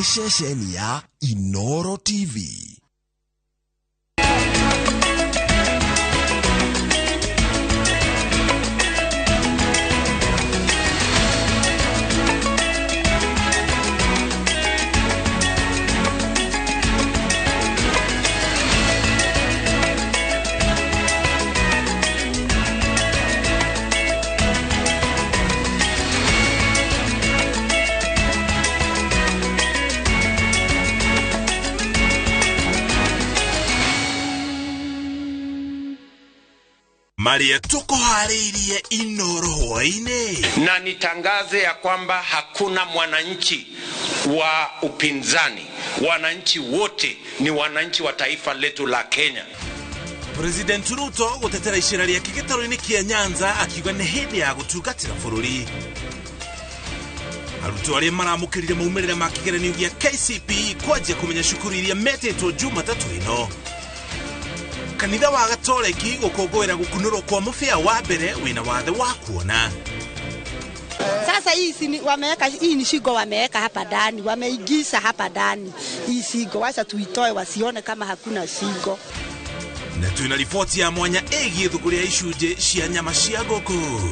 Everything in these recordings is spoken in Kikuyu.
Nĩ ceceni ya Inoro TV. Maria tukuharirie Inoro hwaini. Na nitangaze ya kwamba hakuna mwananchi wa upinzani. Wananchi wote ni wananchi wa taifa letu la Kenya. President Ruto gutetera icera rĩake gĩtarũ-inĩ kĩa Nyanza akiuga nĩ hĩndĩ ya gũtungatĩra bũrũri. Arutwo arĩa maramũkĩrire maumĩrĩra ma kĩgeranio gĩa KCPE kwanjia kũmenya cukuru iria metĩtwo Jumatatũ ĩno. Kanitha wa Gatoreki gũkũngũĩra gũkunũrwo kwa mũbĩa wa mbere wĩna wathe wa kuona. Sasa hii si wameweka, hii ni shingo wameweka hapa ndani, wameingiza hapa ndani hii shingo, wacha tuitoe wasione kama hakuna shingo. Na twina riboti ya mwanya ĩgiĩ thũgũrĩ ya icunjĩ cia nyama cia ngũkũ.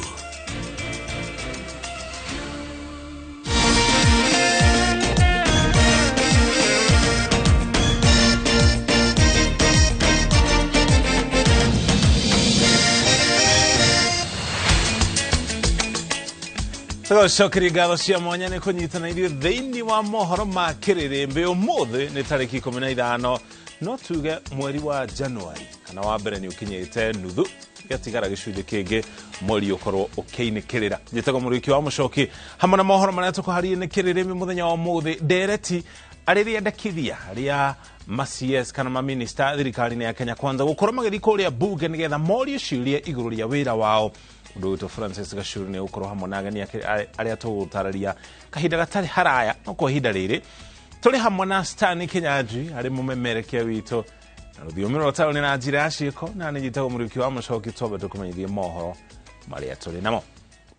Tũgacokeria ngatho cia mwanya nĩ kũnyitana ithuĩ thĩinĩ wa mohoro ma kĩrĩrĩmbĩ. Ũmũthĩ nĩ tarĩki 15, no tuge mweri wa Januari kana wa mbere nĩ ũkinyĩte nuthu, gĩatigara gĩcunjĩ kĩngĩ mweri ũkorwo ũkĩinĩkĩrĩra. Njĩtagwo Mũrĩki wa Mũcoki hamwe na mohoro marĩa tũkũharĩria nĩ kĩrĩrĩmbĩ mũthenya wa ũmũthĩ. Ndereti arĩ rĩendekithia rĩa ma CS kana ma minister thirikari-inĩ ya Kenya Kwanza gũkorwo magĩthiĩ kũrĩa bunge nĩgetha morio ciũria igũrũ rĩa wĩra wao. Ũndũ witũ Francis Gachuru nĩ ũkorwo hamwe na ageni arĩa tũgũtarĩria kahinda gatarĩ haraya. No kwa ihinda rĩrĩ tũrĩ hamwe na Stan Kinyanjui arĩ mũmemerekia witũ na rũthiomi rwa taũni na njĩra ya ciĩko, na nĩ njĩtagwo Mũrĩki wa Mũcoki. Twambe tũkũmenyithie mohoro marĩa tũrĩ namo.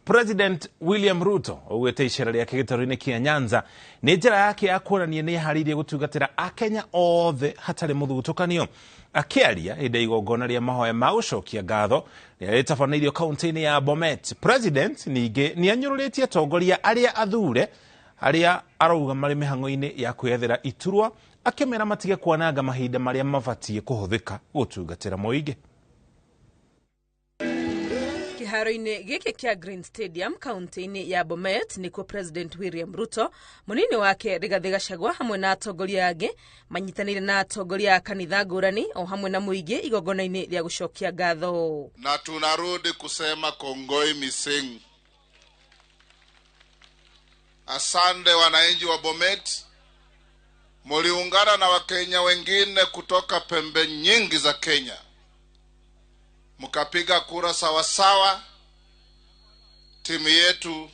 President William Ruto augĩte icera rĩake gĩtarũ-inĩ kĩa Nyanza nĩ njĩra yake ya kuonania nĩ eharĩirie gũtungatĩra Akenya othe hatarĩ mũthutũkanio. Akĩaria hĩndĩ ya igongona rĩa mahoya ma gũcokia ngatho rĩrĩa rĩtabanĩirio kaunti-inĩ ya Bomet, President ningĩ nĩ anyũrũrĩtie atongoria arĩa athure arĩa arauga marĩ mĩhang'o-inĩ ya kwĩyethera iturwa, akĩmera matige kwananga mahinda marĩa mabatiĩ kũhũthĩka gũtungatĩra mũingĩ. Kĩharo-inĩ gĩkĩ kĩa Green Stadium kaunti-inĩ ya Bomet nĩkuo President William Ruto, mũnini wake Rigathĩ Gachagua hamwe na atongoria angĩ manyitanĩire na atongoria a kanitha ngũrani o hamwe na mũingĩ igongona-inĩ rĩa gũcokia ngatho. Na tunarudi kusema kongoi mising. Asante wananchi wa Bomet, muliungana na Wakenya wengine kutoka pembe nyingi za Kenya, mkapiga kura sawasawa, timu yetu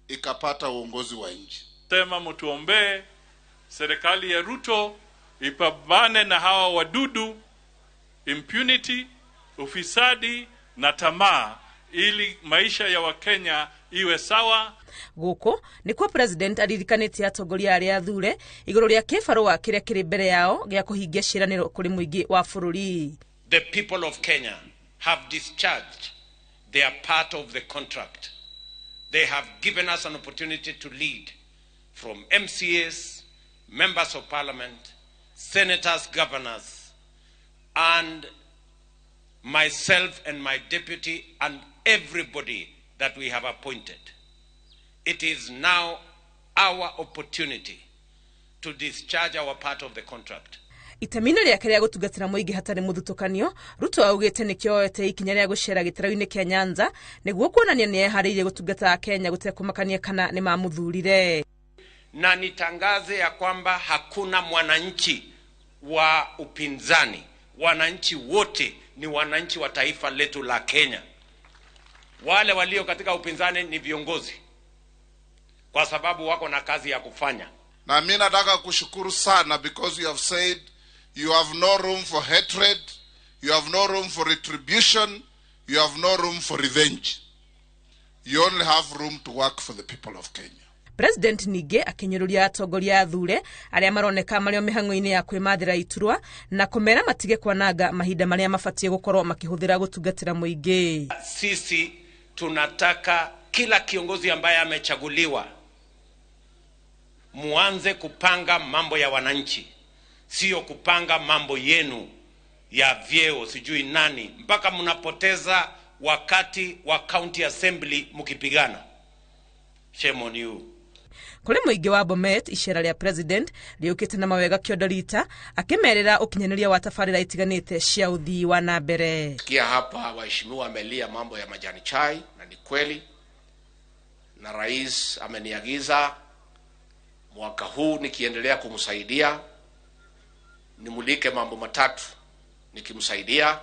ikapata uongozi wa nchi. Sema mtuombee serikali ya Ruto ipambane na hawa wadudu, impunity, ufisadi na tamaa, ili maisha ya Wakenya iwe sawa. Gũkũ nĩkuo President aririkanĩtie atongoria arĩa athure igũrũ rĩa kĩbarũa kĩrĩa kĩrĩ mbere yao gĩa kũhingia ciĩranĩro kũrĩ mũingĩ wa bũrũri. The people of Kenya have discharged their part of the contract. They have given us an opportunity to lead from MCAs, members of parliament, senators, governors, and myself and my deputy and everybody that we have appointed. It is now our opportunity to discharge our part of the contract. Itemi-inĩ rĩake rĩa gũtungatĩra mũingĩ hatarĩ mũthutũkanio, Ruto augĩte nĩkĩo oete ikinya rĩa gũcera gĩtarũ-inĩ kĩa Nyanza nĩguo kuonania nĩ eharĩirie gũtungata Akenya gũtekũmakania kana nĩ mamũthurire. Na nitangaze ya kwamba hakuna mwananchi wa upinzani. Wananchi wote ni wananchi wa taifa letu la Kenya. Wale walio katika upinzani ni viongozi, kwa sababu wako na kazi ya kufanya. Na mimi nataka kushukuru sana because you have said you have no room for hatred, you have no room for retribution, you have no room for revenge. You only have room to work for the people of Kenya. President ningĩ akĩnyũrũria atongoria athure arĩa maroneka marĩ o mĩhang'o-inĩ ya kwĩmathĩra iturwa na kũmera matige kwananga mahinda marĩa mabatiĩ gũkorwo makĩhũthĩra gũtungatĩra mũingĩ. Sisi tunataka kila kiongozi ambaye amechaguliwa muanze kupanga mambo ya wananchi, sio kupanga mambo yenu ya vyeo sijui nani, mpaka mnapoteza wakati wa county assembly mkipigana. Shame on you. Kũrĩ mũingĩ wa Bomet, icera rĩa president rĩũkĩte na mawega kĩondo rita akĩmerĩra ũkinyanĩria wa tabarĩra itiganĩte cia ũthii wa na mbere. Sikia hapa waheshimiwa amelia mambo ya majani chai, na ni kweli, na rais ameniagiza mwaka huu nikiendelea kumsaidia nimulike mambo matatu nikimsaidia: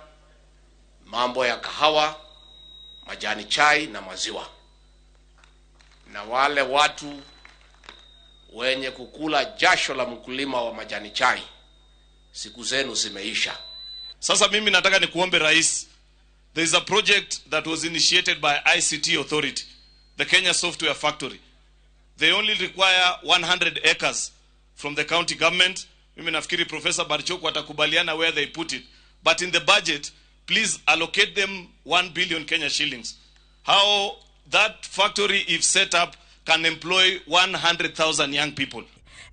mambo ya kahawa, majani chai na maziwa. Na wale watu wenye kukula jasho la mkulima wa majani chai, siku zenu zimeisha. Sasa mimi nataka nikuombe rais, there is a project that was initiated by ICT Authority, the Kenya Software Factory. They only require 100 acres from the county government. Mimi nafikiri Professor Barchoko atakubaliana where they put it. But in the budget, please allocate them 1 billion Kenya shillings. How that factory, if set up, can employ 100,000 young people.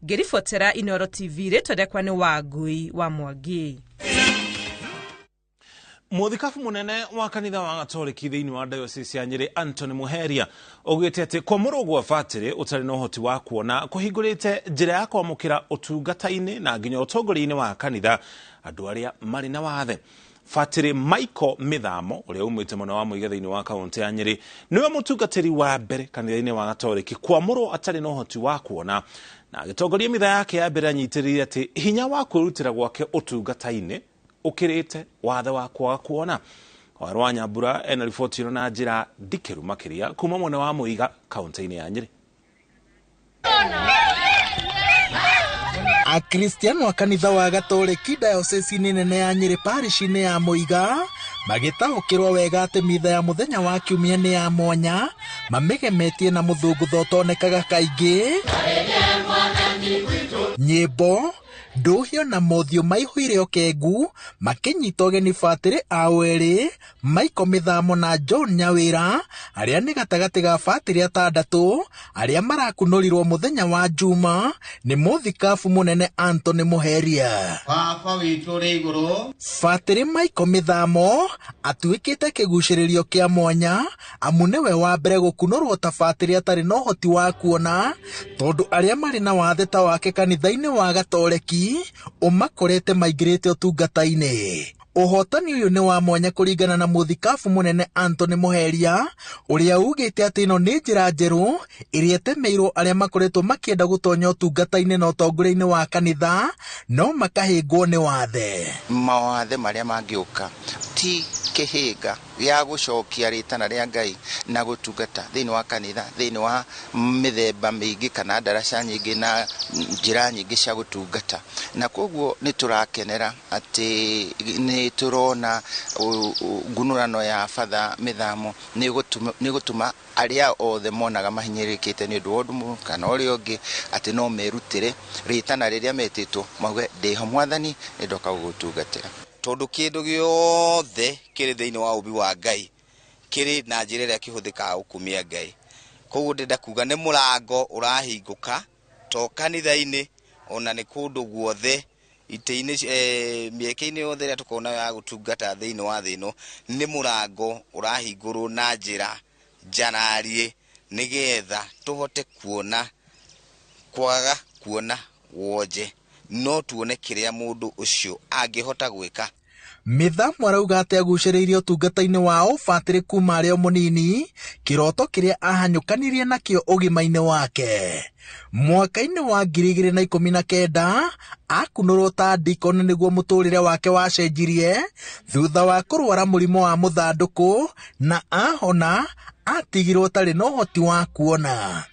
Ngĩribotera Inooro TV, rĩtwa rĩakwa nĩ Wangui wa Mwangi. Mũthikabu mũnene wa kanitha wa Gatoriki thĩinĩ wa diocese ya Nyĩrĩ Anthony Muheria augĩte atĩ kwamũrwo gwa batĩrĩ ũtarĩ na ũhoti wa kuona kũhingũrĩte njĩra ya kwamũkĩra ũtungata-inĩ na nginya ũtongoria-inĩ wa kanitha andũ arĩa marĩ na wathe. Batĩrĩ Michael Mĩthamo ũrĩa umĩte mwena wa Mũiga thĩinĩ wa kaũntĩ ya Nyĩrĩ nĩwe mũtungatĩri wa mbere kanitha-inĩ wa Gatoriki kwamũrwo atarĩ na ũhoti wa kuona, na agĩtongoria mitha yake ya mbere anyitĩrĩire atĩ hinya wa kwĩrutĩra gwake ũtungata-inĩ ũkĩrĩte wathe wa kwaga kuona. Waru wa Nyambura ena riboti ĩno na njĩra ndikĩru makĩria kuma mwena wa Mũiga kaũntĩ-inĩ ya Nyĩrĩ. Akristiano a kanitha wa Gatoreki dayosisi-inĩ nene ya Nyĩrĩ parish-inĩ ya Mũiga magĩtaũkĩrwo wega atĩ mitha ya mũthenya wa kiumia nĩ ya mwanya, mamĩgemetie na mũthũngũtho ũtonekaga kaingĩ, nyĩmbo ndũhio na mothiũ maihũire ũkengu makĩnyita ũgeni batĩrĩ ao erĩ Michael Mĩthamo na John Nyawĩra arĩa nĩ gatagatĩ ga batĩrĩ atandatũ arĩa marakunũrirwo mũthenya wa Juma nĩ mũthikabu mũnene Anthony Muheria. Baba witũ ũrĩ igũrũ. Batĩrĩ Michael Mĩthamo atuĩkĩte kĩgucĩrĩrio kĩa mwanya amu nĩwe wa mbere gũkunũrwo ta batĩrĩ atarĩ na ũhoti wa kuona, tondũ arĩa marĩ na wathe ta wake kanitha-inĩ wa Gatoreki ũmakorete maingĩrĩte ũtungata-inĩ. Ũhotani ũyũ nĩ wa mwanya kũringana na mũthikabu mũnene Anthony Muheria ũrĩa ugĩte atĩ ĩno nĩ njĩra njerũ ĩrĩa ĩtemeirwo arĩa makoretwo makĩenda gũtonya ũtungata-inĩ na ũtongoria-inĩ wa kanitha no makahĩngwo nĩ wathe. Mawathe marĩa mangĩũka ti kĩhĩnga gĩa gũcokia rĩtana rĩa Ngai na gũtungata thĩinĩ wa kanitha, thĩinĩ wa mĩthemba mĩingĩ kana ndaraca nyingĩ na njĩra nyingĩ cia gũtungata. Na koguo nĩ tũrakenera atĩ nĩ tũrona ngunũrano ya Father Mĩthamo nĩ gũtũma arĩa othe monaga mahinyĩrĩrĩkĩte nĩ ũndũ wa ũndũ kana ũrĩa ũngĩ atĩ no merutĩre rĩtana rĩrĩa metĩtwo mauge ndĩho Mwathani nĩ ndoka gũgũtungatĩra. Tondũ kĩndũ gĩothe kĩrĩ thĩinĩ wa ũmbi wa Ngai kĩrĩ na njĩra ĩrĩa kĩhũthĩkaga gũkumia Ngai. Koguo ndĩrenda kuga nĩ mũrango ũrahingũka to kanitha-inĩ ona nĩ kũndũ guothe itĩ-inĩ, mĩeke-inĩ yothe ĩrĩa tũkoragwo nayo ya gũtungata thĩinĩ wa thĩ ĩno, nĩ mũrango ũrahingũrwo na njĩra njarariĩ nĩgetha tũhote kuona kwaga kuona wonje no tuone kĩrĩa mũndũ ũcio angĩhota gwĩka. Mĩthamo arauga atĩ agucĩrĩirie ũtungata-inĩ wa ũbatĩrĩ kuma arĩ o mũnini, kĩroto kĩrĩa ahanyũkanirie nakĩo ũgima-inĩ wake. Mwaka-inĩ wa 2019 akunũrwo ta deacon nĩguo mũtũrĩre wake wacenjirie thutha wa kũrwara mũrimũ wa mũthandũkũ na ahona atigirwo atarĩ na ũhoti wa kuona.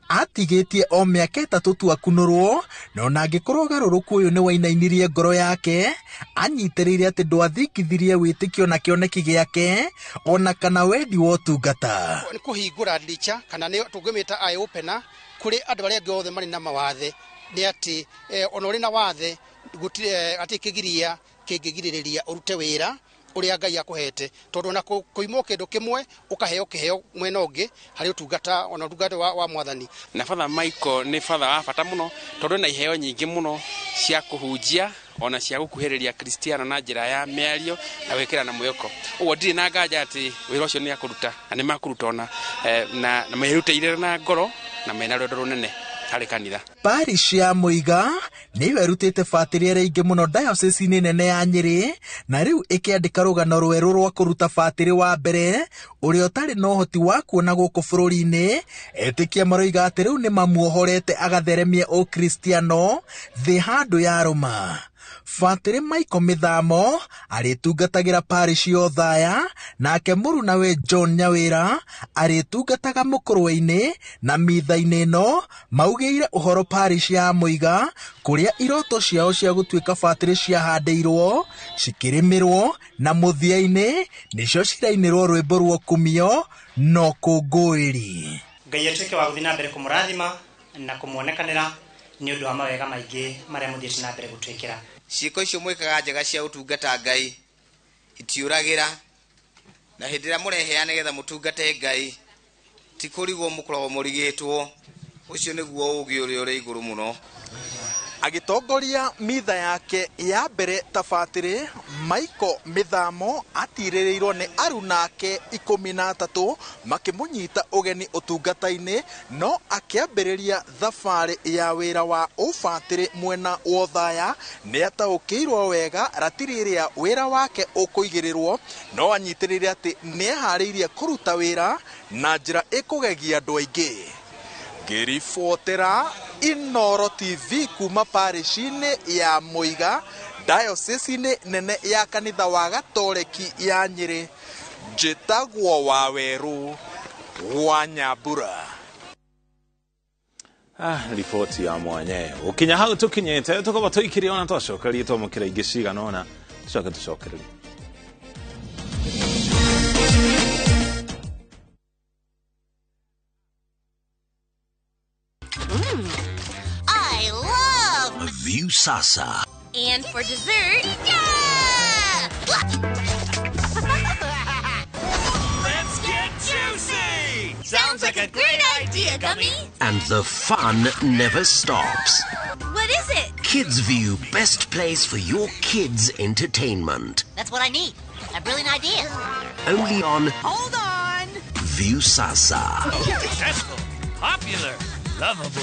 Atigĩtie o mĩaka 3 tu akunũrwo, na ona angĩkorwo ũgarũrũku ũyũ nĩ wainainirie ngoro yake, anyitĩrĩire atĩ ndwathingithirie wĩtĩkio na kĩoneki gĩake ona kana wendi wa ũtungata. Nĩ kũhingũra ndicha kana nĩ tũngĩmĩta eye opener Kũrĩ andũ arĩa angĩ othe marĩ na mawathe nĩ atĩ ona ũrĩ na wathe gũtirĩ atĩ kĩgiria kĩngĩgirĩrĩria ũrute wĩra ũrĩa Ngai akũhete, tondũ ona kũimwo kĩndũ kĩmwe ũkaheo kĩheo mwena ũngĩ harĩ ũtungata ona ũtungata wa mwathani. Na Father Michael nĩ father wa bata mũno tondũ ena iheo nyingĩ mũno cia kũhunjia ona cia gũkuhĩrĩria Kristiano na njĩra ya mĩario na gwĩkĩra na mwĩhoko. Ũguo ndirĩ na nganja atĩ wĩra ũcio nĩ akũruta na nĩ makũruta ona na merutĩire na ngoro na mena rwendo rũnene harĩ kanitha. Parish ya Muiga nĩyo ĩrutĩte batĩrĩ arĩa aingĩ mũno diocese-inĩ nene ya Nyĩrĩ, na rĩu ĩkĩandĩka rũgano rwerũ rwa kũruta batĩrĩ wa mbere ũrĩa ũtarĩ na ũhoti wa kuona gũkũ bũrũri-inĩ. Etĩkia maroiga atĩ rĩu nĩ mamuohorete agatheremia ũkristiano thĩ handũ ya rũma. Batĩrĩ Michael Mĩthamo arĩtungatagĩra parish ya Othaya, nake mũrunawe John Nyawĩra arĩtungataga Mũkũrwe-inĩ, na mitha-inĩ ĩno maugĩire ũhoro parish ya Muiga kũrĩa iroto ciao cia gũtuĩka batĩrĩ ciahandĩirwo cikĩrĩmĩrwo, na mũthia-inĩ nĩcio cirainĩrwo rwĩmbo rwa ũkumio na ũkũngũĩri. Ngai atuĩke wa gũthiĩ na mbere kũmũrathima na kũmuonekanĩra nĩ ũndũ wa mawega maingĩ marĩa mũthiĩte na mbere gũtwĩkĩra. Ciĩko icio mwĩkaga njega cia ũtungata Ngai itiũragĩra, na hĩndĩ ĩrĩa mũreheana nĩgetha mũtungate Ngai ti kũrigwo mũkoragwo mũrigĩtwo. Ũcio nĩguo ũũgĩ ũrĩa ũrĩ igũrũ mũno. Agĩtongoria mitha yake ya mbere ta batĩrĩ, Michael Mĩthamo atirĩrĩirwo nĩ aruna ake 13 makĩmũnyita ũgeni ũtungata-inĩ, no akĩambĩrĩria thabarĩ ya wĩra wa ũbatĩrĩ mwena wa Othaya. Nĩ ataũkĩirwo wega ratiri ĩrĩa wĩra wake ũkũigĩrĩrwo, no anyitĩrĩire atĩ nĩeharĩirie kũruta wĩra na njĩra ĩkũgegia andũ aingĩ. Ngĩribotera Inooro TV kuma parish-inĩ ya Muiga, diocese-inĩ nene ya kanitha wa Gatoreki ya Nyĩrĩ, njĩtagwo Wawerũ wa Nyambura. Riboti ya mwanya ũkinya hau tũkinyĩte tũkorwo tũikĩrie ona twacokerie twamũkĩra ingĩ cigana ũna tũcoke tũcokererie. I love Viusasa. And for dessert, yeah! Let's get juicy! Sounds like a great idea, Gummy. And the fun never stops. What is it? Kids View, best place for your kids' entertainment. That's what I need. A brilliant idea. Only on Hold on. Viusasa. Successful, popular, lovable.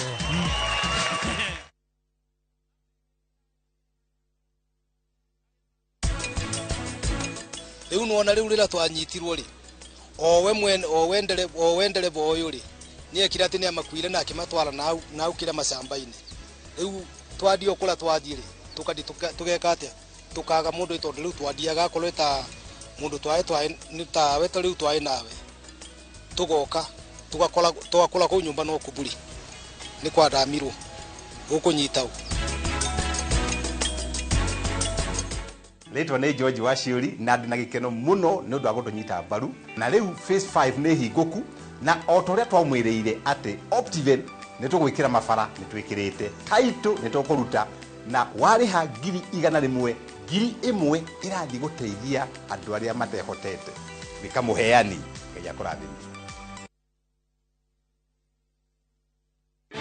Rĩu nĩwona rĩu rĩrĩa twanyitirwo rĩ, owe mwene owe ndereba ũyũ rĩ, nĩekire atĩ nĩamakuire na akĩmatwara na hau kĩrĩa macamba-inĩ. Rĩu twathiĩ o kũrĩa twathiĩ rĩ, tũkathiĩ tũgeka atĩa? Tũkaga mũndũ tondũ rĩu twathiaga akorwo ta mũndũ twaĩ nĩ tawe ta rĩu twaĩ nawe. Tũgoka tũgakora kũu nyũmba no kuburi. Nĩ kwandamirwo gũkũnyita ũ. Rĩtwa nĩ George Waciũri na ndĩ na gĩkeno mũno nĩ ũndũ wa gũtũnyita mbaru. Na rĩu phase 5 nĩ hingũku, na o ta ũrĩa twamwĩrĩire atĩ Optiven nĩ tũgwĩkĩra mabara nĩ twĩkĩrĩte, title nĩ tũkũruta, na warĩha 100,000, 1,000 ĩrathiĩ gũteithia andũ arĩa matehotete. Gwĩka mũheani, Ngai akũrathime.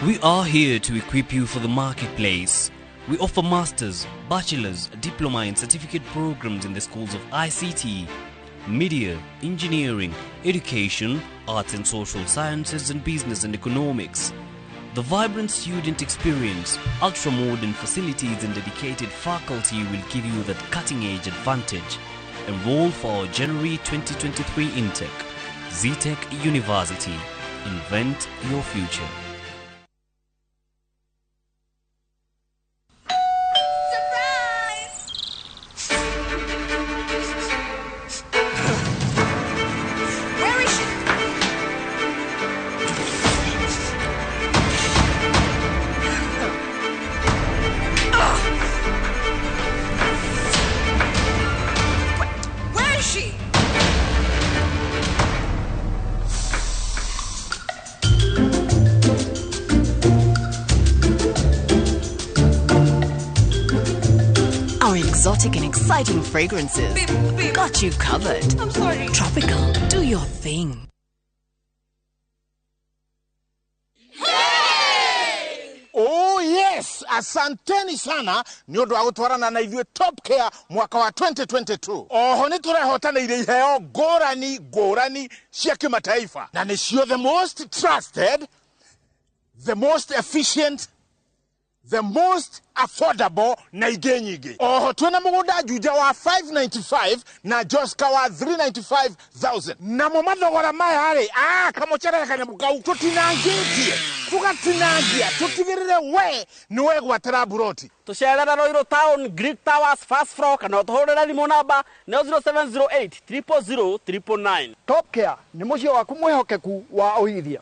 We are here to equip you for the marketplace. We offer masters, bachelor's, diploma and certificate programs in the schools of ICT, media, engineering, education, arts and social sciences and business and economics. The vibrant student experience, ultra-modern facilities and dedicated faculty will give you that cutting-edge advantage. Enroll for our January 2023 intake. Zetech University. Invent your future. She? Our exotic and exciting fragrances got you covered. I'm sorry. Tropical, do your thing. Oh yes, asanteni sana nĩ ũndũ wa gũtwarana na ithuĩ Top Care mwaka wa 2022. Oho nĩ tũrehotanĩire iheo ngũrani ngũrani cia kĩmataifa, na nĩcio the most trusted, the most efficient, the most affordable na ingĩ nyingĩ. Oho twĩna mũgũnda Juja wa 595 na Joska wa 395,000. Namo mathogora maya rĩ, kamũcerere kanyamũ kau tũtinangĩtie, tũgatinangia, tũtigĩrĩre we nĩ wegwatĩra mburoti. Tũcerere Ruiru Town, Greek Towers, first floor, kana ũtũhũrĩre thimũ namba nĩyo 0708 000 999. Top Care nĩ mũciĩ waku mwĩhokeku wa ũigithia.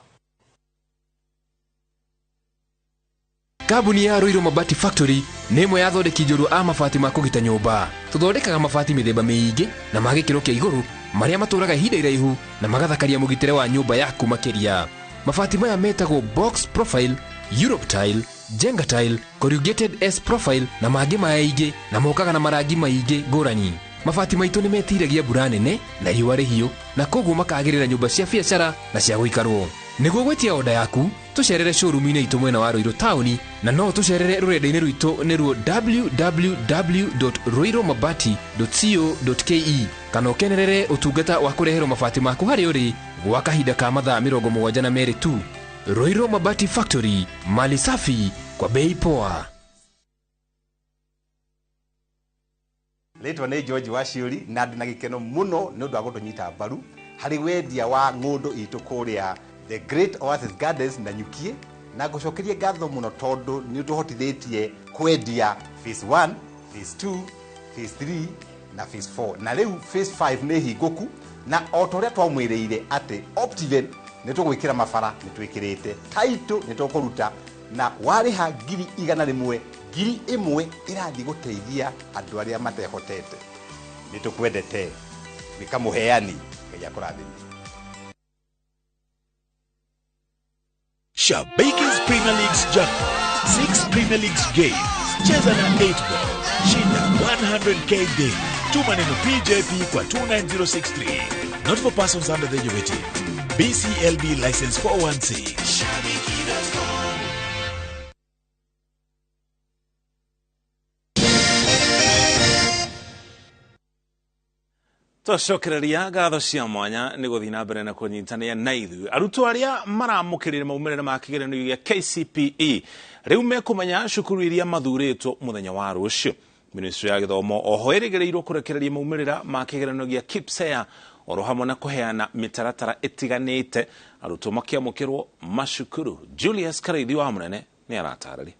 Kambuni ya Ruiru Mabati Factory nĩ ĩmwe ya athondeki njorua a mabati ma kũgita nyũmba. Tũthondekaga mabati mĩthemba mĩingĩ na ma gĩkĩro kĩa igũrũ marĩa matũraga ihinda iraihu na magathakaria mũgitĩre wa nyũmba yaku makĩria. Mabati maya metagwo box profile, Europe tile, Jenga tile, corrugated S profile na mangĩ maingĩ, na mokaga na marangi maingĩ ngũrani. Mabati maitũ nĩ metiragia mbura nene na riũa rĩhiũ, na koguo makagĩrĩra nyũmba cia biacara na cia gũikarwo. Nĩguo gwĩtia oda yaku, tũcerere showroom-inĩ itũ mwena wa Ruiru taũni, na no tũcerere rũrenda-inĩ rwitũ nĩruo www.ruirumabati.co.ke, kana ũkenerere ũtungata wa kũreherwo mabati maku harĩa ũrĩ gwa kahinda ka mathaa 72 tu. Ruiru Mabati Factory, mali safi kwa bei poa. Rĩtwa nĩ George Waciũri na ndĩ na gĩkeno mũno nĩ ũndũ wa gũtũnyita mbaru harĩ wendia wa ng'ũndũ itũ kũrĩa The Great Oasis Gardens na Nyukie, na ngũcokerie ngatho mũno tondũ nĩ ũtũhotithĩtie kwendia phase 1, phase 2, phase 3 na phase 4, na rĩu phase 5 nĩ hingũku, na o ta ũrĩa twamwĩrĩire atĩ Optiven nĩ tũgwĩkĩra mabara nĩ twĩkĩrĩte, title nĩ tũkũruta, na warĩha 100,000, 1,000 ĩrathiĩ gũteithia andũ arĩa matehotete. Nĩ tũkwendete, wĩka mũheani, Ngai akũrathime. Shabiki's Premier League's jackpot. 6 Premier Leagues games. Cheza na 8 ball. Shinda 100k daily. Tuma neno PJP kwa 29063. Not for persons under the age of 18. BCLB license 416. Shabiki.com. Twacokereria ngatho cia mwanya nĩ gũthiĩ na mbere na kũnyitania na ithuĩ. Arutwo arĩa maramũkĩrire maumĩrĩra ma kĩgeranio gĩa KCPE rĩu mekũmenya cukuru iria mathurĩtwo mũthenya wa rũciũ. Ministry ya gĩthomo oho ĩrĩgĩrĩirwo kũrekereria maumĩrĩra ma kĩgeranio gĩa KPSEA oro hamwe na kũheana mĩtaratara ĩtiganĩte arutwo makĩamũkĩrwo macukuru. Julius Karaithi wa Mũnene nĩ aratarĩria.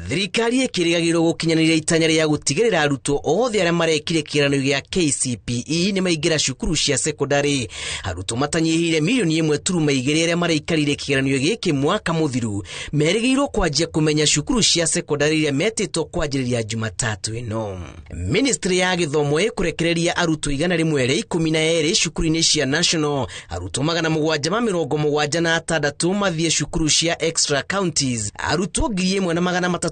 Thirikari ĩkĩrĩgagĩrĩrwo gũkinyanĩria itanya rĩa gũtigĩrĩra arutwo othe arĩa marekire kĩgeranio gĩa KCPE nĩ maingĩra cukuru cia sekondari. Arutwo matanyihĩire 1.2 milioni arĩa maraikarire kĩgeranio gĩkĩ mwaka mũthiru merĩgĩrĩirwo kwanjia kũmenya cukuru cia sekondari iria metĩtwo kwanjĩrĩria Jumatatũ ĩno. Ministry ya gĩthomo ĩkũrekereria arutwo 112 cukuru-inĩ cia national, arutwo 776 mathiĩ cukuru cia extra counties, arutwo 1,301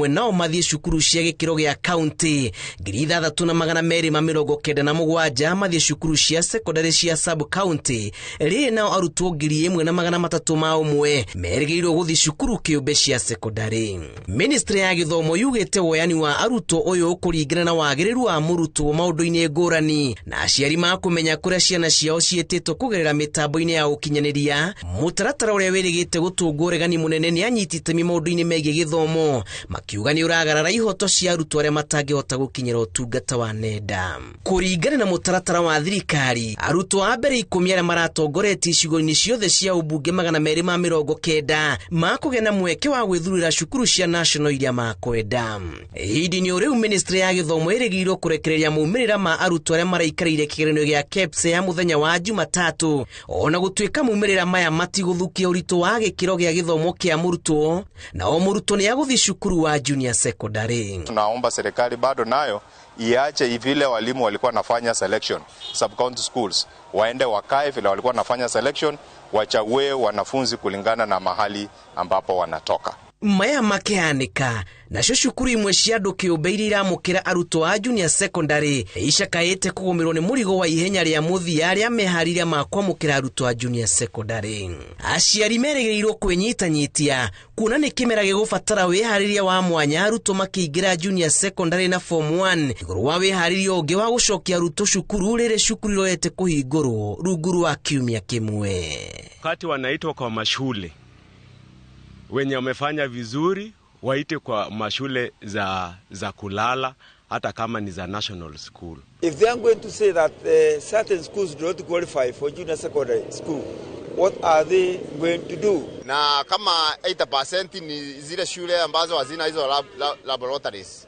nao mathiĩ cukuru cia gĩkĩro gĩa county, 6,297 mathiĩ cukuru cia secondary cia sub county, rĩrĩ nao arutwo 1,301 merĩgĩrĩirwo gũthiĩ cukuru kĩũmbe cia secondary. Ministry ya gĩthomo yugĩte woyani wa arutwo ũyũ ũkũringana na wagĩrĩru wa mũrutwo maũndũ-inĩ ngũrani, na aciari makũmenya kũrĩa ciana ciao ciĩtĩtwo kũgerera mĩtambo-inĩ ya ũkinyanĩria. Mũtaratara ũrĩa wĩrĩgĩte gũtũngwo ũregani mũnene nĩ anyiti itemi maũndũ-inĩ megiĩ gĩthomo, makiuga nĩ ũragarara ihoto cia arutwo arĩa matangĩhota gũkinyĩra ũtungata wa nenda. Kũringana na mũtaratara wa thirikari, arutwo a mbere 10 arĩa maratongoretie icigo-inĩ ciothe cia ũmbunge 290 makũgĩa na mweke wa gwĩthurĩra cukuru cia national iria makwenda. Ihinda-inĩ o rĩu, ministry ya gĩthomo ĩrĩgĩrĩirwo kũrekereria maumĩrĩra ma arutwo arĩa maraikarĩire kĩgeranio gĩa KPSEA mũthenya wa Jumatatũ, ona gũtuĩka maumĩrĩra maya matigũthũkia ũritũ wa gĩkĩro gĩa gĩthomo kĩa mũrutwo, na o mũrutwo nĩ agũthiĩ cukuru wa junior secondary. Tunaomba serikali bado nayo iache vile walimu walikuwa wanafanya selection sub county schools, waende wakae vile walikuwa wanafanya selection, wachague wanafunzi kulingana na mahali ambapo wanatoka. Maya makĩhanĩka nacio cukuru imwe cia andũ kĩũmbe iria iramũkĩra arutwo a junior secondary icakaĩte kũgũmĩrwo nĩ mũrigo wa ihenya rĩa mũthia arĩa meharĩria ma kwamũkĩra arutwo a junior secondary. Aciari merĩgĩrĩirwo kwĩnyitanyitia kuona nĩ kĩmera gĩgũbatara wĩharĩria wa mwanya arutwo makĩingĩra junior secondary na form 1 igũrũ wa wĩharĩria ũngĩ wa gũcokia arutwo cukuru rĩrĩ cukuru irorete kũhingũrwo rungu rwa kiumia kĩmwe. Wakati wanaitwa kwa mashule, wenye wamefanya vizuri waite kwa mashule za kulala hata kama ni za national school. If they are going to say that certain schools do not qualify for junior secondary school, what are they going to do? Na kama 80% ni zile shule ambazo hazina hizo laboratories.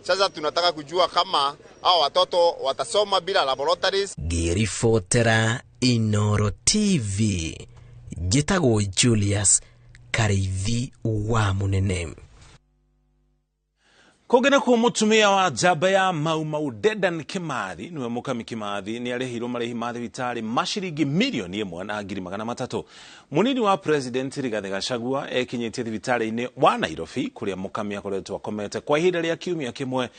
Sasa tunataka kujua kama hao watoto watasoma bila laboratories. Ngĩribotera Inoro TV, njĩtagwo Julius Kariithi wa Munene. Kũngĩ nakuo mũtumia wa njamba ya Mau Mau Dedan Kimathi niwe Mũkami Kimathi nĩ arĩhirwo marĩhi ma thibitarĩ ma ciringi mirioni 1,300,000. Mũnini wa President Rigathi Gachagua ekinyĩtie thibitarĩ-inĩ wa Nairobi kũrĩa Mũkami akoretwo akomete kwa ihinda rĩa kiumia kĩmwe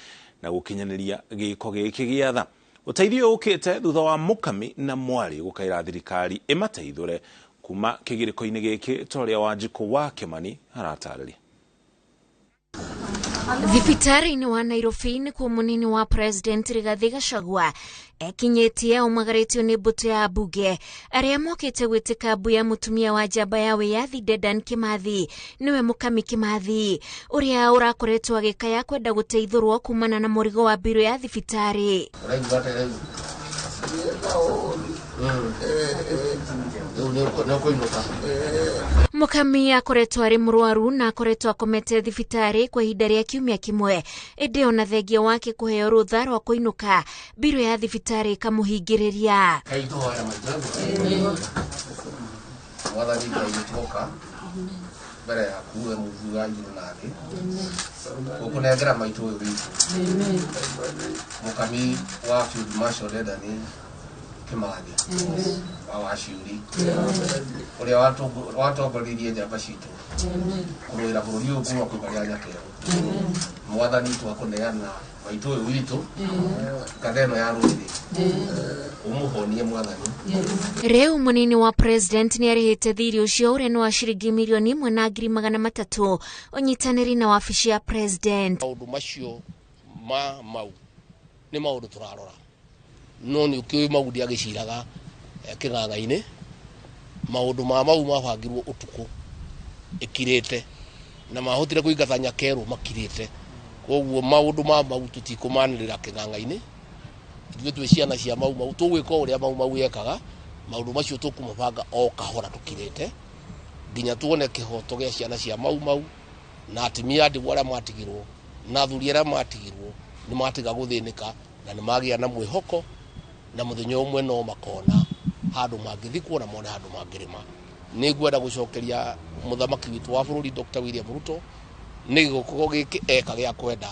na gũkinyanĩria gĩko gĩkĩ gĩa tha. Ũteithio ũkĩte thutha wa Mũkami na mwarĩ gũkaĩra thirikari ĩmateithũre kuma kĩgirĩko-inĩ gĩkĩ ta ũrĩa Wanjikũ wa Kĩmani aratarĩria. Thibitarĩ-inĩ wa Nairobi nĩkuo mũnini wa President Rigathi Gachagua ekinyĩtie aumagarĩtio nĩ mbũtũ ya mbunge arĩa mokĩte gwĩtĩka mbu ya mũtumia wa njamba ya wĩyathi Dedan Kimathi nĩwe Mũkami Kimathi ũrĩa ũrakoretwo agĩkaya kwenda gũteithũrwo kumana na mũrigo wa mbirũ ya thibitarĩ. Mũkami akoretwo arĩ mũrwaru na akoretwo akomete thibitarĩ kwa ihinda rĩa kiumia kĩmwe ĩndĩ ona thengia wake kũheo rũtha rwa kũinũka mbirũ ya thibitarĩ ĩkamũhingĩrĩria. Mbere yaku we mũthuga igũrũ na thĩ gũkũnengera maitũ ũyũ witũ Mũkami wa Field Marshal Dedan Kimathi wa Waciuri ũrĩa watongoririe njamba citũ kũrũĩra bũrũri ũyũ kuma kwĩ barĩa Nyakerũ. Mwathani twakũneana maitũ ũyũ witũ ngatha ĩno ya rũrĩrĩ ũmũhonie mwathani. Rĩu mũnini wa President nĩ arĩhĩte thirĩ ũcio ũrĩa nĩ wa ciringi mirioni 1,300,000 ũnyitanĩri na wabici ya President. Maũndũ macio ma mau nĩ maũndũ tũrarora no nĩ ũkĩũĩ mau ndiagĩciraga kĩng'ang'a-inĩ. Maũndũ ma mau mabangirwo ũtukũ ĩkirĩte na mahotire kũingata Nyakerũ makirĩte, koguo maũndũ ma mau tũtikũmanĩrĩra kĩng'ang'a-inĩ. Ithuĩ twĩ ciana cia Mau Mau tũgwĩka ũrĩa Mau Mau yekaga. Maũndũ macio tũkũmabanga o kahora tũkirĩte nginya tuone kĩhoto gĩa ciana cia Mau Mau na atumia a ndigwa arĩa matigirwo na athuri arĩa matigirwo nĩ matiga gũthĩnĩka na nĩ magĩa na mwĩhoko na mũthenya ũmwe no makona handũ mangĩthikwo na mone handũ mangĩrĩma. Nĩ ngwenda gũcokeria mũthamaki witũ wa bũrũri Dr. William Ruto nĩ gĩko gĩkĩ eka gĩa kwenda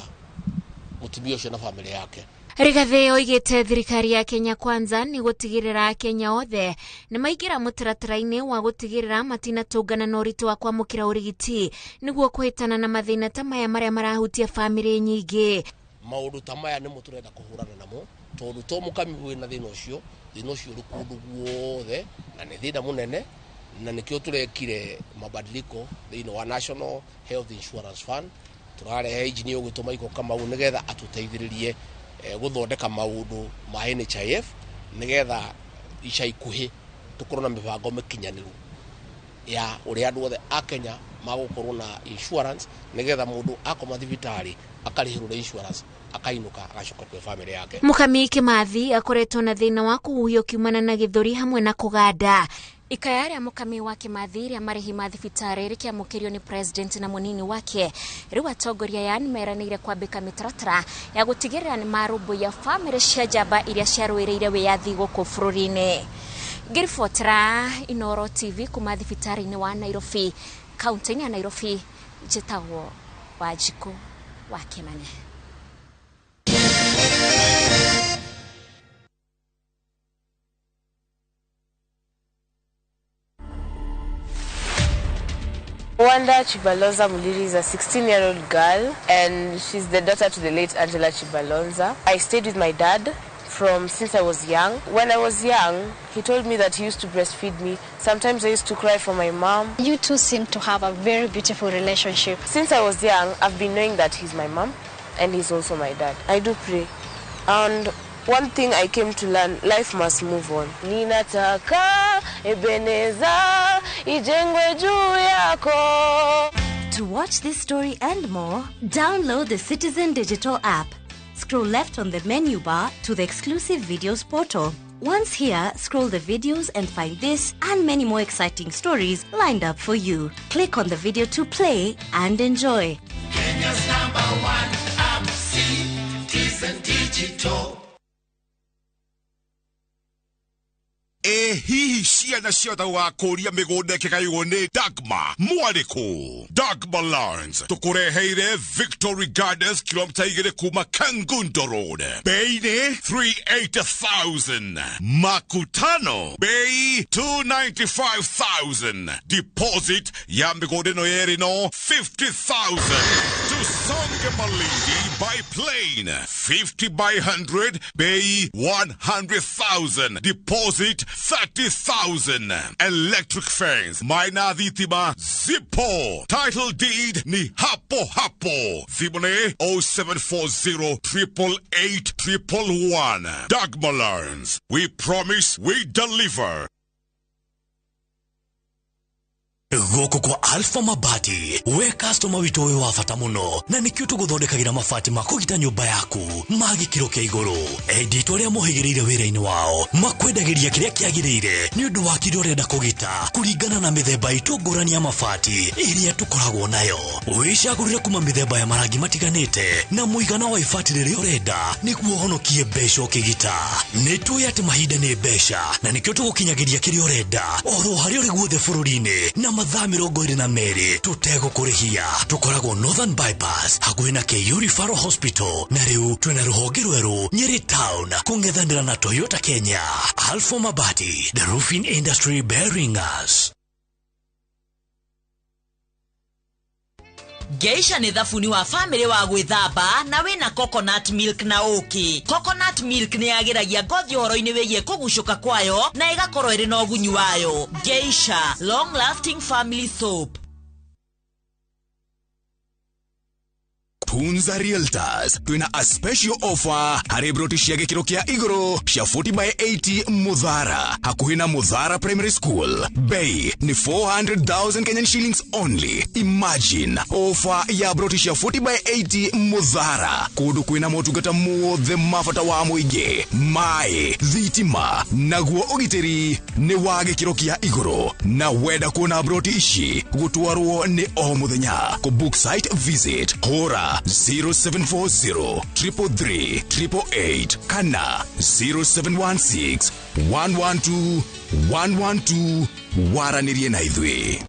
mũtumia ũcio na bamĩrĩ yake. Rigathi oigĩte thirikari ya Kenya Kwanza nĩ gũtigĩrĩra Akenya othe nĩ maingĩra mũtaratara-inĩ wa gũtigĩrĩra matinatũngana na ũritũ wa kwamũkĩra ũrigiti nĩguo kũhĩtana na mathĩna ta maya marĩa marahutia bamĩrĩ nyingĩ. Maũndũ ta maya nĩmo tũrenda kũhũrana namo tondũ to Mũkami wĩna thĩna ũcio ũrĩ kũndũ guothe na nĩ thĩna mũnene, na nĩkĩo tũrekire mabadiliko thĩinĩ wa National Health Insurance Fund. Tũrarehe engineer ũgwĩtwo Michael Kamau nĩgetha atũteithĩrĩrie gũthondeka maũndũ ma NHIF nĩgetha ica ikuhĩ tũkorwo na mĩbango mĩkinyanĩru ya ũrĩa andũ othe a Kenya magũkorwo na insurance nĩgetha mũndũ akoma thibitarĩ akarĩhĩrwo nĩ insurance akainũka agacoka kwĩ bamĩrĩ yake. Mũkami Kimathi akoretwo na thĩna wa kũhuhia ũkiumana na gĩthũri hamwe na kũganda. Ikaya rĩa Mũkami wa Kimathi rĩa marĩhi ma thibitarĩ rĩkĩamũkĩrio nĩ President na mũnini wake. Rĩu atongoria aya nĩmeranĩire kwambĩka mĩtaratara ya gũtigĩrĩra nĩ marũmbũiya bamĩrĩ cia njamba iria ciarũĩrĩire wĩyathi gũkũ bũrũri-inĩ. Ngĩribotera Inoro TV kuma thibitarĩ-inĩ wa Nairobi, kaunti-inĩ ya Nairobi, njĩtagwo Wanjikũ wa Kĩmani. Wanda Chibalonza Muliri is a 16-year-old girl, and she's the daughter to the late Angela Chibalonza. I stayed with my dad from since I was young. When I was young, he told me that he used to breastfeed me. Sometimes I used to cry for my mom. You two seem to have a very beautiful relationship. Since I was young, I've been knowing that he's my mom and he's also my dad. I do pray. And one thing I came to learn, life must move on. Ninataka Ebeneza ijengwe juu yako. To watch this story and more, download the Citizen Digital app. Scroll left on the menu bar to the exclusive videos portal. Once here, scroll the videos and find this and many more exciting stories lined up for you. Click on the video to play and enjoy. Kenya's number one app, Citizen Digital. Ĩ hihi ciana ciothe wakũria mĩgũnda ĩkĩgaywo nĩ Dagma mwarĩkũ? Dagma Lands tũkũreheire Victory Gardens, kilomita 2 kuma Kangundo Road. Bei nĩ 380,000. Makutano bei 295,000. Deposit ya mĩgũnda ĩno yerĩ no 50,000. Tusonge Malindi by plane, 50 by 100, bei 100,000. Deposit 30,000. Electric fence, maina thitima zipo. Title deed ni hapo hapo. Thimũ nĩ 0740 888 111. Dagma Lands. We promise, we deliver. Gũkũ kwa Alpha Mabati, we customer witũ wĩ wa bata mũno, na nĩkĩo tũgũthondekagĩra mabati ma kũgita nyũmba yaku ma gĩkĩro kĩa igũrũ. Endia itũ arĩa mohĩgĩrĩire wĩra-inĩ wao makwendagĩria kĩrĩa kĩagĩrĩire nĩ ũndũ wa kĩrĩa ũrenda kũgita kũringana na mĩthemba itũ ngũrani ya mabati ĩrĩa tũkoragwo nayo. Wĩcagũrĩre kuma mĩthemba ya marangi matiganĩte na mũigana wa ibati rĩrĩa ũrenda nĩguo ũhonokie mbeca ũkĩgita. Nĩ tũĩ atĩ mahinda nĩ mbeca, na nĩkĩo tũgũkinyagĩria kĩrĩa ũrenda oro harĩa ũrĩ guothe bũrũri-inĩ na mathaa 22 tũtegũkũrĩhia. Tũkoragwo Northern Bypass hakuhĩ na KU Referral Hospital, na rĩu twĩna rũhonge rwerũ Nyeri Town kũng'ethanĩra na Toyota Kenya. Alpha Mabati, the roofing industry bearing us. Geisha nĩ thabuni wa famĩlĩ wa gwĩthamba na wĩna coconut milk na ũkĩ. Coconut milk nĩ yagĩragia ngothi ũhoro-inĩ wĩgiĩ kũgucũka kwayo na ĩgakorwo ĩrĩ na ũgunyi wayo. Geisha, long lasting family soap. Tunza Realtors twina a special offer harĩ broti cia gĩkĩro kĩa igũrũ cia 40 by 80 Muthara, hakuhĩ na Muthara Primary School. Bei ni 400,000 Kenyan shillings only. Imagine offer ya broti cia 40 by 80 Muthara, kũndũ kwĩna motungata mothe ma bata wa mũingĩ, maĩ, thitima, naguo ũgitĩri nĩ wa gĩkĩro kĩa igũrũ. Na wenda kuona broti ici gũtwarwo nĩ o mũthenya. Kũ book site visit hũra 0740 333 888 kana 0716 112 112 waranĩrie na ithuĩ.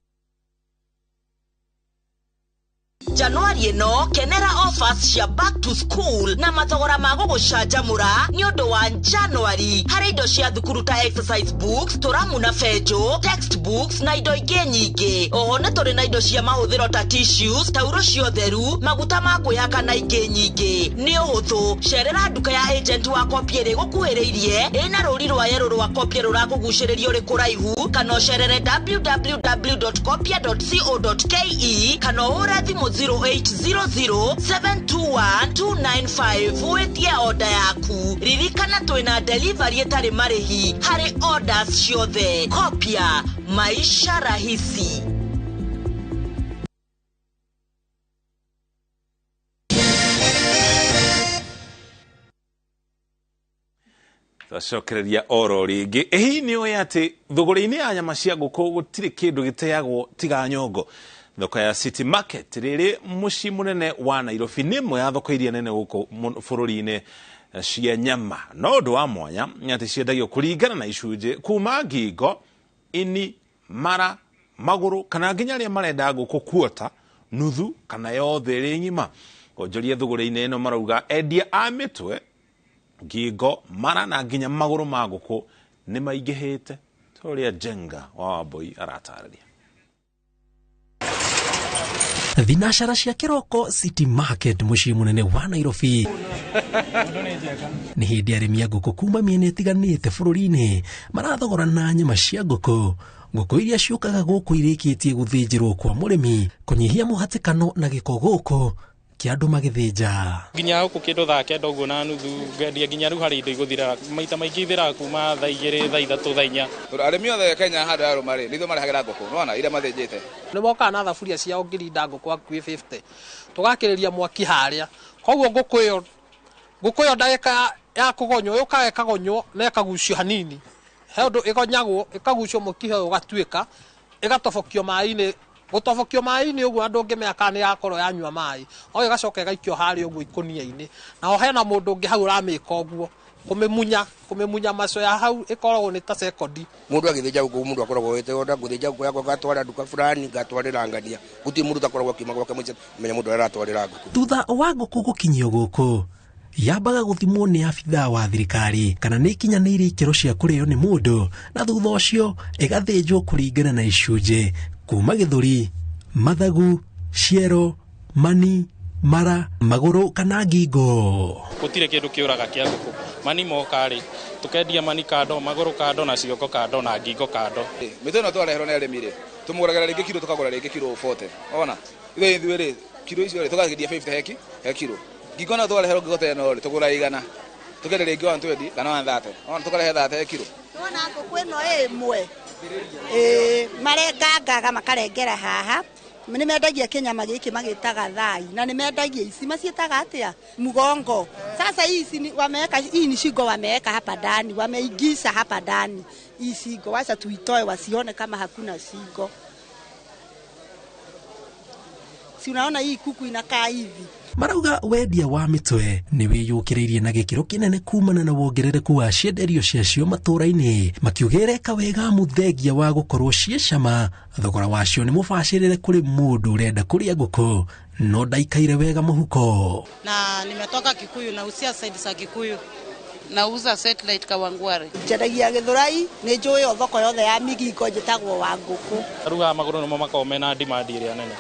Januari ĩno kenera offers cia back to school na mathogora ma gũgũcanjamũra nĩ ũndũ wa Januari harĩ indo cia thukuru ta exercise books, tũramu na benjũ, textbooks na indo ingĩ nyingĩ. Oho nĩ tũrĩ na indo cia mahũthĩro ta tissues, tauro cia ũtheru, maguta ma kwĩhaka na ingĩ nyingĩ. Nĩ ũhũthũ, cerera nduka ya agent wa Kopia ĩrĩa ĩgũkuhĩrĩirie ĩna rũri rwa yerũ rwa Kopia rũrakũgucĩrĩria ũrĩ kũraihu, kana ũcerere www.kopia.co.ke kana ũhũre thimũ 0800 721 295 wĩtie oda yaku. Ririkana twĩna delivery ĩtarĩ marĩhi harĩ orders ciothe. Kopia, maisha rahisi. Twacokereria oro rĩngĩ. Ĩ nĩ ũĩ atĩ thũgũrĩ-inĩ ya nyama cia ngũkũ gũtirĩ kĩndũ gĩteagwo tiga nyongo. Thoko ya City Market rĩrĩ mũciĩ mũnene wa Nairobi nĩ ĩmwe ya thoko iria nene gũkũ bũrũri-inĩ cia nyama. No ũndũ wa mwanya nĩ atĩ ciendagio kũringana na icunjĩ kuma ngingo, ini, mara, magũrũ kana nginya arĩa marenda ngũkũ kuota nuthu kana yothe ĩrĩ ng'ima. Onjoria thũgũrĩ-inĩ ĩno marauga endia a mĩtwe, ngingo, mara na nginya magũrũ ma ngũkũ nĩ maingĩhĩte. Ta ũrĩa Njenga wa Wambui aratarĩria. Thinacara cia kĩroko City Market mũciĩ mũnene wa Nairobi. Nĩ hĩndĩ arĩmi a ngũkũ kuma mĩena ĩtiganĩte bũrũri-inĩ marathogorana nyama cia ngũkũ. Ngũkũ iria ciũkaga gũkũ irĩkĩtie gũthĩnjĩrwo kwa mũrĩmi kũnyihia mũhatĩkano na gĩko gũkũ kĩa andũ magĩthĩnja. Nginya gũkũ kĩndũ thaa 9 ũguo na nuthu ngendia nginya rĩu harĩ indo igũthira maita maingĩ ithiraga kuma thaa 2, thaa 3, thaa 4. Arĩmi othe Kenya handũ ya rũma rĩ, nĩ ithuĩ marehagĩra ngũkũ, nĩwona iria mathĩnjĩte. Nĩ mokaga na thaburia ciao ngirinda ngũkũ hakuhĩ 50 tũgakĩrĩria mwaki harĩa, koguo ngũkũ ĩyo ndagĩka ya kũgonywo yũkaga ĩkagonywo na ĩkagucio hanini, he ũndũ ĩgonyagwo ĩkagucio mũkiha ũyũ ũgatuĩka ĩgatobokio maĩ-inĩ, gũtobokio maĩ-inĩ ũguo andũ ũngĩmenya kana nĩ yakorwo yanyua maĩ, o ĩgacoka ĩgaikio harĩa ũguo ikũnia-inĩ, naho hena mũndũ ũngĩ hau ũramĩka ũguo kũmĩmunya macoya hau ĩkoragwo nĩ ta sekondi. Mũndũ agĩthĩnja ngũkũ mũndũ akoragwo wĩte onda ngũthĩnja ngũkũ yakwa ngatwara nduka fulani ngatwarĩra ngania, gũtirĩ mũndũ ũtakoragwo akiuma gwake mũciĩ menya mũndũ ũrĩa aratwarĩra ngũkũ. Thutha wa ngũkũ gũkinyio gũkũ yambaga gũthimwo nĩ abithaa wa thirikari kana nĩ ikinyanĩirie ikĩro cia kũrĩo nĩ mũndũ, na thutha ũcio ĩgathĩnjwo kũringana na icunjĩ kuma gĩthũri, mathagu, ciero, mani, mara, magũrũ kana ngingo. Gũtirĩ kĩndũ kĩũraga kĩa ngũkũ. Mani moka rĩ, tũkendia mani kando, magũrũ kando na ciongo kando na ngingo kando. Mĩtĩ ĩno twareherwo nĩ arĩmi rĩ, tũmũgũragĩra rĩngĩ kiro tũkagũra rĩngĩ kiro 40. Ona ithuĩ rĩ, kiro icio rĩ tũgakendia 50 he kiro. Ngingo no twareherwo ngingo ta ĩno rĩ, tũgũra 100. Tũkendia rĩngĩ 120 kana 130. Ona tũkarehe 30 he kiro. Nĩwona ngũkũ ĩno ĩmwe marengangaga makarengera haha, nĩ mendagia kĩnyama gĩkĩ magĩtaga thai, na nĩ mendagia ici maciĩtaga atĩa, mugongo. Sasa hii wameweka, hii ni shingo wameweka hapa ndani, wameingisha hapa ndani hii shingo, wacha tuitoe wasione kama hakuna shingo. Si unaona hii kuku inakaa hivi. Marauga wendia wa mĩtwe nĩ wĩyũkĩrĩirie na gĩkĩro kĩnene kumana na wongerereku wa cienderio ciacio matũũra-inĩ, makiuga ĩreka wega mũthengia wa gũkorwo ciĩ cama, thogora wacio nĩ mũbacĩrĩre kũrĩ mũndũ ũrenda kũrĩa ngũkũ no ndaikaire wega mũhuko. Na nimetoka Kikuyu, nausia side za Kikuyu, nauza satellite Kawangware. Njendagia Gĩthũrai, nĩ njũĩ thoko yothe ya Migingo njĩtagwo wa ngũkũ. Ruga magũrũ nĩmo makoragwo mena demand ĩrĩa nene.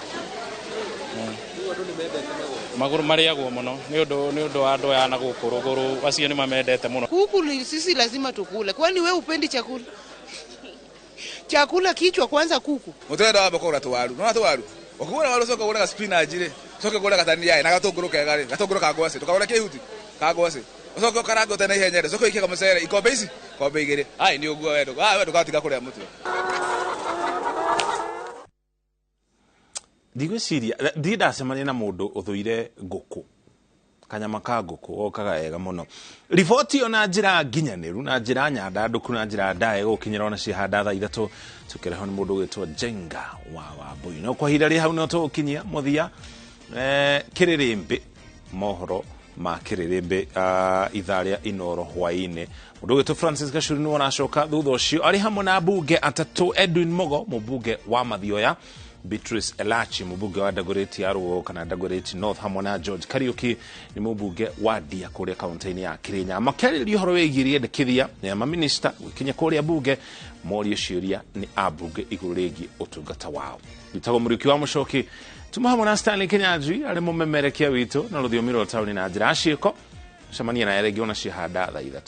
Magũrũ marĩagwo mũno nĩ ũndũ wa andũ aya na gũkũ rũgũrũ, acio nĩ mamendete mũno. Kuku sisi lazima tukule. Kwani we upendi chakula? Chakula kichwa kwanza kuku. Mũtwenda wamba kũgũra tũwaru. Nĩwona tũwaru? Ũkĩgũra waru ũcoke ũgũre spinach rĩ, ũcoke ũgũre gatania na gatũngũrũ kega rĩ, gatũngũrũ ka ngwacĩ, ndũkagũre kĩhuti ka ngwacĩ. Ũcoke ũkarange ũte na ihenya rĩ, ũcoke ũikie kamũcere ikombe ici, ikombe 2. Ai nĩ ũguo we ndũgatiga kũrĩa mũtwe. Ndigwĩciria ndirĩ ndacemania na mũndũ ũthũire ngũkũ, kanyama ka ngũkũ gokaga wega mũno. Riboti ĩyo na njĩra nginyanĩru na njĩra nyandandũku na njĩra ndaya ĩgũkinyĩra ona ciahanda thaa 3 tũkĩrehwo nĩ mũndũ ũgwĩtwo Njenga wa Wambui. No kwa ihinda rĩ hau no tũgũkinyia mũthia kĩrĩrĩmbĩ mohoro ma kĩrĩrĩmbĩ ithaa rĩa Inoro hwaĩ-inĩ. Mũndũ ũgwĩtwo Francis Gachuri nĩwe ũracoka thutha ũcio arĩ hamwe na mbunge atatũ, Edwin Mogo mũmbunge wa Mathioya, Beatrice Elachi mũmbunge wa Dagoretti ya Rũgongo kana Dagoretti North, hamwe na George Kariuki nĩ mũmbunge wa Ndia kũrĩa kaunti-inĩ ya Kirinyaga. Makĩarĩrĩria ũhoro wĩgiĩ rĩendekithia ya maminista gũkinya kũrĩa mbunge morio ciũria nĩ ambunge igũrũ rĩgiĩ ũtungata wao. Njĩtagwo Mũriũki wa Mũcoki, tuma hamwe na Stanley Kinyanjui arĩ mũmemerekia witũ na rũthiomi rwa taũni na njĩra ya ciĩko. Cemania naye rĩngĩ ona ciahanda thaa 3.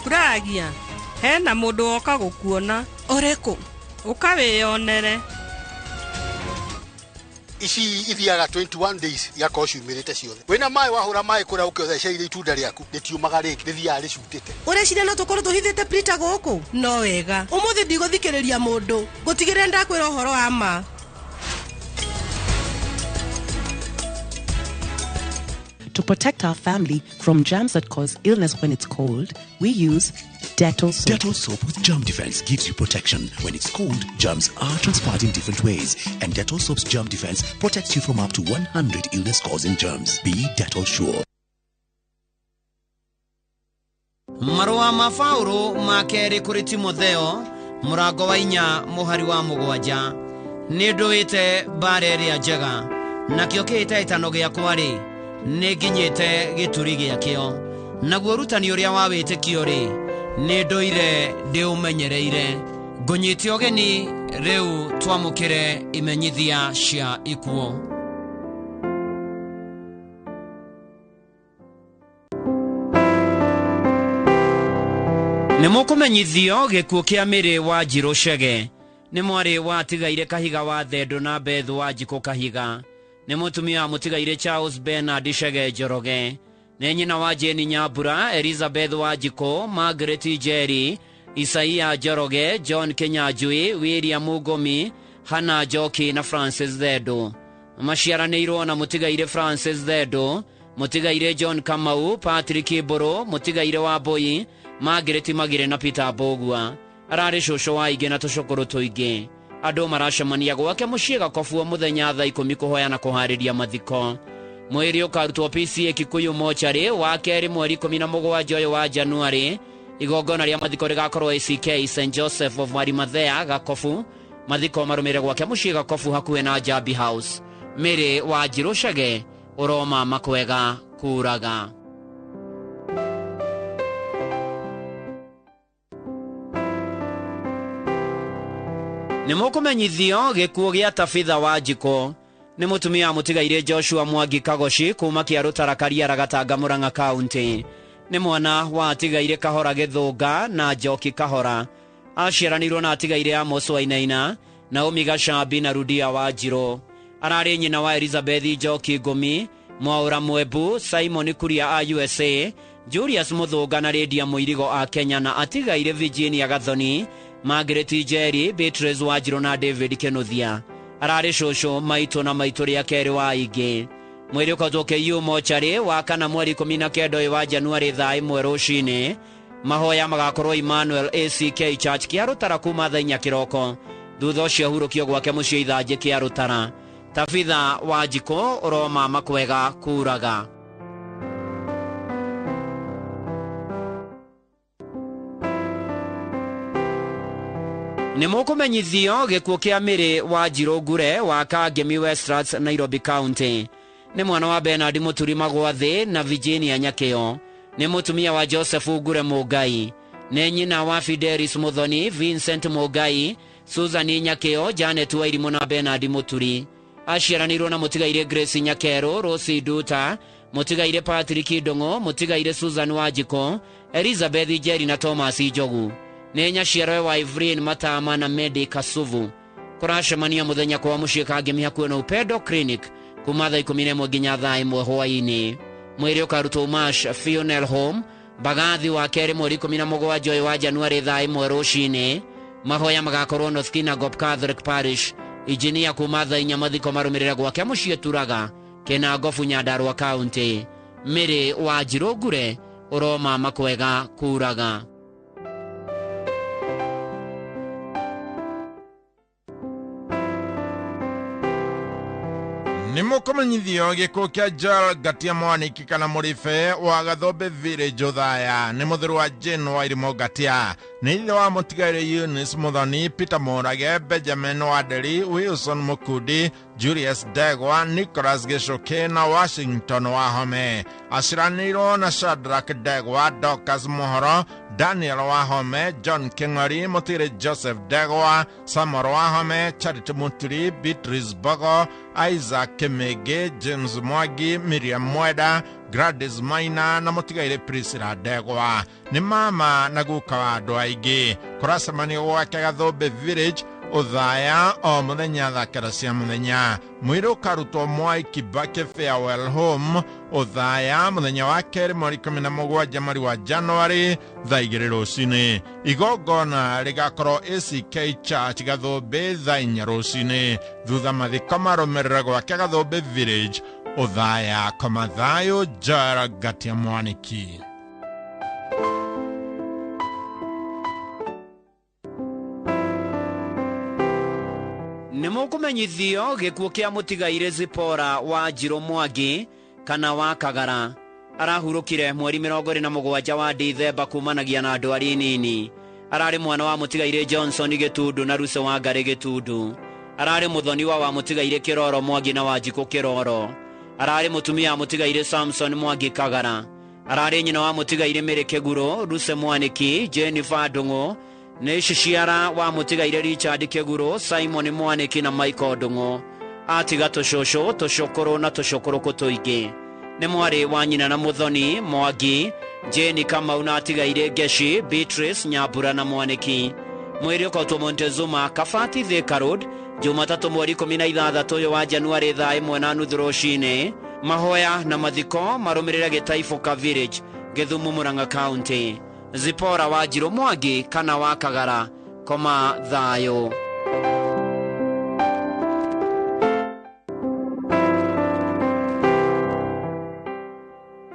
Kuragia hena mũndũ woka gũkuona. Ũrĩkũ? Ũka wĩyonere. Ici ithiaga 21 days igakorwo ciumĩrĩte ciothe. Wĩna maĩ wahũra maĩ kũrĩa ũkĩotheceire itunda rĩaku rĩtiumaga rĩngĩ, rĩthiaga rĩcutĩte. Ũreciria no tũkorwo tũhithĩte Prita gũkũ? No wega. Ũmũthĩ ndigũthikĩrĩria mũndũ, ngũtigĩrĩra ndakwĩra ũhoro wa ma. To protect our family from germs that cause illness when it's cold, we use Dettol soap. Dettol soap with germ defense gives you protection. When it's cold, germs are transferred in different ways, and Dettol soap's germ defense protects you from up to 100 illness-causing germs. Be Dettol sure. Marũa ma Paũlũ ma kerĩ kũrĩ Timotheo mũrango wa 4 mũhari wa 7. Nĩ ndũĩte mbara ĩrĩa njega, nakĩo kĩhĩtahĩtano gĩakwa-rĩ, nĩ nginyĩte gĩturi gĩakĩo, Naguo ũrutani ũrĩa wa wĩtĩkio-rĩ, nĩ ndũire ndĩũmenyereire. Ngũnyite ũgeni rĩu twamũkĩre imenyithia cia ikuũ. Nĩ mũkũmenyithio gĩkuũ kĩa Mĩrĩ wa Njirũ Chege. Nĩ mwarĩ wa Tigaire Kahiga wa Thendũ na Bethu wa Njikũ Kahiga. Nĩ mũtumia wa mũtigaire Charles Bernard Chege Njoroge. Nĩ nyina wa Jane Nyambura, Elizabeth wa Njikũ, Margaret Njeri, Isaia Njoroge, John Kinyanjui, William Ngomi, Hannah Njoki na Francis Thendũ. Maciaranĩirwo na mũtigaire Francis Thendũ, mũtigaire John Kamau, Patrick Mbũrũ, mũtigaire wa Mbui, Margaret Magire na Peter Mbũgua. Ararĩ cũcũ wa aingĩ na tũcũkũrũ tũingĩ. Andũ maracemania gwake mũciĩ Gakobu mũthenya thaa 10 kũhoya na kũharĩria mathiko. Mwĩrĩ ũkarutwo PCA Kikuyu mochari wa kerĩ mweri 17 ũyũ wa Januari. Igongona rĩa mathiko rĩgakorwo ACK St Joseph of Arimathea Gakobu. Mathiko marũmĩrĩre gwake mũciĩ Gakobu hakuhĩ na Jambi House. Mĩrĩ wa Njirũ Chege ũroma makwega kuraga. Nĩ mũkũmenyithio gĩkuũ gĩa Tabitha wa Njikũ. Nĩ mũtumia wa mũtigaire Joshua Mwangi Kagoci kuma Kĩarũtara Kariara Gatanga Murang'a County. Nĩ mwana wa atigaire Kahora Gĩthũnga na Njoki Kahora. Aciaranĩirwo na atigaire Amos Wainaina, Naomi Gacambi na Rudia wa Njirũ. Ararĩ nyina wa Elizabeth Njoki Ngũmi, Mwaũra Mwembu, Simon Kuria a USA, Julius Mũthũnga na Lydia Mũirigo a Kenya na atigaire Virginia Gathoni, Margaret Njeri, Beatrice Wanjirũ na David Kĩnuthia. Ararĩ cũcũ maitũ na maitũ rĩa kerĩ wa aingĩ. Mwĩrĩ ũkotwo KU mochari wa kana mweri 19 ũyũ wa Januari thaa 1 rũcinĩ. Mahoya magakorwo Emmanuel ACK Church Kĩarũtara kuma thaa 4 kĩroko. Thutha ũcio ahurũkio gwake mũciĩ Ithanjĩ Kĩarũtara. Tabitha wa Njikũ ũroma makwega kuraga. Nĩ mũkũmenyithio gĩkuũ kĩa Mĩrĩ wa Njirũ Ngure wa Kangemi Westlands Nairobi County. Nĩ mwana wa Bernard Mũturi Magwathĩ na Virginia Nyakĩo. Nĩ mũtumia wa Joseph Ngure Mũngai. Nĩ nyina wa Fidelis Mũthoni, Vincent Mũngai, Susan Nyakĩo, Janet Wairimũ na Bernard Mũturi. Aciaranĩirwo na mũtigaire Grace Nyakerũ, Rosie Nduta, mũtigaire Patrick Ndong'o, mũtigaire Susan Wanjikũ, Elizabeth Njeri na Thomas Njogu. Nĩ nyaciaro wa Evelyn Matama na Medi Kasuvu. Kũracemania mũthenya kwa mũciĩ Kangemi hakuhĩ na Upendo Clinic kuma thaa 11 nginya thaa 1 hwaĩ-inĩ. Mwĩrĩ ũkarutwo Mash Funeral Home Mbagathi wa kerĩ mweri 17 ũyũ wa Januari thaa 1 rũcinĩ. Mahoya magakorwo North Kinangop Catholic Parish. Injinia kuma thaa 4 mathiko marũmĩrĩre gwake mũciĩ Turaga Kinangobu Nyandarua County. Mĩrĩ wa Njirũ Ngure ũroma makwega kuraga. Nĩ mũkũmenyithio gĩkuũ kĩa Joel Ngatia Mwaniki kana Mũrĩbe wa Gathombe Village Othaya. Nĩ mũthuru wa Jane Wairimũ Ngatia. Nĩ ithe wa mũtigaire Eunice Mũthoni, Peter Mũrage, Benjamin Wanderi, Wilson Mũkundi, Julius Ndegwa, Nicholas Gĩcũkĩ na Washington Wahome. Aciaranĩirwo na Shadrack Ndegwa, Dorcas Mũhoro, Daniel Wahome, John King'ori, mũtigaire Joseph Ndegwa, Samuel Wahome, Charity Mũturi, Beatrice Bogo, Isaac Kimigi, James Mwangi, Miriam Mwenda, Gladys Maina na mũtigaire Priscilla Ndegwa. Nĩ mama na guka wa andũ aingĩ. Kũracemanio gwake Gathombe Village Othaya o mũthenya thaa 9 cia mũthenya. Mwĩrĩ ũkarutwo Mwai Kibaki Farewell Home Othaya mũthenya wa kerĩ mweri 17 mweri wa Januari thaa 2 rũcinĩ. Igongona rĩgakorwo ACK Church Gathombe thaa 4 rũcinĩ. Thutha mathiko marũmĩrĩre gwake Gathombe Village Othaya. Komathayo Joel Ngatia Mwaniki. Nĩ mũkũmenyithio gĩkuũ kĩa mũtigaire Zipora wa Njirũ Mwangi kana wa Kagara. Arahurũkire mweri 27 wa Dithemba kumanagia na ndwari nini. Ararĩ mwana wa mũtigaire Johnson Gĩtundu na Ruse wa Ngarĩ Gĩtundu. Ararĩ mũthoniwa wa mũtigaire Kĩroro Mwangi na Wanjikũ Kĩroro. Ararĩ mũtumia wa mũtigaire Samson Mwangi Kagara. Ararĩ nyina wa mũtigairĩ Mary Kĩguro, Ruse Mwaniki, Jennifer Ndung'u, nĩ ciciara wa mũtigairĩ Richard Kĩguro, Simon Mwaniki na Michael Ndung'u. Atiga tũcũcũ, tũcũkũrũ na tũcũkũrũkũ tũingĩ. Nĩ mwarĩ wa nyina na Muthoni, Mwangi, Jane Kamau na atigairĩ Ngeshi, Beatrice, Nyambura na Mwaniki. Mwĩrĩ ũkautwo Montezuma, Kabati, Thika Road, Jumatatũ mweri 16 ũyũ wa Januarĩ thaa 1:30 rũcinĩ. Mahoya na mathiko marũmĩrĩre Gĩtaibũka Village, Gĩthumo, Murang'a County. Zipora Wanjirũ Mwangi kana wa Kagara, koma thayũ.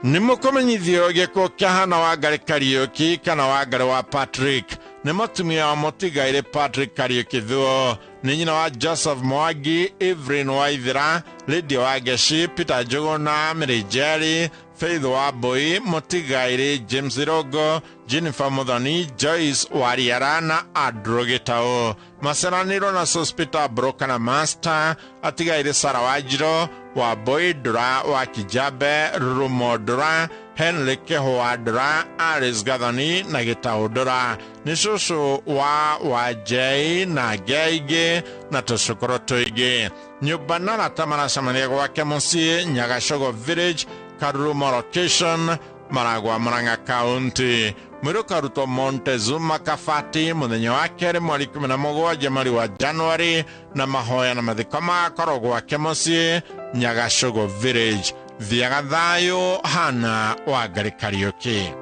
Nĩ mũkũmenyithio gĩkuũ kĩa Hana Wangari Kariũki kana Wangari wa Patrick. Nĩ mũtumia wa mũtigairĩ Patrick Kariũki Thuo. Nĩ nyina wa Joseph Mwangi, Evelyn Waithera, Lydia Wangeshi, Peter Njuguna, Mary Njeri, Faith Wambui, mũtigairĩ James Irongo, Jennifer Muthoni, Joyce Wariara na Andrew Gitau. Maceranĩirwo na Sospita Broker na Master, atigairĩ Sarah Wanjirũ, Wambui Ndura wa Kijabe, Rurumo Ndura, Henry Kĩhũa Ndura, Alice Gathoni na Gĩtaũ Ndura. Nĩ cũcũ wa Wanjei na angĩ aingĩ na tũcũkũrũ tũingĩ. Nyũmba na arata maracemania gwake mũciĩ Nyagacogo Village, Karurumo Location, Maragwa, Murang'a County. Mwĩrĩ ũkarutwo Montezuma Kabati mũthenya wa kerĩ mweri 17 mweri wa Januari, na mahoya na mathiko magakorwo gwake mũciĩ Nyagacogo Village. Thiaga thayũ. Hana Wangari Kariũki.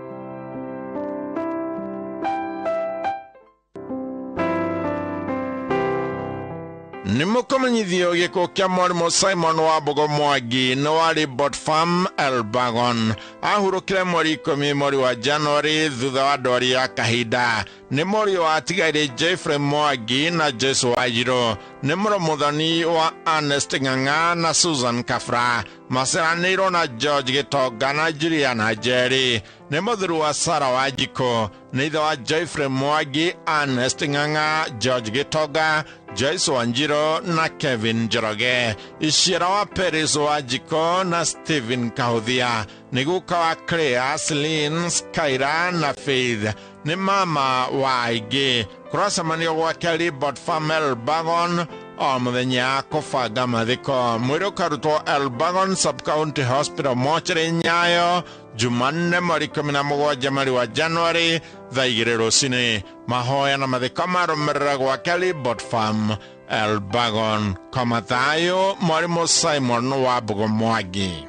Nĩ mũkũmenyithio gĩkuũ kĩa mwarimũ Simon Wambugu Mwangi nĩ wa Libot Farm Elbagon. Ahurũkire mweri 10 mweri wa Januari thutha wa ndwari ya kahinda. Nĩ mũriũ wa atigairĩ Jeffrey Mwangi na Joyce Wanjirũ. Nĩ mũrũmũthoni wa Ernest Ng'ang'a na Susan Kabra. Maceranĩirwo na George Gĩtonga na Juliana Njeri. Nĩ mũthuri wa Sarah Wanjikũ. Nĩ ithe wa Jeffrey Mwangi, Ernest Ng'ang'a, George Gĩtonga, Joyce Wanjirũ na Kevin Njoroge. Iciara wa Paris Wanjikũ na Stephen Kahuthia. Nĩ guka wa Claire, Celine, Skyra na Faith. Nĩ mama wa aingĩ. Kũracemanio gwake Libot Farm Elbagon o mũthenya kũbanga mathiko. Mwĩrĩ ũkarutwo Elbagon Sub-County Hospital mocarĩ Nyayo Jumanne mweri 17 mweri wa Januari thaa 2 rũcinĩ. Mahoya na mathiko marũmĩrĩra gwake Libot Farm Elbagon. Koma thayũ. Mwarimũ Simon Wambugu Mwangi.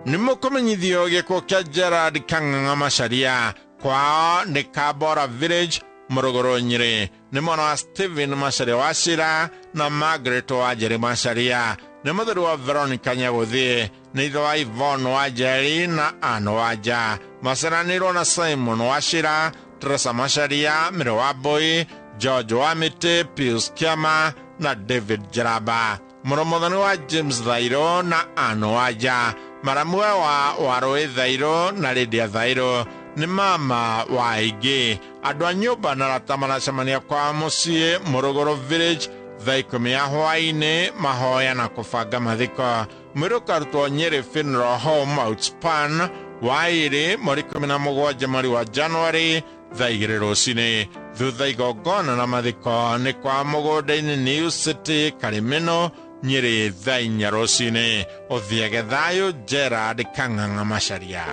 Nĩ mũkũmenyithio gĩkuũ kĩa Gerard Kang'ang'a Macharia. Kwao nĩ Kabora Village, Mũrũgũrũ, Nyĩrĩ. Nĩ mwana wa Stephen Macharia wa Cira na Margaret Wanjeri Macharia. Nĩ mũthuri wa Veronica Nyagũthiĩ. Nĩ ithe wa Yvonne Wanjeri na Ann Wanja. Maceranĩirwo na Simon Wachira, Teresa Macharia, Mary Wambui, George Wamĩtĩ, Pius Kĩama na David Jaraba. Mũrũmũthoni wa James Thairũ na Ann Wanja. Maramwe wa Warũĩ Thairũ na Lydia Thairũ. Nĩ mama wa aingĩ. Andũ a nyũmba na arata maracemania kwa mũciĩ Mũrũgũrũ Village thaa 10 ya hwaĩ-inĩ mahoya na kũbanga mathiko. Mwĩrĩ ũkarutwo Nyĩrĩ Funeral Home Outspan Waĩrĩ mweri 17 mweri wa Januari thaa 2 rũcinĩ. Thutha igongona na mathiko nĩ kwa mũgũnda-inĩ New City Karimino Nyĩrĩ thaa 4 rũcinĩ. Ũthiage thayũ. Gerard Kang'ang'a Macharia.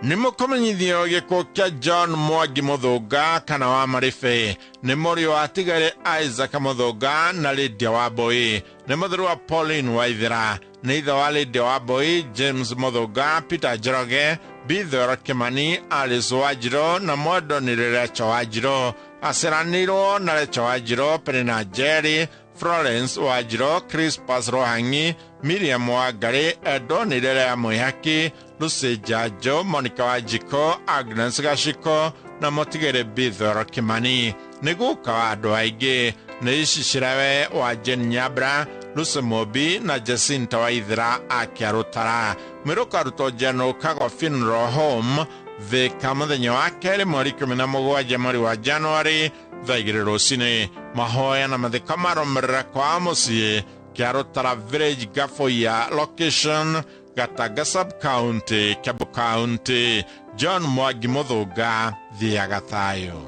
Nĩ mũkũmenyithio gĩkuũ kĩa John Mwangi Mũthũnga kana wa Marĩbĩ. Nĩ mũriũ wa atigairĩ Isaac Mũthũnga na Lydia Wambui. Nĩ mũthuri wa Pauline Waithera. Nĩ ithe wa Lydia Wambui, James Mũthũnga, Peter Njoroge, Bithoro Kĩmani, Alice Wanjirũ na Mwendoni Recho Wanjirũ. Aceranĩirwo na Recho Wanjirũ, Penina Njeri, Florence Wanjirũ, Crispus Rohangi, Miriam Wangari, Edoni Rere Mwihaki, Lucy Njanjo, Monica Wanjikũ, Agnes Gaciko na mũtigĩrĩ Bithoro Kĩmani. Nĩ guka wa andũ aingĩ. Nĩ icicirawe wa Jane Nyabra, Lucy Mobi na Jacinta Waithera a Kĩarũtara. Mwĩrĩ ũkarutwo General Kago Funeral Home Thika mũthenya wa kerĩ mweri 17 mweri wa Januari thaa 2 rũcinĩ. Mahoya na mathiko marũmĩrĩra kwa mũciĩ Kĩarũtara Village, Gaboya location, Gatanga sub county, Kiambu County. John Mwangi Muthunga, thiaga thayũ.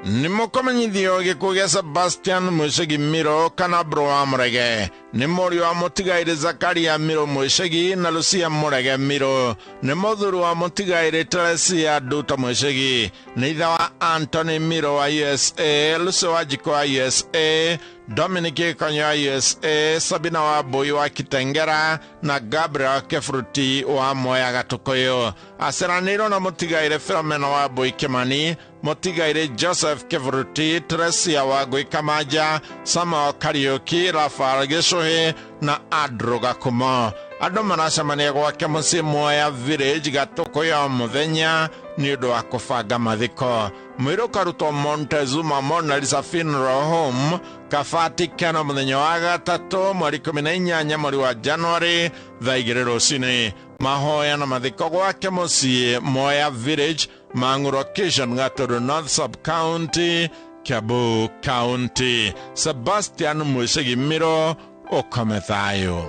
Nĩ mũkũmenyithio gĩkuũ gĩa Sebastian Mwĩcegi Miro kana Bro wa Mũrege. Nĩ mũriũ wa mũtigairĩ Zakaria Miro Mwĩcegi na Lucia Mũrege Miro. Nĩ mũthuri wa mũtigairĩ Teresia Nduta Mwĩcegi. Nĩ ithe wa Anthony Miro wa USA, Lucy Wanjikũ wa USA, Dominic Gikonyo wa USA, Sabina wa Mbui wa Kitengera na Gabriel Kefruti wa Mwea Gatukuyu. Aceranĩirwo na mũtigairĩ Philomena wa Mbui Kimani, mũtigairĩ Joseph Kefruti, Teresia wa Ngui Kamanja, Samuel Kariuki, Rafael Gĩcũhĩ na Andrew Gakumo. Andũ maracemania gwake mũciĩ Mwea Village Gatukuyu mũthenya nĩ ũndũ wa kũbanga mathiko. Mwĩrĩ ũkarutwo Montezuma Mona Lisa Funeral Home Kabati Keno mũthenya wa gatatũ mweri 18 mweri wa Januari thaa 2 rũcinĩ. Mahoya na mathiko gwake mũciĩ Mwea Village, Mang'u location, Gatũndũ North Sub County, Kiambu County. Sebastian Mwĩcegi Miro, ũkome thayũ.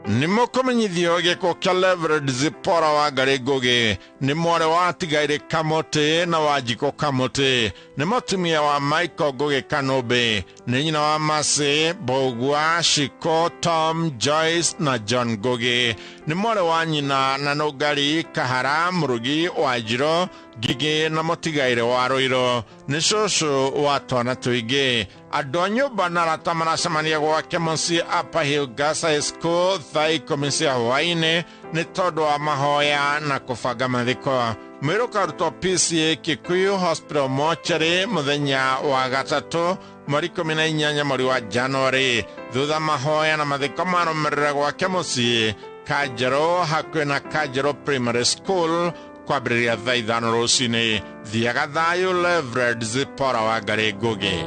Nĩ mũkũmenyithio gĩkuũ kĩa Reverend Zipporah Wangari Ngugi. Nĩ mwarĩ wa Atigaire Kamũtĩ na Wanjikũ Kamũtĩ. Nĩ mũtumia wa Michael Ngugi Kanũmbĩ. Nĩ nyina wa Mercy, Mbũgua, Shiko, Tom, Joyce na John Ngugi. Nĩ mwarĩ wa nyina na Nũngari Kahara, Mũrugi wa Njiro, Ngigĩ na mũtigaire wa Rũirũ. Nĩ cũcũ wa twana tũingĩ. Andũ a nyũmba na arata maracemania gwake mũciĩ Upper Hill Girls High School thaa 10 cia hwaĩ-inĩ nĩ tondũ wa mahoya na kũbanga mathiko. Mwĩrĩ ũkarutwo PCA Kikuyu Hospital mortuary mũthenya wa gatatũ mweri 18 mweri wa Januari. Thutha mahoya na mathiko marũmĩrĩra gwake mũciĩ Kanjerũ hakuhĩ na Kanjerũ Primary School kwambĩrĩria thaa 5 rũcinĩ. Thiaga thayũ, Reverend Zipporah Wangari Ngugi.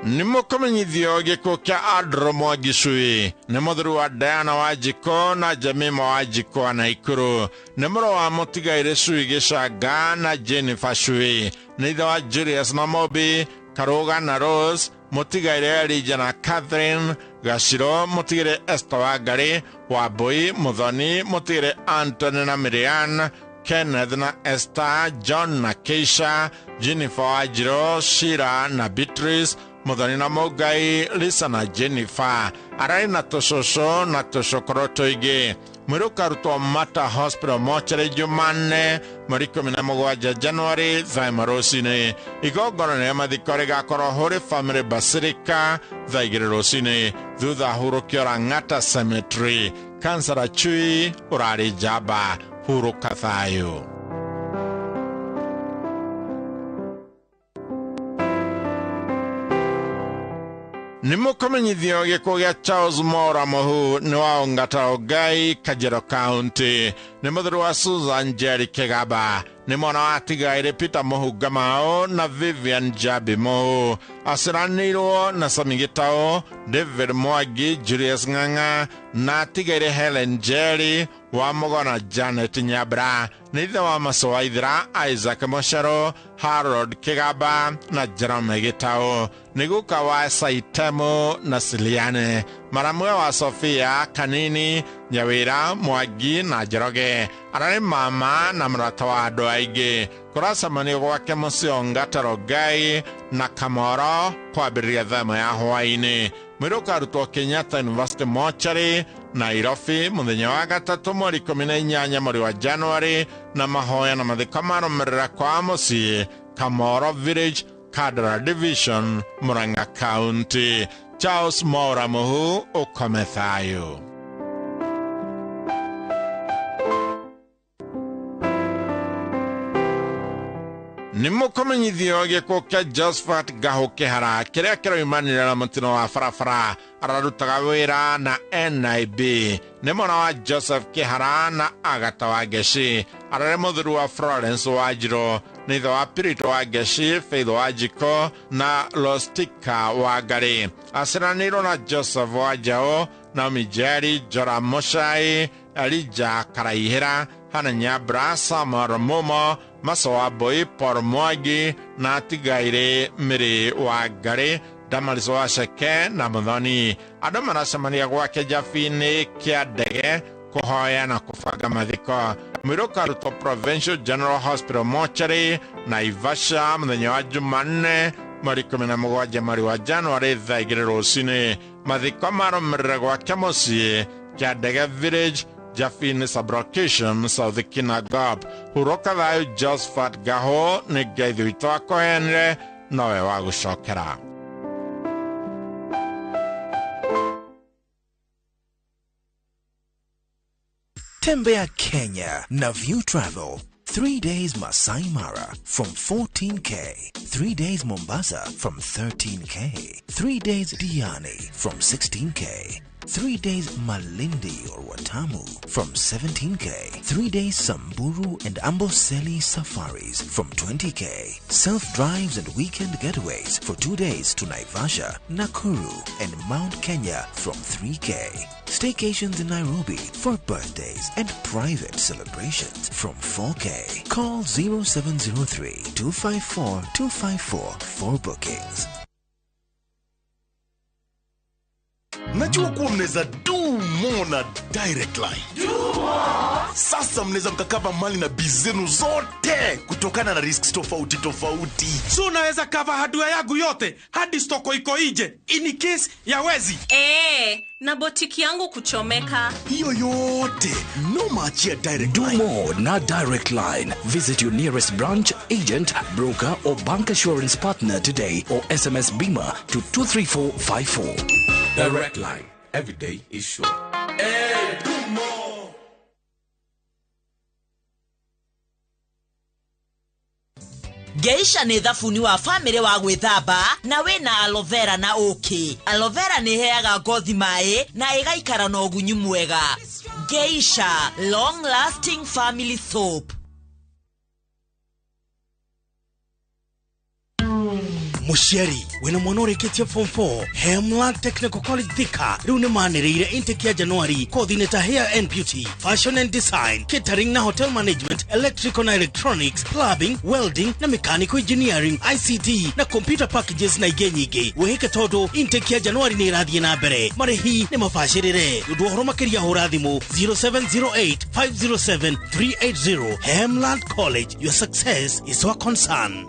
Nĩ mũkũmenyithio gĩkuũ kĩa Andrew Mwangi Cui. Nĩ mũthuri wa Diana Wanjikũ na Jemima Wanjikũ wa Naikuru. Nĩ mũrũ wa mũtigairĩ Cui Gĩcanga na Jennifer Cui. Nĩ ithe wa Julius na Mobi, Karũga na Rose, mũtigairĩ Elijah na Catherine, Gaciro, mũtigairĩ Esther Wangari, Wambui, Muthoni, mũtigairĩ Anthony na Miriam, Kenneth na Esther, John na Keisha, Jennifer Wanjiro, Shira na Beatrice, Muthoni na Mũngai, Lisa na Jennifer. Ararĩ na tũcũcũ na tũcũkũrũ tũingĩ. Mwĩrĩ ũkarutwo Mata Hospital mortuary Jumanne mweri 17 Januari thaa 1 rũcinĩ. Igongona rĩa mathiko rĩgakorwo Holy Family Basilica thaa 2 rũcinĩ. Thutha hurũkio Lang'ata Cemetery. Kansara Chui ũrarĩ njamba, hurũka thayũ. Nĩ mũkũmenyithio gĩkuũ gĩa Charles Mora Mũhu nĩ wa Ongata Ngai, Kajiado County. Nĩ mũthuri wa Susan Njeri Kĩgamba. Nĩ mwana wa Atigaire Peter Mũhu Ngamau na Vivian Jabi Mũhu. Aciaranĩirwo na Sami Gĩtaũ, David Mwangi, Julius Ng'ang'a na Atigaire Helen Njeri wa Mũgona Janet Nyabra. Nĩ ithe wa Maso Waithera, Isaac Mũcero, Harold Kĩgamba na Jerome Gĩtaũ. Nĩ guka wa Saitemo na Siliane. Maramwe wa Sofia Kanini, Nyawira, Mwangi na Njoroge. Ararĩ mama na mũrata wa andũ aingĩ. Kũracemanio gwake mũciĩ Ongata Rongai na Kamoro kwambĩrĩria thaa 1 ya hwaĩ-inĩ. Mwĩrĩ ũkarutwo Kenyatta University mortuary Nairobi mũthenya wa gatatũ mweri 18 mweri wa Januari na mahoya na mathiko marũmĩrĩra kwa mũciĩ Kamoro Village, Kandara Division, Murang'a County. Charles Mora Mũhu, ũkome thayũ. Nĩ mũkũmenyithio gĩkuũ kĩa Josephat Gahu Kĩhara kĩrĩa kĩroimanire na mũtino wa barabara. Ararutaga wĩra na NIB. Nĩ mwana wa Joseph Kĩhara na Agata wa Ngeci. Ararĩ mũthuri wa Florence Wanjirũ, nĩ ithe wa Pirito wa Ngeci, Faith wa Njiko na Lostika wa Ngarĩ. Aciaranĩirwo na Joseph wa Njaũ, Naomi Njeri, Jora Mũcai, Elija Karaihĩra, Hana Nyambra, Samuel Mumo, Maso wa Mbui, Paul Mwangi na Tigairĩ Mĩrĩ wa Ngarĩ, Damaris wa Ceke na Muthoni. Andũ maracemania gwake Njabi-inĩ kĩa ndege kũhoya na kũbanga mathiko. Mwĩrĩ ũkarutwo Provincial General Hospital Mortuary Naivasha mũthenya wa Jumanne mweri 17 mweri wa January thaa 2 rũcinĩ. Mathiko marũmĩrĩre gwake mũciĩ kĩa ndege Village, Jafini Sublocation, South Kinangop. Hurũka thayũ Josephat Gahu, nĩ Ngai witũ akũheanire nowe wa gũcokera. Tembea Kenya na View Travel. 3 days Masai Mara from 14K, 3 days Mombasa from 13K, 3 days Diani from 16K, 3 days Malindi or Watamu from 17K, 3 days Samburu and Amboseli safaris from 20K, self-drives and weekend getaways for 2 days to Naivasha, Nakuru and Mount Kenya from 3K, staycations in Nairobi for birthdays and private celebrations from 4K. Call 0703 254 254 for bookings. Najua kuwa mnaweza do more na Direct Line. Do more. Sasa mnaweza mkakava mali na biz zenu zote kutokana na risks tofauti tofauti. So unaweza cover hardware yangu yote hadi stoko iko nje in case ya wezi. Na botiki yangu kuchomeka. Hiyo yote no maachia Direct Line. Do more na Direct Line. Visit your nearest branch, agent, broker or bank assurance partner today or SMS BIMA to 23454. Direct Line. Every day is sure. Hey, do more. Geisha nĩ thabuni wa famĩlĩ wa gwĩthamba na wĩna aloe vera na ũkĩ. Aloe vera nĩ ĩheaga ngothi maĩ na ĩgaikara na ũgunyu mwega. Geisha long lasting family soap. Mũciari wĩna mwana ũrĩkĩtie form 4 Hemland Technical College Thika rĩu nĩ manĩrĩire intake ya January kothi-inĩ ta hair and beauty, fashion and design, catering na hotel management, electrical na electronics, plumbing, welding na mechanical engineering, ICT na computer packages na ingĩ nyingĩ. Wĩhĩke tondũ intake ya January nĩ ĩrathiĩ na mbere. Marĩhi nĩ mabacĩrĩre. Ũndũ wa ũhoro makĩria hũra thimũ 0708 507 380. Hemland College, your success is our concern.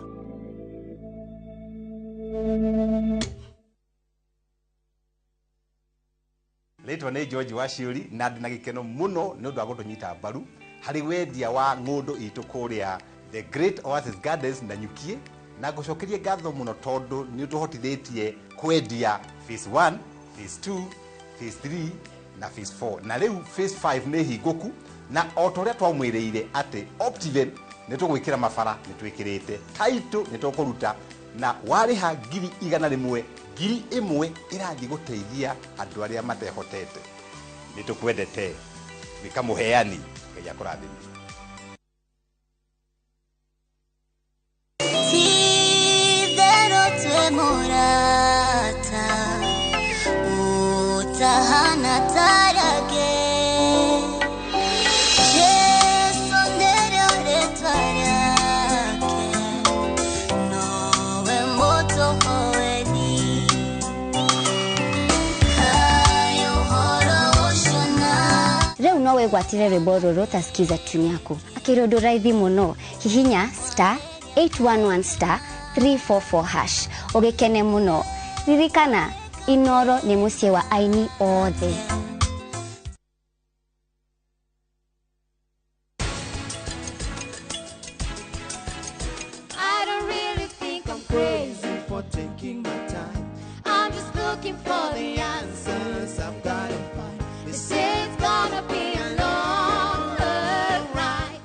Rĩtwa nĩ George Waciũri na ndĩ na gĩkeno mũno nĩ ũndũ wa gũtũnyita mbaru harĩ wendia wa ng'ũndũ itũ kũrĩa The Great Oasis Gardens na Nyukie, na ngũcokerie ngatho mũno tondũ nĩ ũtũhotithĩtie kwendia phase 1, phase 2, phase 3 na phase 4, na rĩu phase 5 nĩ hingũku, na o ta ũrĩa twamwĩrĩire atĩ Optiven nĩ tũgwĩkĩra mabara nĩ twĩkĩrĩte title nĩ tũkũruta na warĩha 100,000 1,000 ĩrathiĩ gũteithia andũ arĩa matehotete. Nĩ tũkwendete wĩka mũheani, Ngai akũrathime. Ti-thero twĩ mũrata ũtahana tarage Jesu nĩrĩo rĩtwa rĩake nowe mũtũhoeni. Rĩu no wĩgwatĩre rwĩmbo rũrũ ta skiza tune yaku akĩrĩ ũndũ raithi mũno. Hihinya star 811 star 344 hash ũgĩkene mũno. Ririkana Inoro nĩ mũciĩ wa aini othe. I don't really think I'm crazy for taking my time. I'm just looking for the answers I've got to find. They say it's gonna be a long ride.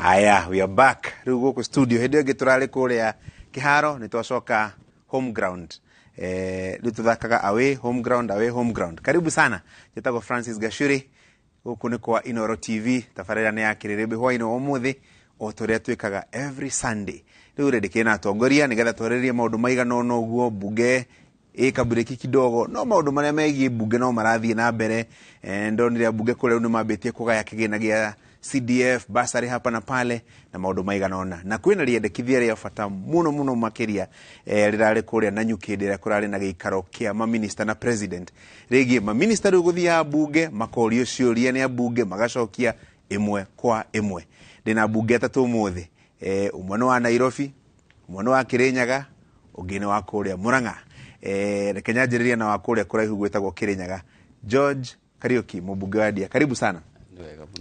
Aya, we are back rĩu gũkũ studio. Hĩndĩ ĩyo ĩngĩ tũrarĩ kũrĩa kĩharo, nĩ twacoka home ground. Rĩu tũthakaga away home ground, away home ground. Karibu sana, njĩtagwo Francis Gachuri, gũkũ nĩ kwa Inoro TV. Tabarĩra nĩ ya Kĩrĩrĩmbĩ hwainĩ wa ũmũthĩ, o ta ũrĩa twĩkaga every Sunday. Rĩu rĩ ndĩkĩrĩ na atongoria nĩgetha twarĩrĩrie maũndũ maigana ũna ũguo. Mbunge ĩ kabureki kidogo, no maũndũ marĩa megiĩ mbunge no marathiĩ na mbere. Ndonire ambunge kũrĩa rĩu nĩ mambĩtie kũgaya kĩgĩna gĩa CDF basarĩ hapa na pale na maũndũ maigana ũna, na kwĩna rĩendekithia rĩa bata mũno mũno makĩria, rĩrarĩ kũrĩa Nanyuki hĩndĩ ĩrĩa kũrarĩ na gĩikaro kĩa maminista na president rĩgiĩ maminista rĩu gũthiaga mbunge makorio ciũria nĩ ambunge magacokia ĩmwe kwa ĩmwe. Ndĩna mbunge atatũ ũmũthĩ, ũmwe nĩ wa Nairobi, ũmwe nĩ wa Kĩrĩnyaga, ũngĩ nĩ wa kũrĩa Murang'a. Reke nyanjĩrĩrie na wa kũrĩa kũraihu gwĩtagwo Kĩrĩnyaga, George Kariuki, mũmbunge wa Ndia, karibu sana.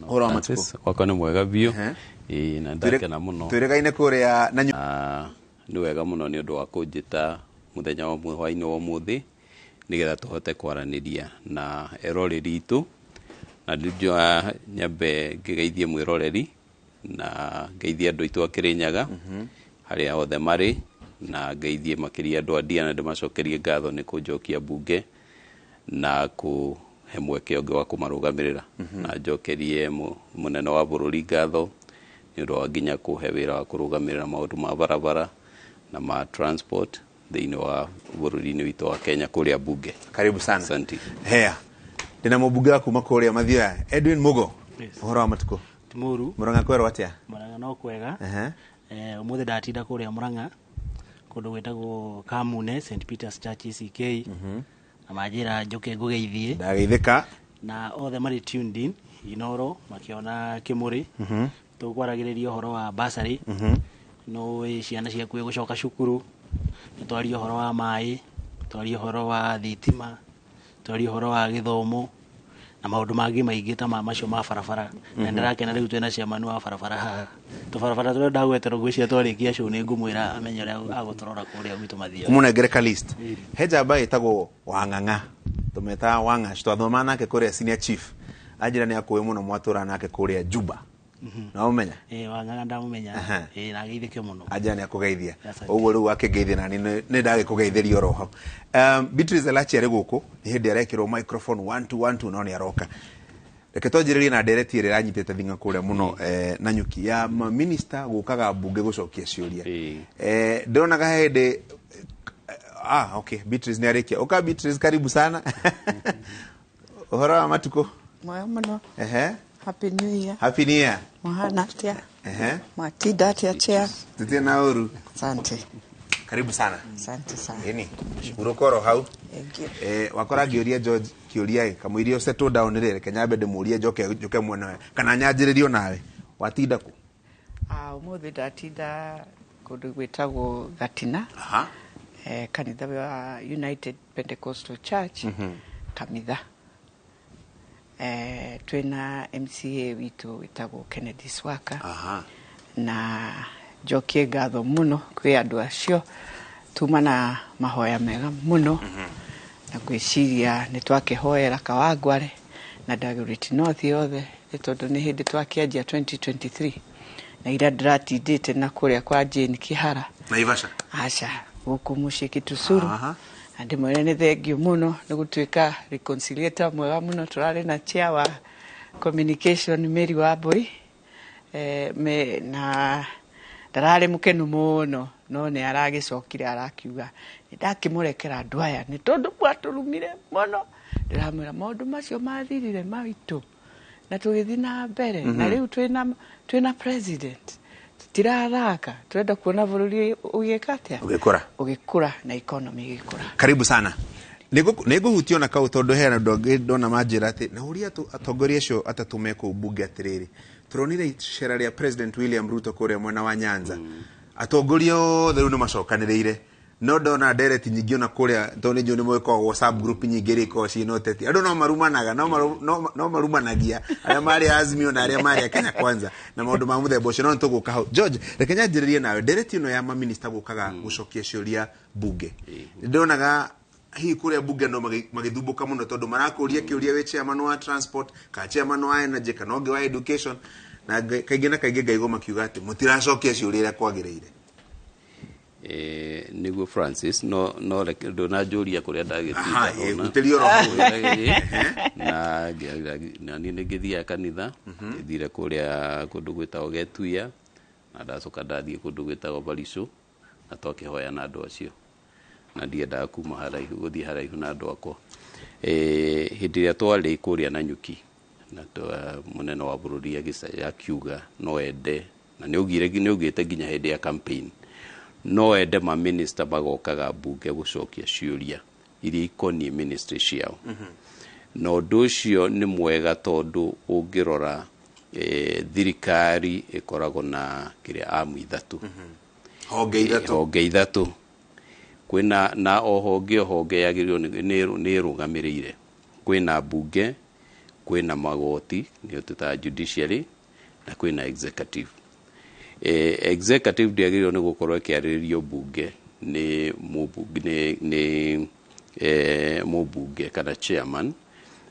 Ũhoro wa matukũ? Wakwa nĩ mwega biũ. Ĩĩ, na ndakena mũno. Twĩrĩgaine kũrĩa na Nĩ wega mũno nĩ ũndũ wa kũnjĩta mũthenya wa hwainĩ wa ũmũthĩ nĩgetha tũhote kwaranĩria na eroreri itũ, na ndinjoya nyambe ngĩgeithie mwĩroreri na ngeithie andũ aitũ a Kĩrĩnyaga harĩa othe marĩ, na ngeithie makĩria andũ a Ndia, na ndĩmacokerie ngatho nĩ kũnjokia mbunge na kũhe mweke ũngĩ wa kũmarũgamĩrĩra, na njokerie mũnene wa bũrũri ngatho nĩ ũndũ wa nginya kũhe wĩra wa kũrũgamĩrĩra maũndũ ma barabara na ma transport thĩinĩ wa bũrũri-inĩ witũ wa Kenya kũrĩa mbunge. Karibu sana. Asante. Hea, ndĩna mũmbunge wa kuma kũrĩa Mathioya, Edwin Mugo. Ũhoro wa matukũ? Ti mũru. Murang'a kwerwo atĩa? Murang'a no kwega. Ũmũthĩ ndatinda kũrĩa Murang'a kũndũ gwĩtagwo Kamune St Peter's Church ECK, na manjĩra njũke ngũgeithie. Ndageithĩka. Na othe marĩ tuned in Inoro makĩona kĩmũrĩ. Tũkwaragĩrĩria ũhoro wa basarĩ, no ciana ciaku gũcoka cukuru, nĩ twarie ũhoro wa maĩ, twarie ũhoro wa thitima, twarie ũhoro wa gĩthomo na maũndũ mangĩ maingĩ ta macio ma barabara. Na ndĩrakena rĩu twĩna chairman wa barabara haha. Tũbarabara tũrĩa ndagweterwo ngwĩciria twarĩkia show nĩ ngũmwĩra amenye ũrĩa agũtũrora kũrĩa gwitũ Mathioya. Mũnengere ka list. He njamba ĩtagwo Wang'ang'a, tũmetaga Wang'ash, twathoma nake kũrĩa senior chief, anjĩra nĩ akũĩ mũno, mwatũra nake kũrĩa Juba. Na ũmenya? Ĩĩ, Wang'ang'a ndamũmenya. Ĩĩ, na ageithĩke mũno. Anjĩra nĩ akũgeithia. Asante. Ũguo rĩu akĩngeithia nani nĩ ndagĩkũgeithĩria oro hau. Beatrice Elachi arĩ gũkũ, nĩ hĩndĩ arekĩrwo microphone 1 2 1 2, no nĩ aroka. Reke twanjĩrĩrie na ndereti ĩrĩa ĩranyitĩte thing'a kũrĩa mũno, Nanyuki ya maminista gũkaga mbunge gũcokia ciũria. Ndĩronaga he hĩndĩ, okay, Beatrice nĩ arĩkia. Ũka Beatrice, karibu sana. Ũhoro wa matukũ? Mwega mũno. Happy New Year. Happy New Year. Mwahana atĩa? Mwatinda atĩa chair? Tutie na ũru. Asante. Karibu sana. Asante sana. Ĩni. Hurũka oro hau. Thank you. Wakora ngĩũria George kĩũria ĩ, kamũiria settle down rĩ, reke nyambe ndĩmũrie njoke njoke mwena kana nyanjĩrĩrio nawe. Watinda kũ? Ũmũthĩ ndatinda kũndũ gwĩtagwo Gatina. Kanitha wa United Pentecostal Church. Kamitha. Twĩna MCA witũ wĩtagwo Kennedy Swaka. Na njokie ngatho mũno kwĩ andũ acio, tuma na mahoya mega mũno. Na ngwĩciria nĩ twakĩhoera Kawangware na Dagoretti North yothe, nĩ tondũ nĩ hĩndĩ twakĩanjia 2023, na ira ndĩratindĩte na kũrĩa kwa Jane Kihara Naivasha. Aca, gũkũ mũciĩ Kitusuru. Na ndĩmwĩre nĩ thengiũ mũno nĩ gũtuĩka reconciliator mwega mũno. Tũrarĩ na chair wa communication Mary Wambui, na ndararĩ mũkenu mũno, no nĩ aragĩcokire arakiuga nĩ ndakĩmũrekera andũ aya nĩ tondũ mwatũrumire mũno. Ndĩramwĩra maũndũ macio mathirire maitũ na tũgĩthiĩ na mbere. Na rĩu twĩna president, tũtirathaka, tũrenda kuona bũrũri ũgĩka atĩa? Ũgĩkũra. Ũgĩkũra na economy ĩgĩkũra. Karibu sana. Nĩngũhutio na kau tondũ hena andũ angĩ ndona manjĩra atĩ na ũria atongoria acio atatũ me kũu mbunge atĩrĩrĩ, tũronire icera rĩa President William Ruto kũrĩa mwena wa Nyanza, atongoria othe rĩu nĩ macokanĩrĩire, no ndona ndereti nyingĩ ona kũrĩa tondũ nĩ njũĩ nĩ mwĩkoragwo sub group nyingĩ iria ikoragwo ciĩna ũteti, andũ no marumanaga, no marumanagia arĩa marĩ Azimio na arĩa marĩ a Kenya Kwanza na maũndũ ma mũthemba ũcio, no nĩ tũgũka hau. George, reke nyanjĩrĩrie nawe ndereti ĩno ya maminista gũkaga gũcokia ciũria mbunge. Ndonaga hihi kũrĩa mbunge no magĩthumbũka mũno tondũ marakũria kĩũria wĩ chairman wa transport kana chairman wa energy kana ũngĩ wa education, Na kaingĩ na kaingĩ ngaigua makiuga atĩ mũtiracokia ciũria iria kwagĩrĩire. Nĩguo Francis, no reke ndũnanjũria kũrĩa ndagĩtinda. Aha, hutĩria oro hau. Na na niĩ nĩ ngĩthiaga kanitha, ngĩthire kũrĩa kũndũ gwĩtagwo Getuya, na ndacoka ndathiĩ kũndũ gwĩtagwo Barisũ, na twakĩhoya na andũ acio, na ndiendaga kuma haraihu gũthiĩ haraihu na andũ akwa. Hĩndĩ ĩrĩa twarĩ kũrĩa Nanyuki na mũnene wa bũrũri akiuga no ende, na nĩ augĩte nginya hĩndĩ ya campaign, no ende maminista magokaga mbunge gũcokia ciũria iria ikoniĩ ministry ciao. Na ũndũ ũcio nĩ mwega, tondũ ũngĩrora thirikari ĩkoragwo na kĩrĩa amu ithatũ. Honge ithatũ. Honge ithatũ kwĩna, na o honge o honge yagĩrĩirwo nĩ ĩrũgamĩrĩire. Kwĩna mbunge, kwĩna magoti, nĩyo twĩtaga judiciary, na kwĩna executive. Executive ndĩagĩrĩirwo nĩ gũkorwo ĩkĩarĩrĩrio mbunge nĩ mũmbunge, nĩ mũmbunge kana chairman,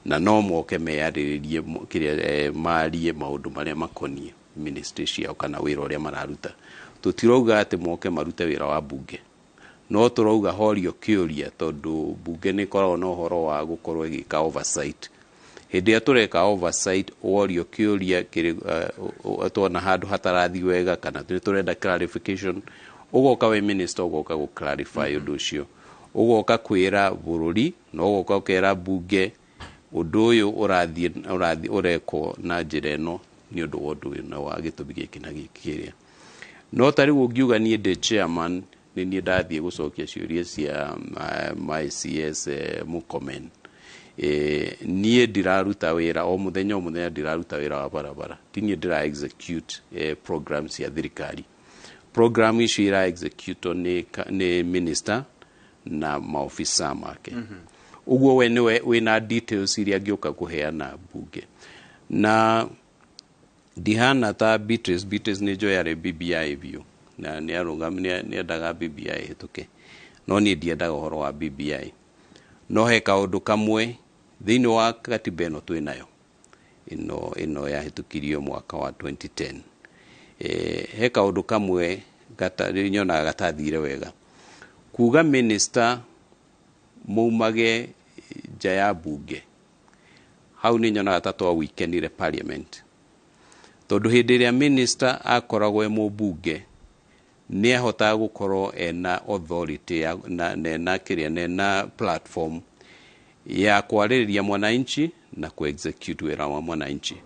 na no moke meyarĩrĩrie kĩrĩa marie maũndũ marĩa makoniĩ ministry ciao kana wĩra ũrĩa mararuta. Tũtirauga atĩ moke marute wĩra wa mbunge, no tũrauga horio kĩũria, tondũ mbunge nĩ ĩkoragwo na ũhoro wa gũkorwo ĩgĩka oversight. Hĩndĩ ĩrĩa tũreka oversight, worio kĩũria kĩrĩ tuona handũ hatarathiĩ wega kana nĩ tũrenda clarification, ũgoka wĩ minister, ũgoka gũ clarify ũndũ ũcio, ũgoka kwĩra bũrũri na ũgoka ũkera mbunge ũndũ ũyũ ũrathiĩ ũrekwo na njĩra ĩno nĩ ũndũ wa ũndũ ũyũ na wa gĩtũmi gĩkĩ na gĩkĩ kĩrĩa. No ta rĩu ũngiuga niĩ ndĩ chairman, nĩ niĩ ndathiĩ gũcokia ciũria cia my CS Murkomen, niĩ ndiraruta wĩra o mũthenya o mũthenya, ndiraruta wĩra wa barabara, ti niĩ ndĩra execute program cia thirikari. Program icio ira execute nĩ minister na maofisa make. Ũguo we nĩwe wĩna details iria angĩũka kũheana mbunge. Na ndihana ta Beatrice. Beatrice nĩ njũĩ yarĩ BBI biũ na nĩ endaga BBI ĩhĩtũke, no niĩ ndiendaga ũhoro wa BBI. No he kaũndũ kamwe thĩinĩ wa katiba ĩno twĩ nayo, ĩno yahĩtũkirio mwaka wa 2010, he kaũndũ kamwe nyonaga gatathire wega, kuga minister maumage nja ya mbunge. Hau nĩ nyonaga ta twawikenire parliament, tondũ hĩndĩ ĩrĩa minister akoragwo e mũmbunge, nĩ ahotaga gũkorwo ena authority ya, na ena kĩrĩa, na ena platform ya kwarĩrĩria mwananchi na ku execute wĩra wa mwananchi.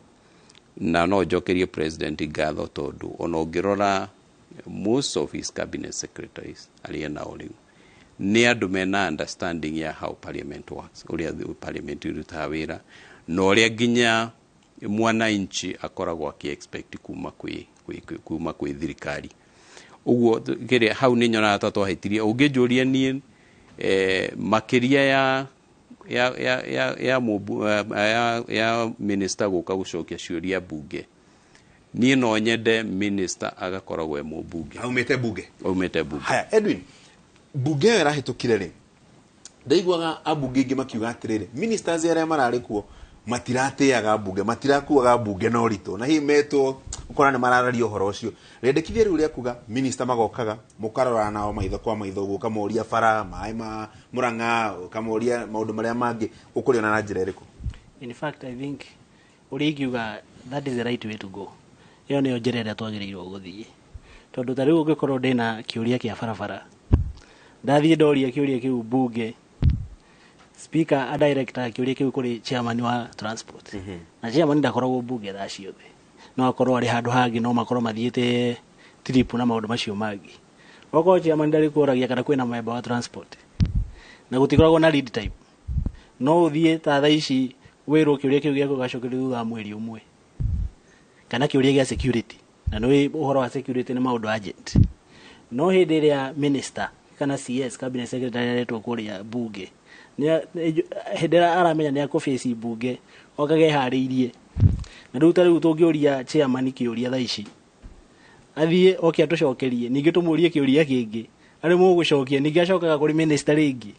Na no njokerie president ngatho, tondũ ona ũngĩrora most of his cabinet secretaries arĩa nao rĩu nĩ andũ mena understanding ya how parliament works, ũrĩa parliament ĩrutaga wĩra na ũrĩa nginya mwananchi akoragwo akĩ expect kuma kwĩ thirikari. Ũguo kĩrĩa hau nĩ nyonaga ta twahĩtirie. Ũngĩnjũria niĩ, makĩria ya minister gũka gũcokia ciũria mbunge, niĩ no nyende minister agakoragwo e mũmbunge. Aumĩte mbunge. Aumĩte mbunge. Haya, Edwin, mbunge ĩyo ĩrahĩtũkire rĩ, ndaiguaga ambunge aingĩ makiuga atĩrĩrĩ, ministers arĩa mararĩ kuo matiratĩaga mbunge, matirakuaga mbunge na ũritũ, na hihi metwo ũkora nĩ marararia ũhoro ũcio. Rĩendekithia rĩu rĩa kuga minister magokaga mũkarora nao maitho kwa maitho ũguo, ũkamoria bara, maĩ ma Mũrang'a, ũkamoria maũndũ marĩa mangĩ, ũkũrĩona na njĩra ĩrĩkũ? In fact, I think ũrĩa ingiuga, that is the right way to go. Ĩyo nĩyo njĩra ĩrĩa twagĩrĩirwo gũthiĩ, tondũ ta rĩu ũngĩkorwo ndĩna kĩũria kĩa barabara, ndathiĩ ndoria kĩũria kĩu mbunge, speaker adirecta kĩũria kĩu kũrĩ chairman wa transport, na chairman ndakoragwo mbunge thaa ciothe, no akorwo arĩ handũ hangĩ, no makorwo mathiĩte trip na maũndũ macio mangĩ. Okorwo chairman ndarĩ kũragia kana kwĩna member wa transport, na gũtikoragwo na lead time, no ũthiĩ ta thaa ici wĩrwo kĩũria kĩu gĩaku gĩgacokerio thutha wa mweri ũmwe, kana kĩũria gĩa security, na nĩ ũhoro wa security nĩ maũndũ urgent. No hĩndĩ ĩrĩa minister kana CS, cabinet secretary, aretwo kũrĩa mbunge, hĩndĩ ĩrĩa aramenya nĩ akũbĩci mbunge, okaga eharĩirie. Na rĩu ta rĩu tũngĩũria chairman kĩũria thaa ici, athiĩ oke atũcokerie, ningĩ tũmũrie kĩũria kĩngĩ arĩ mũgũcokia, ningĩ acokaga kũrĩ minister rĩngĩ.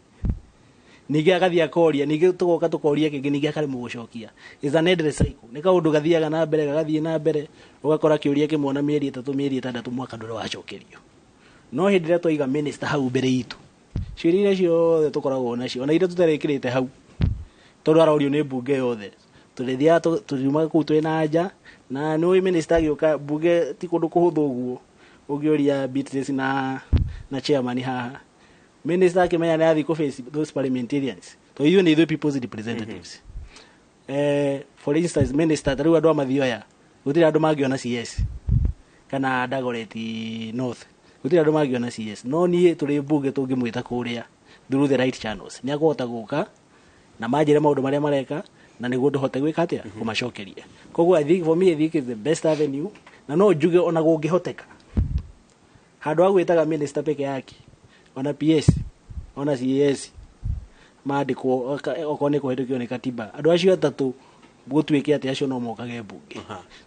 Ningĩ agathiĩ akoria, ningĩ tũgoka tũkoria kĩngĩ, ningĩ akaremwo gũcokia. Is an endless cycle. Nĩ kaũndũ gathiaga na mbere, gagathiĩ na mbere, ũgakora kĩũria kĩmwe na mĩeri 3, mĩeri 6, mwaka ndũrĩ wacokerio. No hĩndĩ ĩrĩa twaiga minister hau mbere itũ, ciũria iria ciothe tũkoragwo nacio, ona iria tũtarekĩrĩte hau, tondũ arorio nĩ mbunge yothe, tũrĩthiaga tũriumaga kũu twĩna anja. Na nĩ ũĩ minister agĩũka mbunge ti kũndũ kũhũthũ ũguo ũngĩũria Beatrice na chairman haha. Minister akĩmenya nĩ athiĩ kũ face those parliamentarians, tondũ ithuĩ nĩ ithuĩ people's representatives. For instance, minister ta rĩu andũ a Mathioya, gũtirĩ andũ mangĩona CS, kana Dagoretti North, gũtirĩ andũ mangĩona CS. No niĩ tũrĩ mbunge tũngĩmwĩta kũrĩa through the right channels, nĩ akũhota gũka na manjĩre maũndũ marĩa mareka, na nĩguo ndũhote gwĩka atĩa, kũmacokeria. Koguo I think, for me, I think it's the best avenue. Na no njuge ona kũngĩhoteka, handũ ha gwĩtaga minister peke yake, ona PS, ona CS mandĩkwo, okorwo nĩ kũhĩtũkio nĩ katiba, andũ acio atatũ gũtuĩke atĩ acio no mokage mbunge,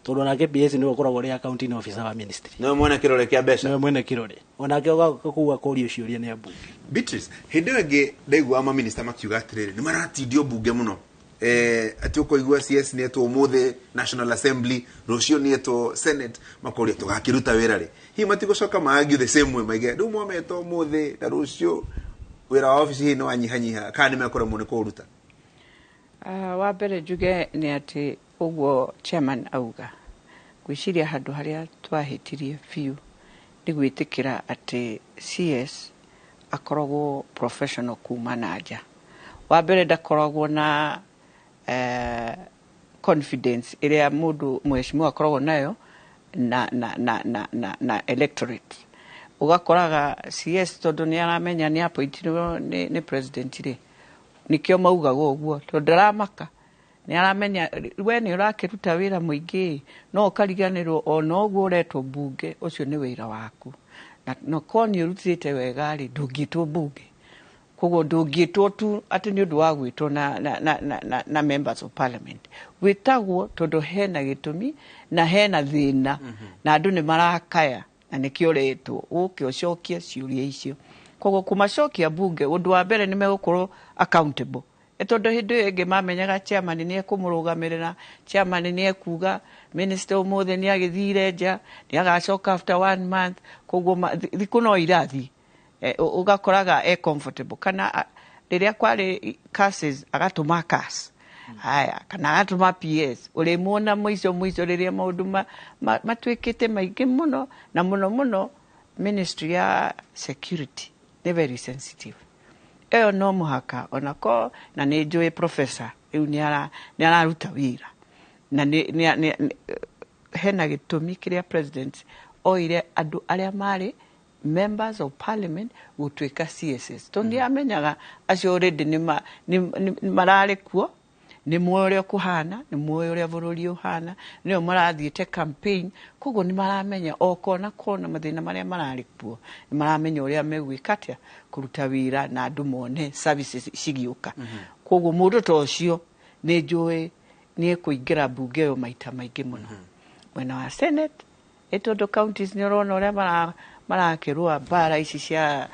tondũ onake PS nĩwe ũkoragwo ũrĩ accounting officer wa ministry. Nĩwe mwene kĩrore kĩa mbeca. Nĩwe mwene kĩrore, onake ũgoka kũu akorio ciũria nĩ ambunge. Beatrice, hĩndĩ ĩyo ĩngĩ ndaiguaga maminista makiuga atĩrĩrĩ, nĩ maratindio mbunge mũno, atĩ ũkoigua CS nĩ etwo ũmũthĩ National Assembly, rũciũ nĩ etwo Senate, makoria tũgakĩruta wĩra rĩ. Hihi matigũcoka maargue the same way, maige rĩu mwameta ũmũthĩ na rũciũ, wĩra wa obici hihi nĩ wanyihanyiha, kana nĩ mekũremwo nĩ kũũruta? Wa mbere njuge nĩ atĩ ũguo chairman auga, ngwĩciria handũ harĩa twahĩtirie biũ nĩ gwĩtĩkĩra atĩ CS akoragwo professional kuma na nja. Wa mbere, ndakoragwo na confidence ĩrĩa mũndũ mheshimiwa akoragwo nayo na electorate. Ũgakoraga CS, tondũ nĩ aramenya nĩ appointirwo nĩ president rĩ, nĩkĩo maugaga ũguo, tondũ ndaramaka, nĩ aramenya we nĩ ũrakĩruta wĩra mũingĩ, no ũkariganĩrwo ona ũguo ũretwo mbunge, ũcio nĩ wĩra waku, na no korwo nĩ ũrutĩte wega rĩ, ndũngĩtwo mbunge. Koguo ndũngĩtwo tu atĩ nĩ ũndũ wa gwĩtwo na members of parliament. Gwĩtagwo tondũ hena gĩtũmi na hena thĩna na andũ nĩ marakaya, na nĩkĩo ũretwo ũke ũcokie ciũria icio. Koguo kũmacokia mbunge, ũndũ wa mbere nĩ megũkorwo accountable. Ĩ tondũ hĩndĩ ĩyo ĩngĩ mamenyaga chairman nĩ ekũmũrũgamĩrĩra, chairman nĩ ekuga minister ũmũthĩ nĩ agĩthire nja, nĩ agacoka after one month. Koguo thikũ no irathiĩ. Ũgakoraga e comfortable, kana rĩrĩa kwarĩ cases agatũma CAS haya, kana agatũma PS. Ũrĩmuona mũico mũico rĩrĩa maũndũ matuĩkĩte maingĩ mũno, na mũno mũno ministry ya security nĩ very sensitive. Ĩyo no mũhaka onako, na nĩ njũĩ professor rĩu nĩ araruta wĩra, na hena gĩtũmi kĩrĩa president oire andũ arĩa marĩ members of parliament gũtuĩka CSS, tondũ nĩ amenyaga acio already nĩ mararĩ kuo, nĩ moĩ ũrĩa kũhana, nĩ moĩ ũrĩa bũrũri ũhana, nĩo marathiĩte campaign. Koguo nĩ maramenya o kona kona mathĩna marĩa mararĩ kuo, nĩ maramenya ũrĩa megwĩka atĩa kũruta wĩra na andũ mone services cigĩũka. Koguo mũndũ ta ũcio nĩ njũĩ nĩ ekũingĩra mbunge ĩyo maita maingĩ mũno. Mwena wa senate, ĩ tondũ counties nĩ ũrona ũrĩa marakĩrũa mbara ici cia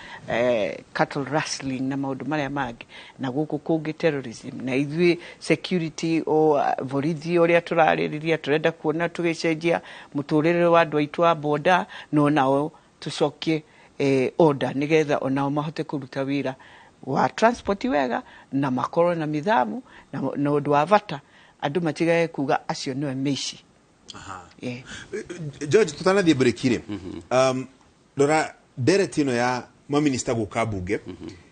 cattle rustling na maũndũ marĩa mangĩ, na gũkũ kũngĩ terrorism, na ithuĩ security o borithi ũrĩa tũrarĩrĩria, tũrenda kuona tũgĩcenjia mũtũrĩre wa andũ aitũ a boda, no nao tũcokie order, nĩgetha onao mahote kũruta wĩra wa transport wega na makorwo na mithamu, na ũndũ wa bata andũ matigage kuga acio nĩwe mĩici. Yeah. George, tutanathiĩ break rĩ, rora ndereti ĩno ya maminista gũka mbunge.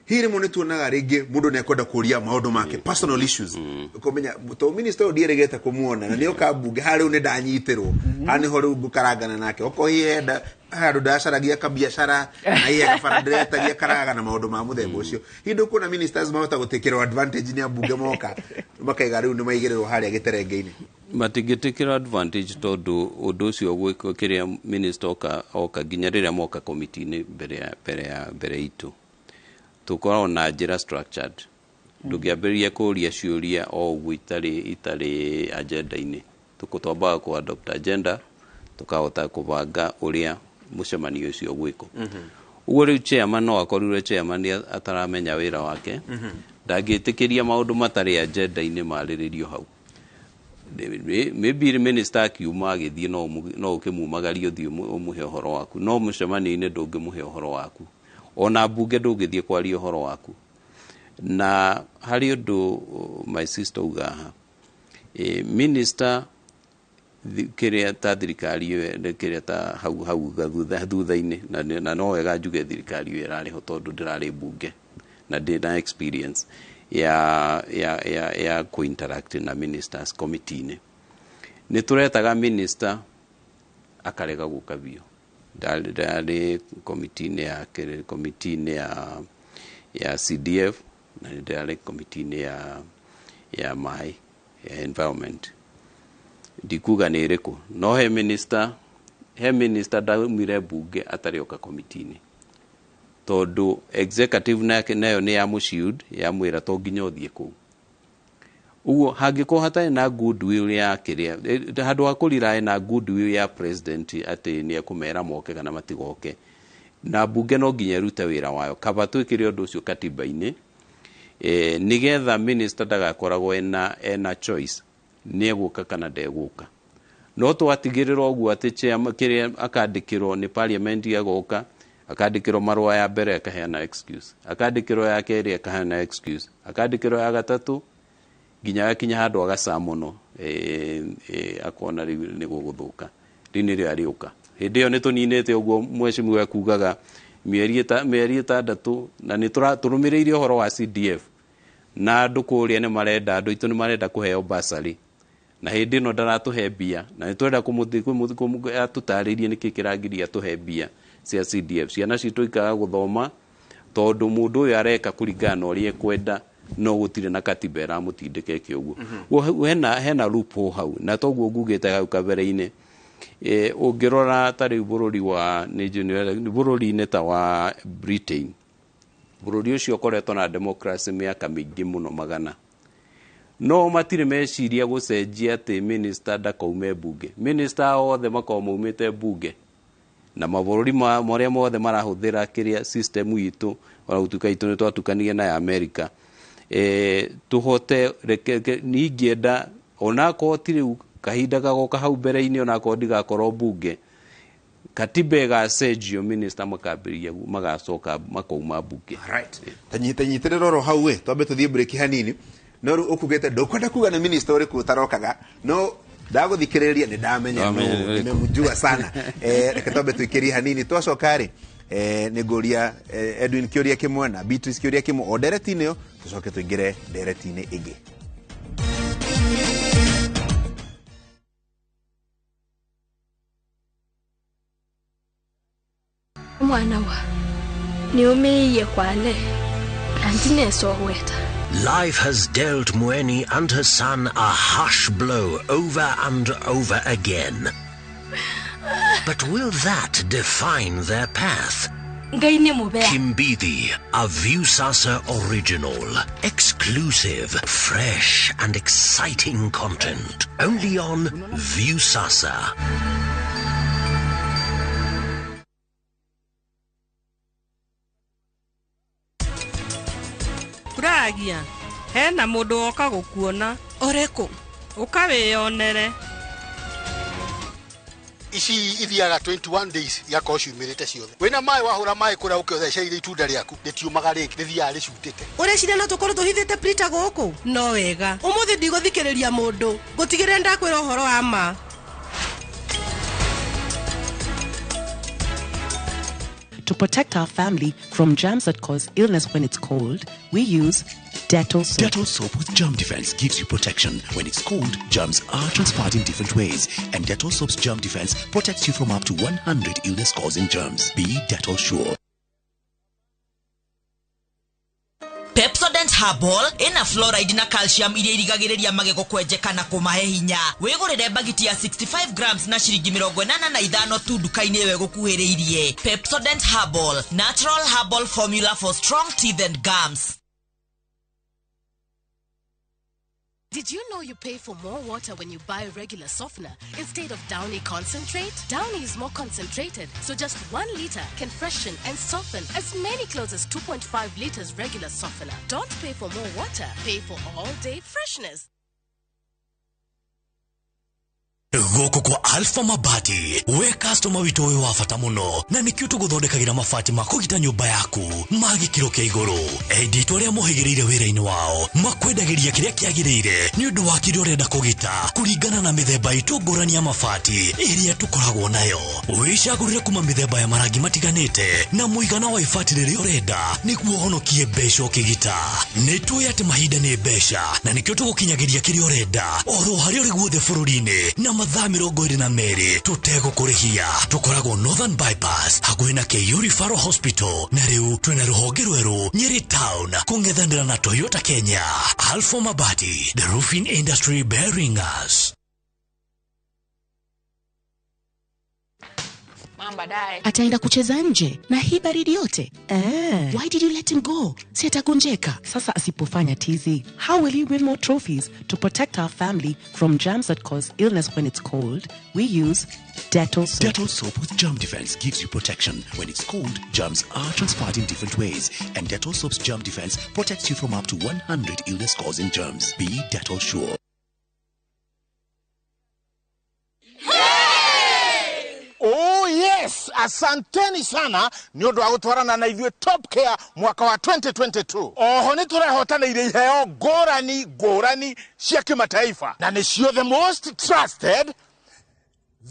Hihi rĩmwe nĩ tuonaga rĩngĩ mũndũ nĩ ekwenda kũria maũndũ make, personal issues, ũkamenya to minister ũyũ ndierĩgĩte kũmuona na nĩoka mbunge, haha rĩu nĩ ndanyitĩrwo, haha nĩho rĩu ngũkarangana nake, okorwo hihi enda handũ ndacaragia kabiacara na hihi kabara ndĩretagia karaga na maũndũ ma mũthemba ũcio. Hihi ndũkuona ministers mahota gũtĩkĩrwo advantage nĩ ambunge moka makaiga rĩu nĩ maigĩrĩrwo harĩa gĩterenge-inĩ? Matingĩtĩkĩra advantage, tondũ ũndũ ũcio gwĩkwo kĩrĩa minister oka nginya rĩrĩa moka komiti-inĩ mbere itũ, tũkoragwo na njĩra structured. Ndũngĩambĩrĩria kũria ciũria o ũguo itarĩ agenda-inĩ. Twambaga kũ adopt agenda, tũkahota kũbanga ũrĩa mũcemanio ũcio ũgwĩkwo. Ũguo rĩu chairman no akorirwe chairman nĩ ataramenya wĩra wake. Ndangĩtĩkĩria maũndũ matarĩ agenda-inĩ marĩrĩrio hau. Maybe minister akiuma agĩthiĩ no ũkĩmumagarie ũthiĩ ũmũhe ũhoro waku, no mũcemanio-inĩ ndũngĩmũhe ũhoro waku, ona mbunge ndũngĩthiĩ kwaria ũhoro waku. Na harĩ ũndũ my sister uga haha, minister kĩrĩa ta thirikari ĩyo kĩrĩa ta hau thutha-inĩ, na no wega njuge thirikari ĩyo ĩrarĩ ho tondũ ndĩrarĩ mbunge na ndĩ na experience ya kũ-interact na ministers committee-inĩ. Nĩ tũretaga minister akarega gũka biũ. Ndarĩ committee-inĩ ya committee-inĩ ya CDF, na ndarĩ committee-inĩ ya maĩ ya environment. Ndikuga nĩ ĩrĩkũ, no he minister ndaumire mbunge atarĩ oka committee-inĩ, tondũ executive nake nayo nĩ ya mũshield ya mwĩra to nginya ũthiĩ kũu. Ũguo hangĩkorwo hatarĩ na goodwill ya kĩrĩa, handũ ha kũrirae na goodwill ya president atĩ nĩ ekũmera moke kana matigoke, na mbunge no nginya ĩrute wĩra wayo. Kaba twĩkĩre ũndũ ũcio katiba-inĩ, nĩgetha minister ndagakoragwo ena choice nĩ egũka kana ndegũka. No twatigĩrĩra ũguo atĩ kĩrĩa akandĩkĩrwo nĩ parliament agoka, akandĩkĩrwo marũa ya mbere akaheana excuse, akandĩkĩrwo ya kerĩ akaheana excuse, akandĩkĩrwo ya gatatũ nginya agakinya handũ agaca mũno, akona rĩu nĩ gũgũthũka, rĩu nĩrĩo arĩũka. Hĩndĩ ĩyo nĩ tũninĩte ũguo mheshimiwa ekugaga mĩeri 6, na nĩ tũrũmĩrĩire ũhoro wa CDF, na andũ kũrĩa nĩ marenda, andũ aitũ nĩ marenda kũheo bursary, na hĩndĩ ĩno ndaratũhe mbia, na nĩ twenda atũtarĩrie nĩkĩ kĩragiria atũhe mbia cia CDF. Ciana citũ ikaga gũthoma tondũ mũndũ ũyũ areka kũringana na ũrĩa ekwenda, no gũtirĩ na katiba ĩramũtindĩka eke ũguo. Hena loophole hau, na toguo ngugĩte hau kabere-inĩ. Ũngĩrora ta rĩu bũrũri wa bũrũri-inĩ ta wa Britain, bũrũri ũcio ũkoretwo na democracy mĩaka mĩingĩ mũno magana, no matirĩ meciria gũcenjia atĩ minister ndakaume mbunge. Minister othe makoragwo maumĩte mbunge, na mabũrũri marĩa mothe marahũthĩra kĩrĩa system itũ, ona gũtuĩka itũ nĩ twatukanire na ya America, tũhote ningĩenda onakorwo ti rĩu kahinda gagoka hau mbere-inĩ, onakorwo ndigakorwo mbunge, katiba ĩgacenjio, minister makambĩrĩria magacoka makauma mbunge. Right. Tanyitĩrĩra oro hau we, twambe tũthiĩ break hanini. No rĩu ũkugĩte ndũkwenda kuga nĩ minister ũrĩkũ ũtarokaga, no ndagũthikĩrĩria nĩ ndamenya, nimemjua sana. Reke twambe tũikĩrie hanini, twacoka rĩ nĩ ngũria Edwin kĩũria kĩmwe na Beatrice kĩũria kĩmwe o ndereti-inĩ ĩyo, tũcoke tũingĩre ndereti-inĩ ĩngĩ. Mwana wa nĩ ũmĩiye kwale na ndinesogweta. Life has dealt Mueni and her son a harsh blow over and over again. But will that define their path? Kimbithi, a Viusasa original. Exclusive, fresh and exciting content. Only on Viusasa. Kuragia, hena mũndũ woka gũkuona, ũrĩkũ? Ũka wĩyonere. Ici ithiaga 21 days igakorwo ciumĩrĩte ciothe. Wĩna maĩ wahũra maĩ kũrĩa ũkĩotheceire itunda rĩaku rĩtiũmaga rĩngĩ, rĩthiaga rĩcutĩte. Ũreciria no tũkorwo tũhithĩte Prita gũkũ? No wega. Ũmũthĩ ndigũthikĩrĩria mũndũ, ngũtigĩrĩra ndakwĩra ũhoro wa ma. To protect our family from germs that cause illness when it's cold, we use Dettol soap. Dettol soap with germ defense gives you protection. When it's cold, germs are transferred in different ways, and Dettol soap's germ defense protects you from up to 100 illness-causing germs. Be Dettol sure. Pepsodent Herbal ina fluoride na calcium iria irigagĩrĩria magego kwenjeka na kũmahe hinya. Wĩgũrĩre bagiti ya 65 grams na ciringi 85 tu nduka-inĩ ĩyo ĩgũkuhĩrĩirie. Pepsodent Herbal, natural herbal formula for strong teeth and gums. Did you know you pay for more water when you buy regular softener instead of Downy concentrate? Downy is more concentrated, so just 1 liter can freshen and soften as many clothes as 2.5 liters regular softener. Don't pay for more water, pay for all day freshness. Gũkũ kwa Alpha Mabati, we customer witũ wĩ wa bata mũno, na nĩkĩo tũgũthondekagĩra mabati ma kũgita nyũmba yaku ma gĩkĩro kĩa igũrũ. Endia itũ arĩa mohĩgĩrĩire wĩra-inĩ wao makwendagĩria kĩrĩa kĩagĩrĩire nĩ ũndũ wa kĩrĩa ũrenda kũgita kũringana na mĩthemba itũ ngũrani ya mabati ĩrĩa tũkoragwo nayo. Wĩcagũrĩre kuma mĩthemba ya marangi matiganĩte na mũigana wa ibati rĩrĩa ũrenda nĩguo ũhonokie mbeca ũkĩgita. Nĩ tũĩ atĩ mahinda nĩ mbeca na nĩkĩo tũgũkinyagĩria kĩrĩa ũrenda oro harĩa ũrĩ guothe bũrũri-inĩ na mathaa 22 tũtegũkũrĩhia. Tũkoragwo Northern Bypass hakuhĩ na KU Referral Hospital, na rĩu twĩna rũhonge rwerũ Nyeri Town kũng'ethanĩra na Toyota Kenya. Alpha Mabati, the roofing industry bearing us. Ataenda kucheza nje na hii baridi yote. Why did you let him go? Si atagonjeka. Sasa asipofanya tizi, how will he win more trophies? To protect our family from germs that cause illness when it's cold, we use Dettol soap. Dettol soap with germ defense gives you protection. When it's cold, germs are transferred in different ways, and Dettol soap's germ defense protects you from up to 100 illness-causing germs. Be Dettol sure. Oh yes, asanteni sana nĩ ũndũ wa gũtwarana na ithuĩ Top Care mwaka wa 2022. Oho nĩ tũrehotanĩire iheo ngũrani ngũrani cia kĩmataifa, na nĩcio the most trusted,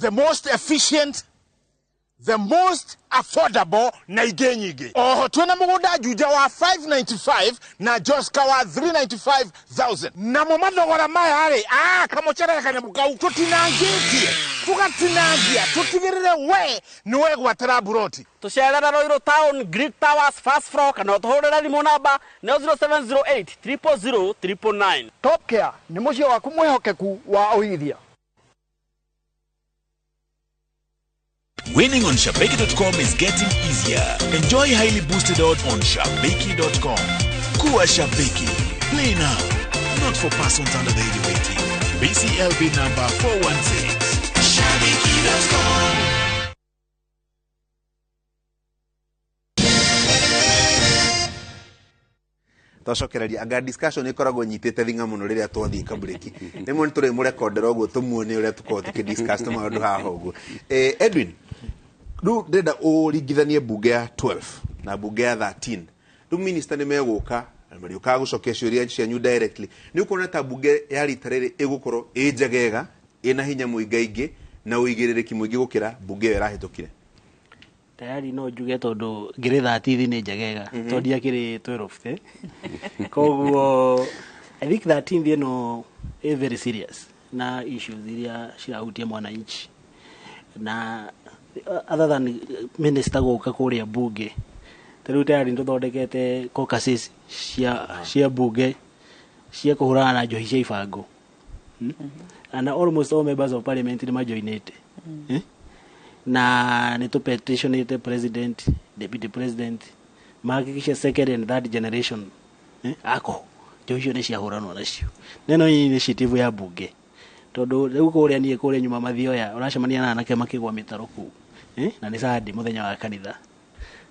the most efficient, the most affordable na ingĩ nyingĩ. Oho twĩna mũgũnda Juja wa 595 na Joska wa 395,000. Namo mathogora maya rĩ, kamũcere kanyamũ kau tũtinangĩtie, tũgatinangia, tũtigĩrĩre we nĩ wegwatĩra mburoti. Tũcerere Ruiru Town, Greek Towers, first floor, kana ũtũhũrĩre thimũ namba nĩ 0708 000 999. Top Care nĩ mũciĩ waku mwĩhokeku wa ũigithia. Winning on Shabiki.com is getting easier. Enjoy highly boosted odds on Shabiki.com. Kuwa Shabiki. Play now. Not for persons under the age of 18. BCLB number 416. Shabiki.com. Twacokereria anga discussion ikoragwo nyitĩte thinga mũno rĩrĩa twathiĩ kabreki rĩmwe nĩ tũrĩ mũrekondera ũguo tũmuone ũrĩa tũkoragwo tũkĩdiscuss tũmaũndũ haha ũguo. Edwin, rĩu ndĩrenda ũringithanie mbunge ya 12 na mbunge ya 13. Rĩu minister nĩ megũka na marĩũkaga gũcokia ciũria cianyu directly. Nĩ ũkuona ta mbunge ya rita rĩrĩ ĩgũkorwo ĩ njegega, ĩna hinya mũingaingĩ na ũigĩrĩrĩki mũingĩ gũkĩra mbunge ĩyo ĩrahĩtũkire? Tayari no njuge tondu ngiri 13 nĩ njegega tondu ndiakĩrĩ 12 koguo I think 13 ĩno ĩ very serious na issues iria cirahutia mwananchi, na other than minister gũka kũrĩa bunge, ta rĩu tayari nĩtũthondekete caucuses cia bunge cia kũhũrana na njohi cia ibango, and almost all members of parliament nĩ majoinĩte, na nĩ tũpetitionĩte president, deputy president mahakikishe second and third generation alcohol njohi icio nĩ ciahũranwo nacio. Neno hii initiative ya bunge tondu rĩu kũrĩa niĩ kũrĩa nyuma mathioya ũracemania na anake makĩgwa mĩtaro kũu, na nĩ Sunday mũthenya wa kanitha.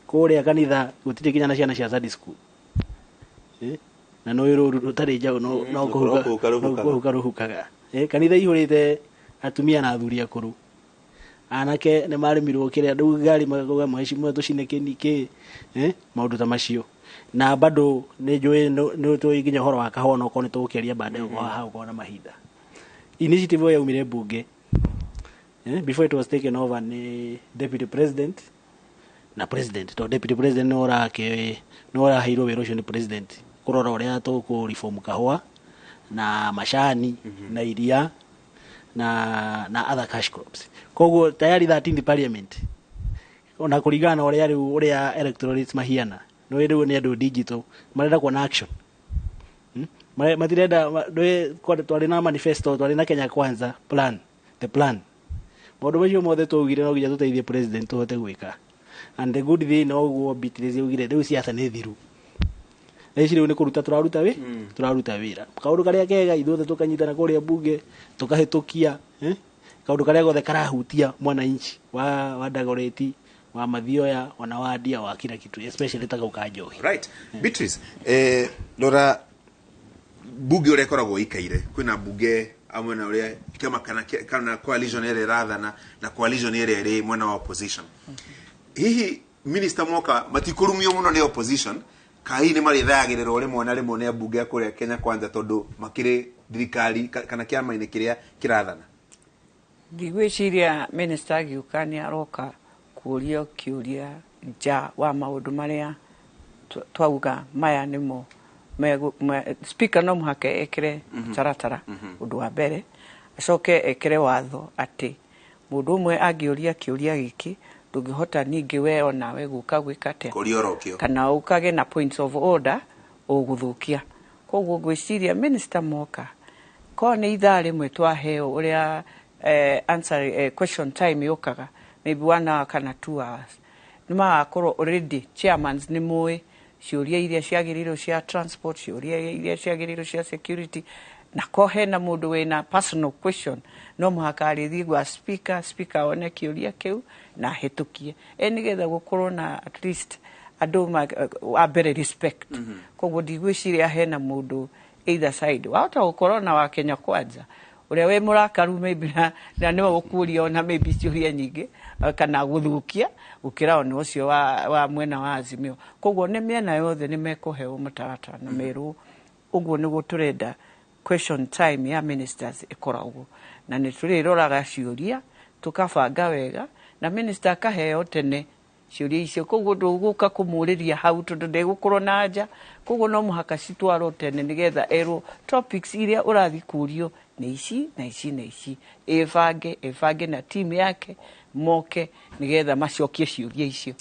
Kũrĩa kanitha gũtirĩ nginya na ciana cia Sunday school, na no rũru rũtarĩ njaũ no kũhuka rũhukaga. Kanitha ihũrĩte atumia na athuri akũrũ, anake nĩ marĩmirwo kĩrĩa rĩu ngari magauga mheshimiwa tũcine kĩni kĩ, maũndũ ta macio. Na bado nĩ njũĩ nĩ tũĩ nginya ũhoro wa kahũa no okorwo nĩ tũgũkĩaria baadaye ũkorwo haha ũkorwo na mahinda. Initiative ĩyo yaumire bunge, before it was taken over nĩ deputy president na president, tondũ deputy president nĩ ũraheirwo wĩra ũcio nĩ president kũrora ũrĩa tũkũ reform kahũa na macani na iria na other cash crops. Koguo tayari 13th parliament ona kũringana na ũrĩa rĩu ũrĩa electorates mahiana no rĩu nĩ andũ digital marenda kuona action. Matirenda twarĩ na manifesto, twarĩ na Kenya Kwanza plan, the plan, maũndũ macio mothe twaugire no nginya tũteithie president tũhote gwĩka. And the good thing no ũguo Beatrice augire rĩu siasa nĩ thiru, Thaa ici rĩu nĩ kũruta tũraruta wĩ tũraruta wĩra. Kaũndũ karĩa kega ithuothe tũkanyitana kũrĩa bunge tũkahĩtũkia, eh? Kaũndũ karĩa gothe karahutia mwananchi wa Dagoretti, wa Mathioya, ona wa Ndia, wa kila kitu, especially ta kau ka njohi. Right. Beatrice, rora bunge ũrĩa ĩkoragwo ĩikaire. Kwĩna bunge amwe na ũrĩa kĩama kana coalition ĩrĩa ĩrathana na coalition ĩrĩa ĩrĩ mwena wa opposition. Hihi minister moka matikũrumio mũno nĩ opposition, ka hihi nĩ marĩthayagĩrĩrwo rĩmwe na rĩmwe nĩ ambunge a kũrĩa Kenya Kwanza tondũ makĩrĩ thirikari kana kĩama-inĩ kĩrĩa kĩrathana? Ndigwĩciria minister agĩũka nĩ aroka kũũrio kĩũria nja wa maũndũ marĩa twauga maya nĩmo speaker no mũhaka ekĩre taratara. Ũndũ wa mbere acoke ekĩre watho atĩ mũndũ ũmwe angĩũria kĩũria gĩkĩ, ndũngĩhota ningĩ we onawe gũka gwĩka atĩa? Kũria orokio. Kana ũkage na points of order ũgũthũkia. Koguo ngwĩciria minister moka ko nĩ ithaa rĩmwe twaheo ũrĩa answer question time yũkaga, maybe 1 hour kana 2 hours, nĩ magakorwo already chairmans nĩ moĩ ciũria iria ciagĩrĩirwo cia transport, ciũria iria ciagĩrĩirwo cia security, na ko hena mũndũ wĩna personal question no mũhaka arĩthiĩ gwa speaker, speaker one kĩũria kĩu na ahĩtũkie, nĩgetha gũkorwo na at least andũ wa mbere respect. Koguo ndigwĩciria hena mũndũ either side. Wahota gũkorwo na wa Kenya Kwanza ũrĩa wĩ mũrakaru maybe na nĩwe ũkũria ona maybe ciũria nyingĩ, kana gũthũkia gũkĩra ona ũcio wa mwena wa Azimio. Koguo nĩ mĩena yothe nĩ mekũheo mũtaratara na merwo ũguo nĩguo tũrenda question time ya ministers ĩkoragwo, na nĩ tũrĩroraga ciũria tũkabanga wega na minister akaheo tene ciũria icio. Koguo ndũgũka kũmũrĩria hau tondũ ndegũkorwo na anja. Koguo no mũhaka citwarwo tene nĩgetha erwo topics iria ũrathiĩ kũrio nĩ ici na ici na ici, ĩbange na team yake moke nĩgetha macokie ciũria icio.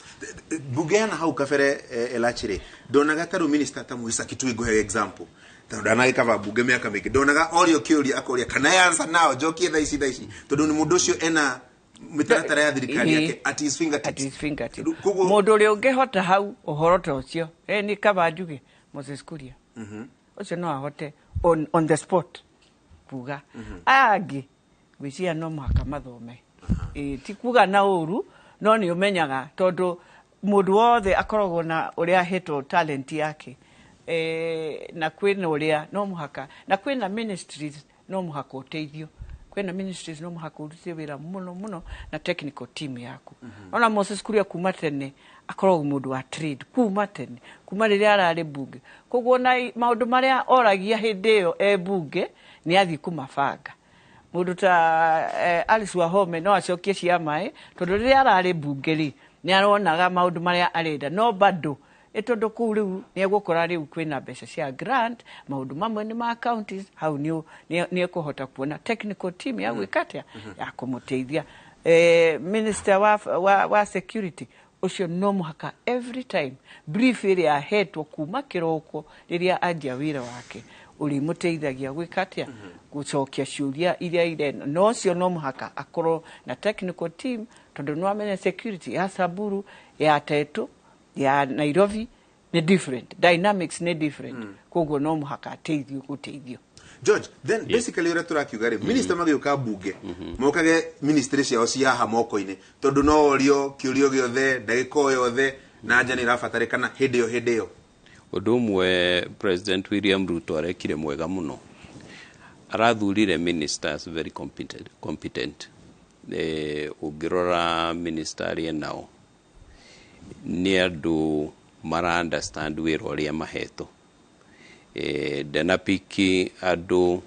Bunge ya na hau kabere, elachire ndonaga ta rĩu minister ta Muisa Kitui, ngũhe example tondũ ndanagĩkaba bunge mĩaka mĩingĩ, ndonaga orio kĩũria akoria kana I answer now, njokie thaa ici thaa ici, tondũ nĩ mũndũ ũcio ena mĩtaratara ya thirikari yake at his fingertips. At his fingertips. Mũndũ ũrĩa ũngĩhota hau ũhoro ta ũcio, nĩ kaba njuge Moses Kuria. Ũcio no ahote on the spot kuga. Aya angĩ ngwĩciria no mũhaka mathome. Ti kuga na ũru, no nĩ ũmenyaga tondũ mũndũ wothe akoragwo na ũrĩa ahetwo talent yake, na kwĩna ũrĩa no mũhaka, na kwĩna ministries no mũhaka ũteithio, kwĩna ministries no mũhaka ũrute wĩra mũno mũno na technical team yaku. Ona Moses Kuria kuma tene akoragwo mũndũ wa trade kuma tene, kuma rĩrĩa ararĩ bunge. Koguo na maũndũ marĩa oragia hĩndĩ ĩyo e bunge nĩ athiĩ kũmabanga. Mũndũ ta Alice Wahome no acokie cia maĩ tondũ rĩrĩa ararĩ bunge rĩ nĩ aronaga maũndũ marĩa arenda, no bado ĩ tondũ kũu rĩu nĩ egũkora rĩu kwĩna mbeca cia grant, maũndũ mamwe nĩ ma counties, hau nĩ ekũhota kuona technical team ya gwĩka atĩa, ya kũmũteithia. Minister wa security ũcio no mũhaka every time brief ĩrĩa ahetwo kuma kĩroko rĩrĩa anjia wĩra wake ũrĩmũteithagia gwĩka atĩa, gũcokia ciũria iria irena, no ũcio no mũhaka akorwo na technical team tondũ nĩ wamenya security ya Samburu, ya Tetu, ya Nairobi nĩ different, dynamics nĩ different. Koguo no mũhaka ateithio gũteithio. George, then basically ũrĩa tũrakiuga rĩ, minister magĩũka bunge mokage ministry ciao ci haha moko-inĩ tondũ no orio kĩũrio gĩothe ndagĩka o yothe na anja nĩ ĩrabatarĩkana hĩndĩ ĩyo hĩndĩ ĩyo. Ũndũ ũmwe President William Ruto arekire mwega mũno, arathurire ministers very competent. Ũngĩrora minister arĩa nao nĩ andũ mara understand wĩra ũrĩa mahetwo. Ndanapiki andũ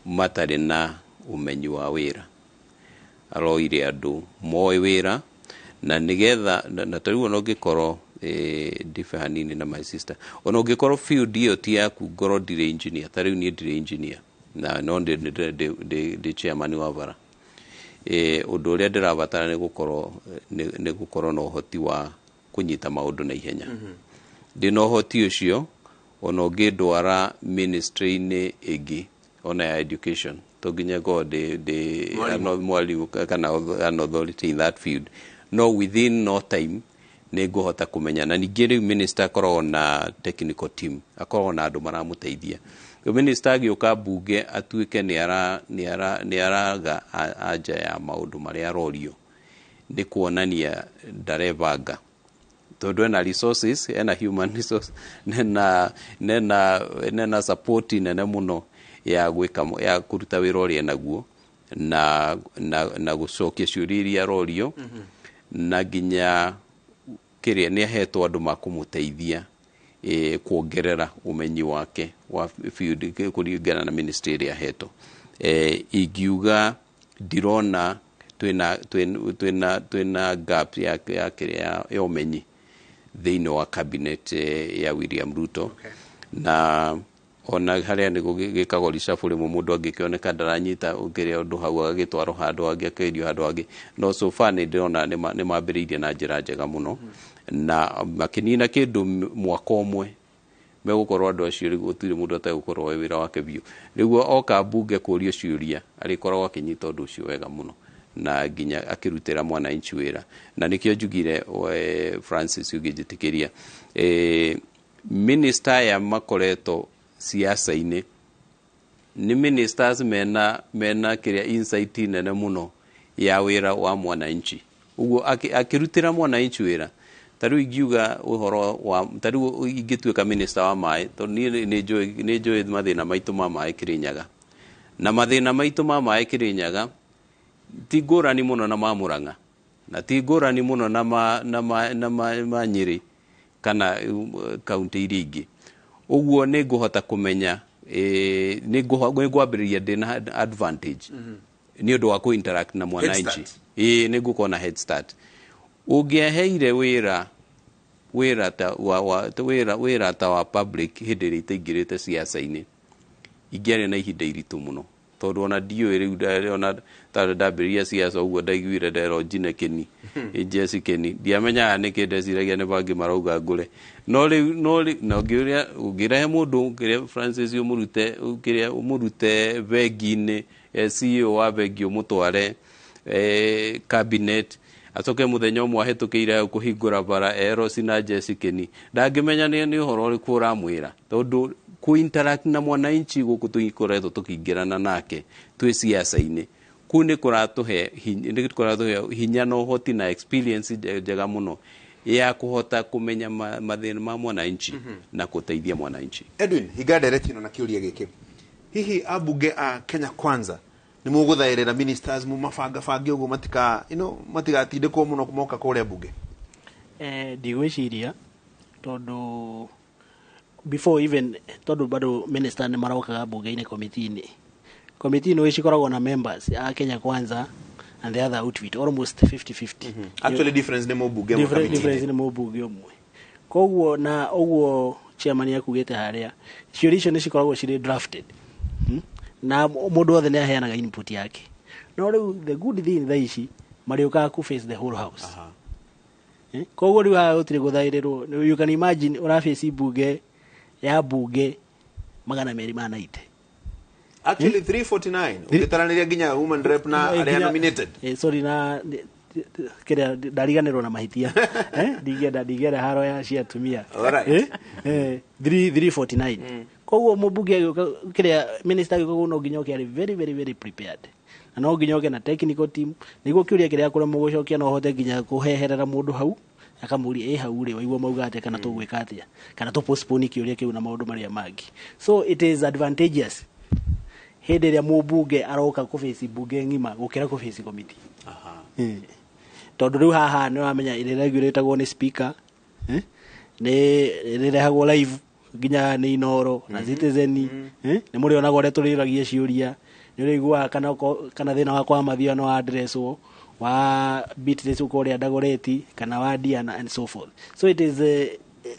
matarĩ na ũmenyi wa wĩra, aroire andũ moĩ wĩra na nĩgetha na tarĩu ona ũngĩkorwo, ndibe hanini na my sister, ona ũngĩkorwo field ĩyo ti yaku, ngorwo ndirĩ engineer, ta rĩu niĩ ndirĩ engineer na no ndĩ chairman wa bara, ũndũ ũrĩa ndĩrabatara nĩ gũkorwo na ũhoti wa kũnyita maũndũ na ihenya. Ndĩna ũhoti ũcio, ona ũngĩndwara ministry-inĩ ĩngĩ ona ya education, to nginya ngorwo ndĩ Mwarimũ. Mwarimũ kana an authority in that field, no within no time Nĩ ngũhota kũmenya. Na ningĩ rĩu minister akoragwo na technical team, akoragwo na andũ maramũteithia. Rĩu minister agĩũka mbunge atuĩke nĩ araga anja ya maũndũ marĩa arorio, nĩ kuonania ndarebanga, tondũ ena resources, ena human resource, nena support nene mũno ya gwĩka, ya kũruta wĩra ũrĩa enaguo na gũcokia ciũria iria arorio, na nginya kĩrĩa nĩ ahetwo andũ ma kũmũteithia kuongerera ũmenyi wake wa field kũringana na ministry ĩrĩa ahetwo. Ingiuga ndirona twĩna gap ya kĩrĩa ya ũmenyi thĩinĩ wa cabinet ya William Ruto. Na ona harĩa nĩ gĩkagwo reshuffle, rĩmwe mũndũ angĩkĩoneka ndaranyita kĩrĩa ũndũ hau, agagĩtwarwo handũ hangĩ, akeherio handũ hangĩ. No so far nĩ ndĩrona nĩ mambĩrĩirie na njĩra njega mũno, na makĩnina kĩndũ mwaka ũmwe megũkorwo andũ acio rĩu gũtirĩ mũndũ ategũkorwo e wĩra wake biũ. Rĩu oka mbunge kũrio ciũria, arĩkoragwo akĩnyita ũndũ ũcio wega mũno na nginya akĩrutĩra mwananchi wĩra. Na nĩkĩo njugire we, Francis, ũngĩnjĩtĩkĩria, minister aya makoretwo siasa-inĩ nĩ ministers mena kĩrĩa insight nene mũno ya wĩra wa mwananchi. Ũguo akĩrutĩra mwananchi wĩra, ta rĩu ingiuga ũhoro wa, ta rĩu ingĩtuĩka minister wa maĩ, tondũ niĩ nĩ njũĩ mathĩna maitũ ma maĩ Kĩrĩnyaga, na mathĩna maitũ ma maĩ Kĩrĩnyaga ti ngũrani mũno na ma Mũrang'a, na ti ngũrani mũno na ma Nyĩrĩ kana kaunti iria ingĩ. Ũguo nĩ ngũhota kũmenya, nĩ ngwambĩrĩria ndĩna advantage nĩ ũndũ wa kũ-interact na mwananchi. Start. Ĩĩ, nĩ ngũkorwo na head start. Ũngĩaheire wĩra ta wa wĩra ta wa public hĩndĩ ĩrĩa itaingĩrĩte siasa-inĩ, ingĩarĩ na ihinda iritũ mũno, tondũ ona ndiũĩ rĩu ona ta ndambĩrĩria siasa ũguo, ndaiguire nderwo njine kĩni, Jesse kĩni, ndiamenyaga nĩkĩ, ndeciragia nĩ bangĩ marauga ngũre. No rĩu na ũngĩũria, ũngĩrehe mũndũ kĩrĩa, Francis, ũmũrute kĩrĩa, ũmũrute bengi-inĩ, CEO wa bengi, ũmũtware cabinet, acoke mũthenya ũmwe ahĩtũkĩire hau kũhingũra bara erwo cina Jesse kĩni, ndangĩmenya nĩ ũhoro ũrĩkũ ũramwĩra, tondũ kũ-interact na mwananchi gũkũ tũkoretwo tũkĩingĩrana nake twĩ siasa-inĩ kũu nĩ kũratũhe hinya na ũhoti na experience njega mũno ya kũhota kũmenya mathĩna ma mwananchi na kũteithia mwananchi. Edwin, hinga ndereti ĩno na kĩũria gĩkĩ: hihi ambunge a Kenya Kwanza nĩ mũgũthaĩrĩra ministers mũmabangabange ũguo matika matigatindĩkwo mũno moka kũrĩa mbunge? Ndigwĩciria, tondũ before even, tondũ bado minister nĩ marokaga mbunge-inĩ, committee-inĩ cikoragwo na members a Kenya Kwanza and the other outfit almost 50-50. Actually difference nĩ mũmbunge ũmwe Difference committee-inĩ. Nĩ mũmbunge ũmwe. Koguo na ũguo chairman akugĩte harĩa, ciũria icio nĩ cikoragwo cirĩ drafted, Na mũndũ wothe nĩ aheanaga input yake. No rĩu the good thing thaa ici marĩũkaga ku face the whole house. Koguo rĩu haha gũtirĩ gũthaĩrĩrwo. You can imagine ũrabaci mbunge ya mbunge 290. Actually 349 ũngĩtaranĩria nginya woman rep na arĩa nominated. Sorry, na kĩrĩa ndariganĩrwo na mahĩtia, ndingĩenda haro ya cia atumia. Alright. 349. Koguo mũmbunge agĩũka, kĩrĩa minister agĩũka kũu, no nginya oke arĩ very very very prepared, na no nginya oke na technical team nĩguo kĩũria kĩrĩa akũremwo gũcokia no ahote nginya kũheherera mũndũ hau, akamũria ĩ hau rĩ, waigua mauga atĩa, kana tũgwĩka atĩa, kana tũ postpone kĩũria kĩu na maũndũ marĩa mangĩ. So it is advantageous hĩndĩ ĩrĩa mũmbunge aroka kũbaci mbunge ng'ima gũkĩra kũbaci committee. Tondũ rĩu haha nĩ ũramenya ĩrĩa regulatagwo nĩ speaker, nĩ rĩrehagwo live nginya nĩ Inoro na Citizen, nĩ mũrĩonaga ũrĩa tũrĩũragia ciũria, nĩ ũrĩiguaga kana thĩna wakwa wa mathio no addresswo, wa Beatrice ũkũrĩa Dagoretti kana wa Diana and so forth. So it is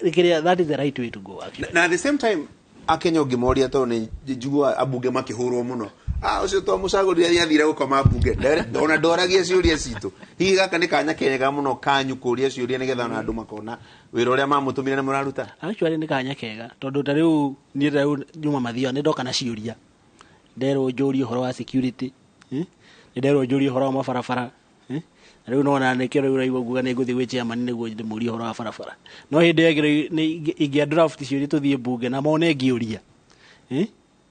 kĩrĩa, that is the right way to go actually. Na at the same time Akenya ũngĩmoria, tondũ nĩ njiguaga ambunge makĩhũrwo mũno, ũcio twamũcagũrire nĩ athire gũkoma mbunge, ona ndoragia ciũria citũ. Hihi gaka nĩ kanya kega mũno kanyu kũria ciũria nĩgetha ona andũ makona wĩra ũrĩa mamũtũmire nĩ mũraruta? Actually nĩ kanya kega, tondũ ta rĩu niĩ, ta rĩu nyuma mathio, nĩ ndoka na ciũria, nderwo njũrie ũhoro wa security, nĩ nderwo njũrie ũhoro wa mabarabara, Na rĩu nona nĩkĩo rĩu ũraigua nguga nĩ ngũthiĩ gwĩ chairman nĩguo ndĩmũrie ũhoro wa barabara. No hĩndĩ ĩyo ĩngĩ nĩ ingĩa draft ciũria tũthiĩ mbunge na mone ngĩũria.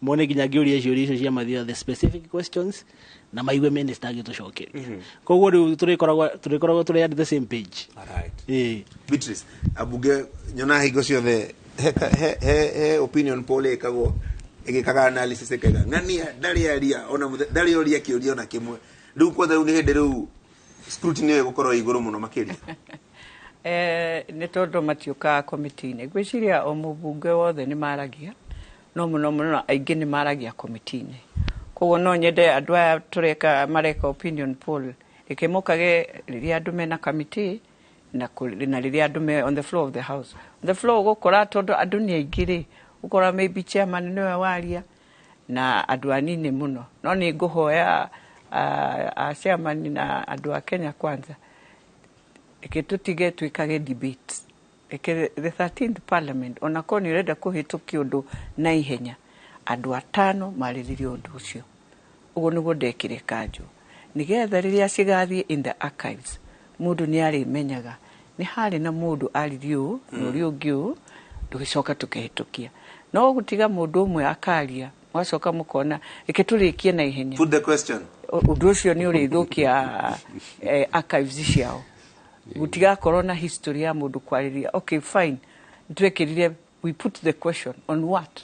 Mone nginya ngĩũria ciũria icio cia mathia the specific questions na maigue minister agĩtũcokeria. Koguo rĩu tũrĩkoragwo tũrĩ at the same page. Alright. Ĩĩ. Beatrice, ambunge nyona hingo ciothe he opinion poll ĩkagwo ĩgĩkaga analysis ĩkaiga ng'ania ndarĩ aria ona ndarĩ oria kĩũria ona kĩmwe. Rĩu kwanza rĩu nĩ hĩndĩ rĩu scrutiny ĩyo ĩgũkorwo ĩ igũrũ mũno makĩria. Nĩ tondũ matiũkaga komiti-inĩ. Ngwĩciria o mũmbunge wothe nĩ maragia, no mũno mũno aingĩ nĩ maragia komiti-inĩ. Koguo no nyende andũ aya tũreka mareka opinion poll, reke mokage rĩrĩa andũ mena kamĩtĩ na rĩrĩa andũ me on the floor of the house. On the floor ũgũkora tondũ andũ nĩ aingĩ rĩ, ũkora maybe chairman nĩwe waria na andũ anini mũno. No nĩ ngũhoya a chairman na andũ a Kenya Kwanza, reke tũtige twĩkage debate. Reke the 13th parliament, onakorwo nĩ ũrenda kũhĩtũkia ũndũ na ihenya, andũ atano marĩrĩrie ũndũ ũcio. Ũguo nĩguo ndekire kanjũ, nĩgetha rĩrĩa cigathiĩ in the archives, mũndũ nĩ arĩmenyaga nĩ harĩ na mũndũ aririe ũũ na ũrĩa ũngĩ ũũ, tũgĩcoka tũkĩhĩtũkia. No gũtiga mũndũ ũmwe akaria, mũgacoka mũkona reke tũrĩkie na ihenya. Put the question. Ũndũ ũcio nĩ ũrĩthũkia archives ciao. Gũtigakorwo na history ya mũndũ kwarĩria. Okay, fine, twekĩrire, we put the question on what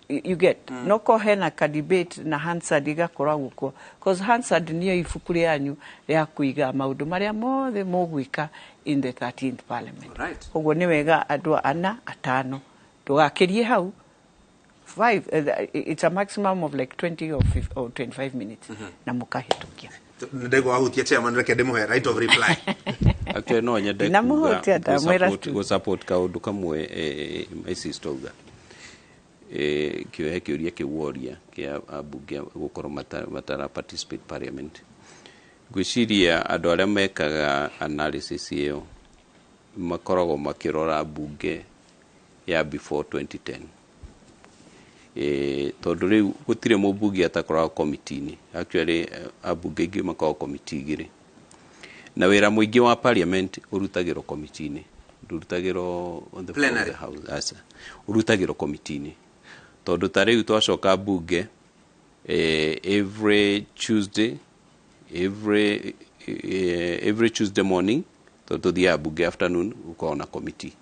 you get. No ko hena ka debate na Hansard igakoragwo kuo, cause Hansard niyo ibuku rĩanyu rĩa kũiga maũndũ marĩa mothe mũgwĩka in the 13th parliament. Koguo nĩ wega andũ ana atano, ndũgakĩrie hau five, it's a maximum of like 20 or 50 or 25 minutes na mũkahĩtũkia. Ndegwa wahutia chairman, reke ndĩmũhe right of reply. Actually no nyende Ndinamũhutia, ndamwĩra tu. Gũ support kaũndũ kamwe my sister auga. Kĩohe kĩũria kĩu woria kĩa ambunge gũkorwo matara participate parliament, ngwĩciria andũ arĩa mekaga analysis ĩyo makoragwo makĩrora mbunge ya before 2010, tondũ rĩu gũtirĩ mũmbunge atakoragwo komiti-inĩ. Actually ambunge aingĩ makoragwo komiti igĩrĩ, na wĩra mũingĩ wa parliament ũrutagĩrwo komiti-inĩ, ndũrutagĩrwo on the floor of Plenary. the house. Aca, ũrutagĩrwo komiti-inĩ, tondũ ta rĩu twacoka mbunge every Tuesday morning, tondũ tũthiaga mbunge afternoon, gũkoragwo na committee.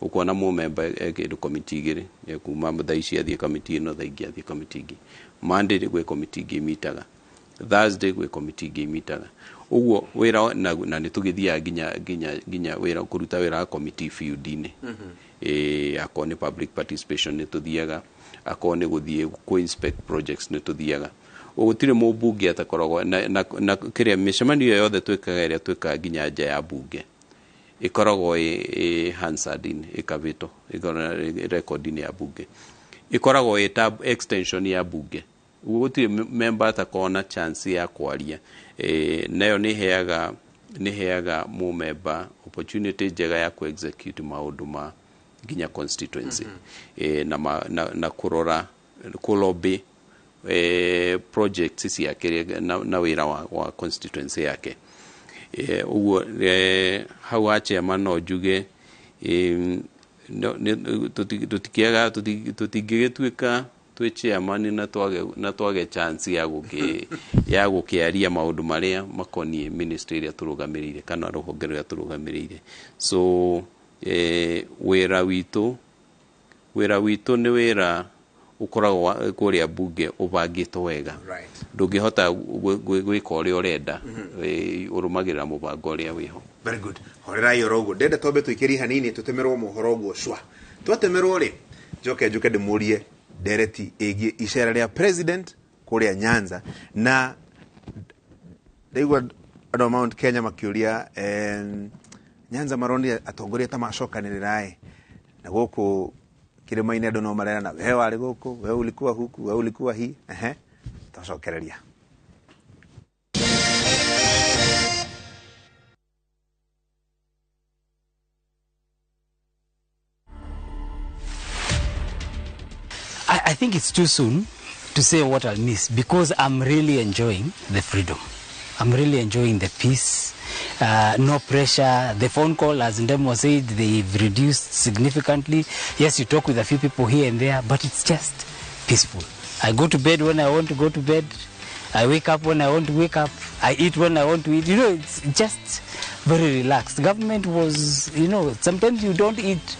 Ũkuona mũmemba kĩndũ komiti igĩrĩ, kuma thaa ici athiĩ komiti ĩno, thaa ingĩ athiĩ komiti ĩngĩ. Monday gwĩ komiti ĩngĩ imitaga, Thursday gwĩ komiti ĩngĩ imitaga. Ũguo wĩra na nĩ tũgĩthiaga nginya wĩra kũruta wĩra wa komiti field-inĩ. Akorwo nĩ public participation nĩ tũthiaga, akorwo nĩ gũthiĩ kũ inspect projects nĩ tũthiaga. Gũtirĩ mũmbunge atakoragwo na kĩrĩa mĩcemanio ĩyo yothe twĩkaga, ĩrĩa twĩkaga nginya nja ya mbunge, ĩkoragwo ĩ Hansard-inĩ, ĩkabĩtwo ĩkoragwo record-inĩ ya mbunge, ĩkoragwo ĩ ta extension ya mbunge. Ũguo gũtirĩ member atakoragwo na chance ya kwaria. Nayo nĩ heaga mũmemba opportunity njega ya ku execute maũndũ ma nginya constituency, na kũrora kũ lobby projects ciake na wĩra wa constituency yake. Ũguo hau ha chairman no njuge tũtikĩaga tũtingĩgĩtuĩka twĩ chairman na twage chance ya gũkĩaria maũndũ marĩa makoniĩ ministry ĩrĩa tũrũgamĩrĩire kana rũhonge rũrĩa tũrũgamĩrĩire. So wĩra witũ nĩ wĩra ũkoragwo kũrĩa mbunge ũbangĩtwo wega. Ndũngĩhota gwĩka ũrĩa ũrenda. Ũrũmagĩrĩra mũbango ũrĩa wĩho. Very good. Horerai oro ũguo. Ndenda twambe tũikĩrie hanini tũtemerwo mohoro ũguo cwa twatemerwo rĩ, njoke njuke ndĩmũrie ndereti ĩgiĩ icera rĩa president kũrĩa Nyanza, na ndaigua andũ a Mount Kenya makĩũria Nyanza maronire atongoria ta macokanĩrĩra ĩ, na gũkũ kĩrĩma-inĩ andũ no marerana, we warĩ gũkũ, we ulikuwa huku, we ulikuwa hi. Ehe, twacokereria. I think it's too soon to say what I'll miss because I'm really enjoying the freedom. I'm really enjoying the peace. No pressure. The phone call, as Ndemo said, they've reduced significantly. Yes, you talk with a few people here and there, but it's just peaceful. I go to bed when I want to go to bed. I wake up when I want to wake up. I eat when I want to eat. You know, it's just very relaxed. Government was, you know, sometimes you don't eat.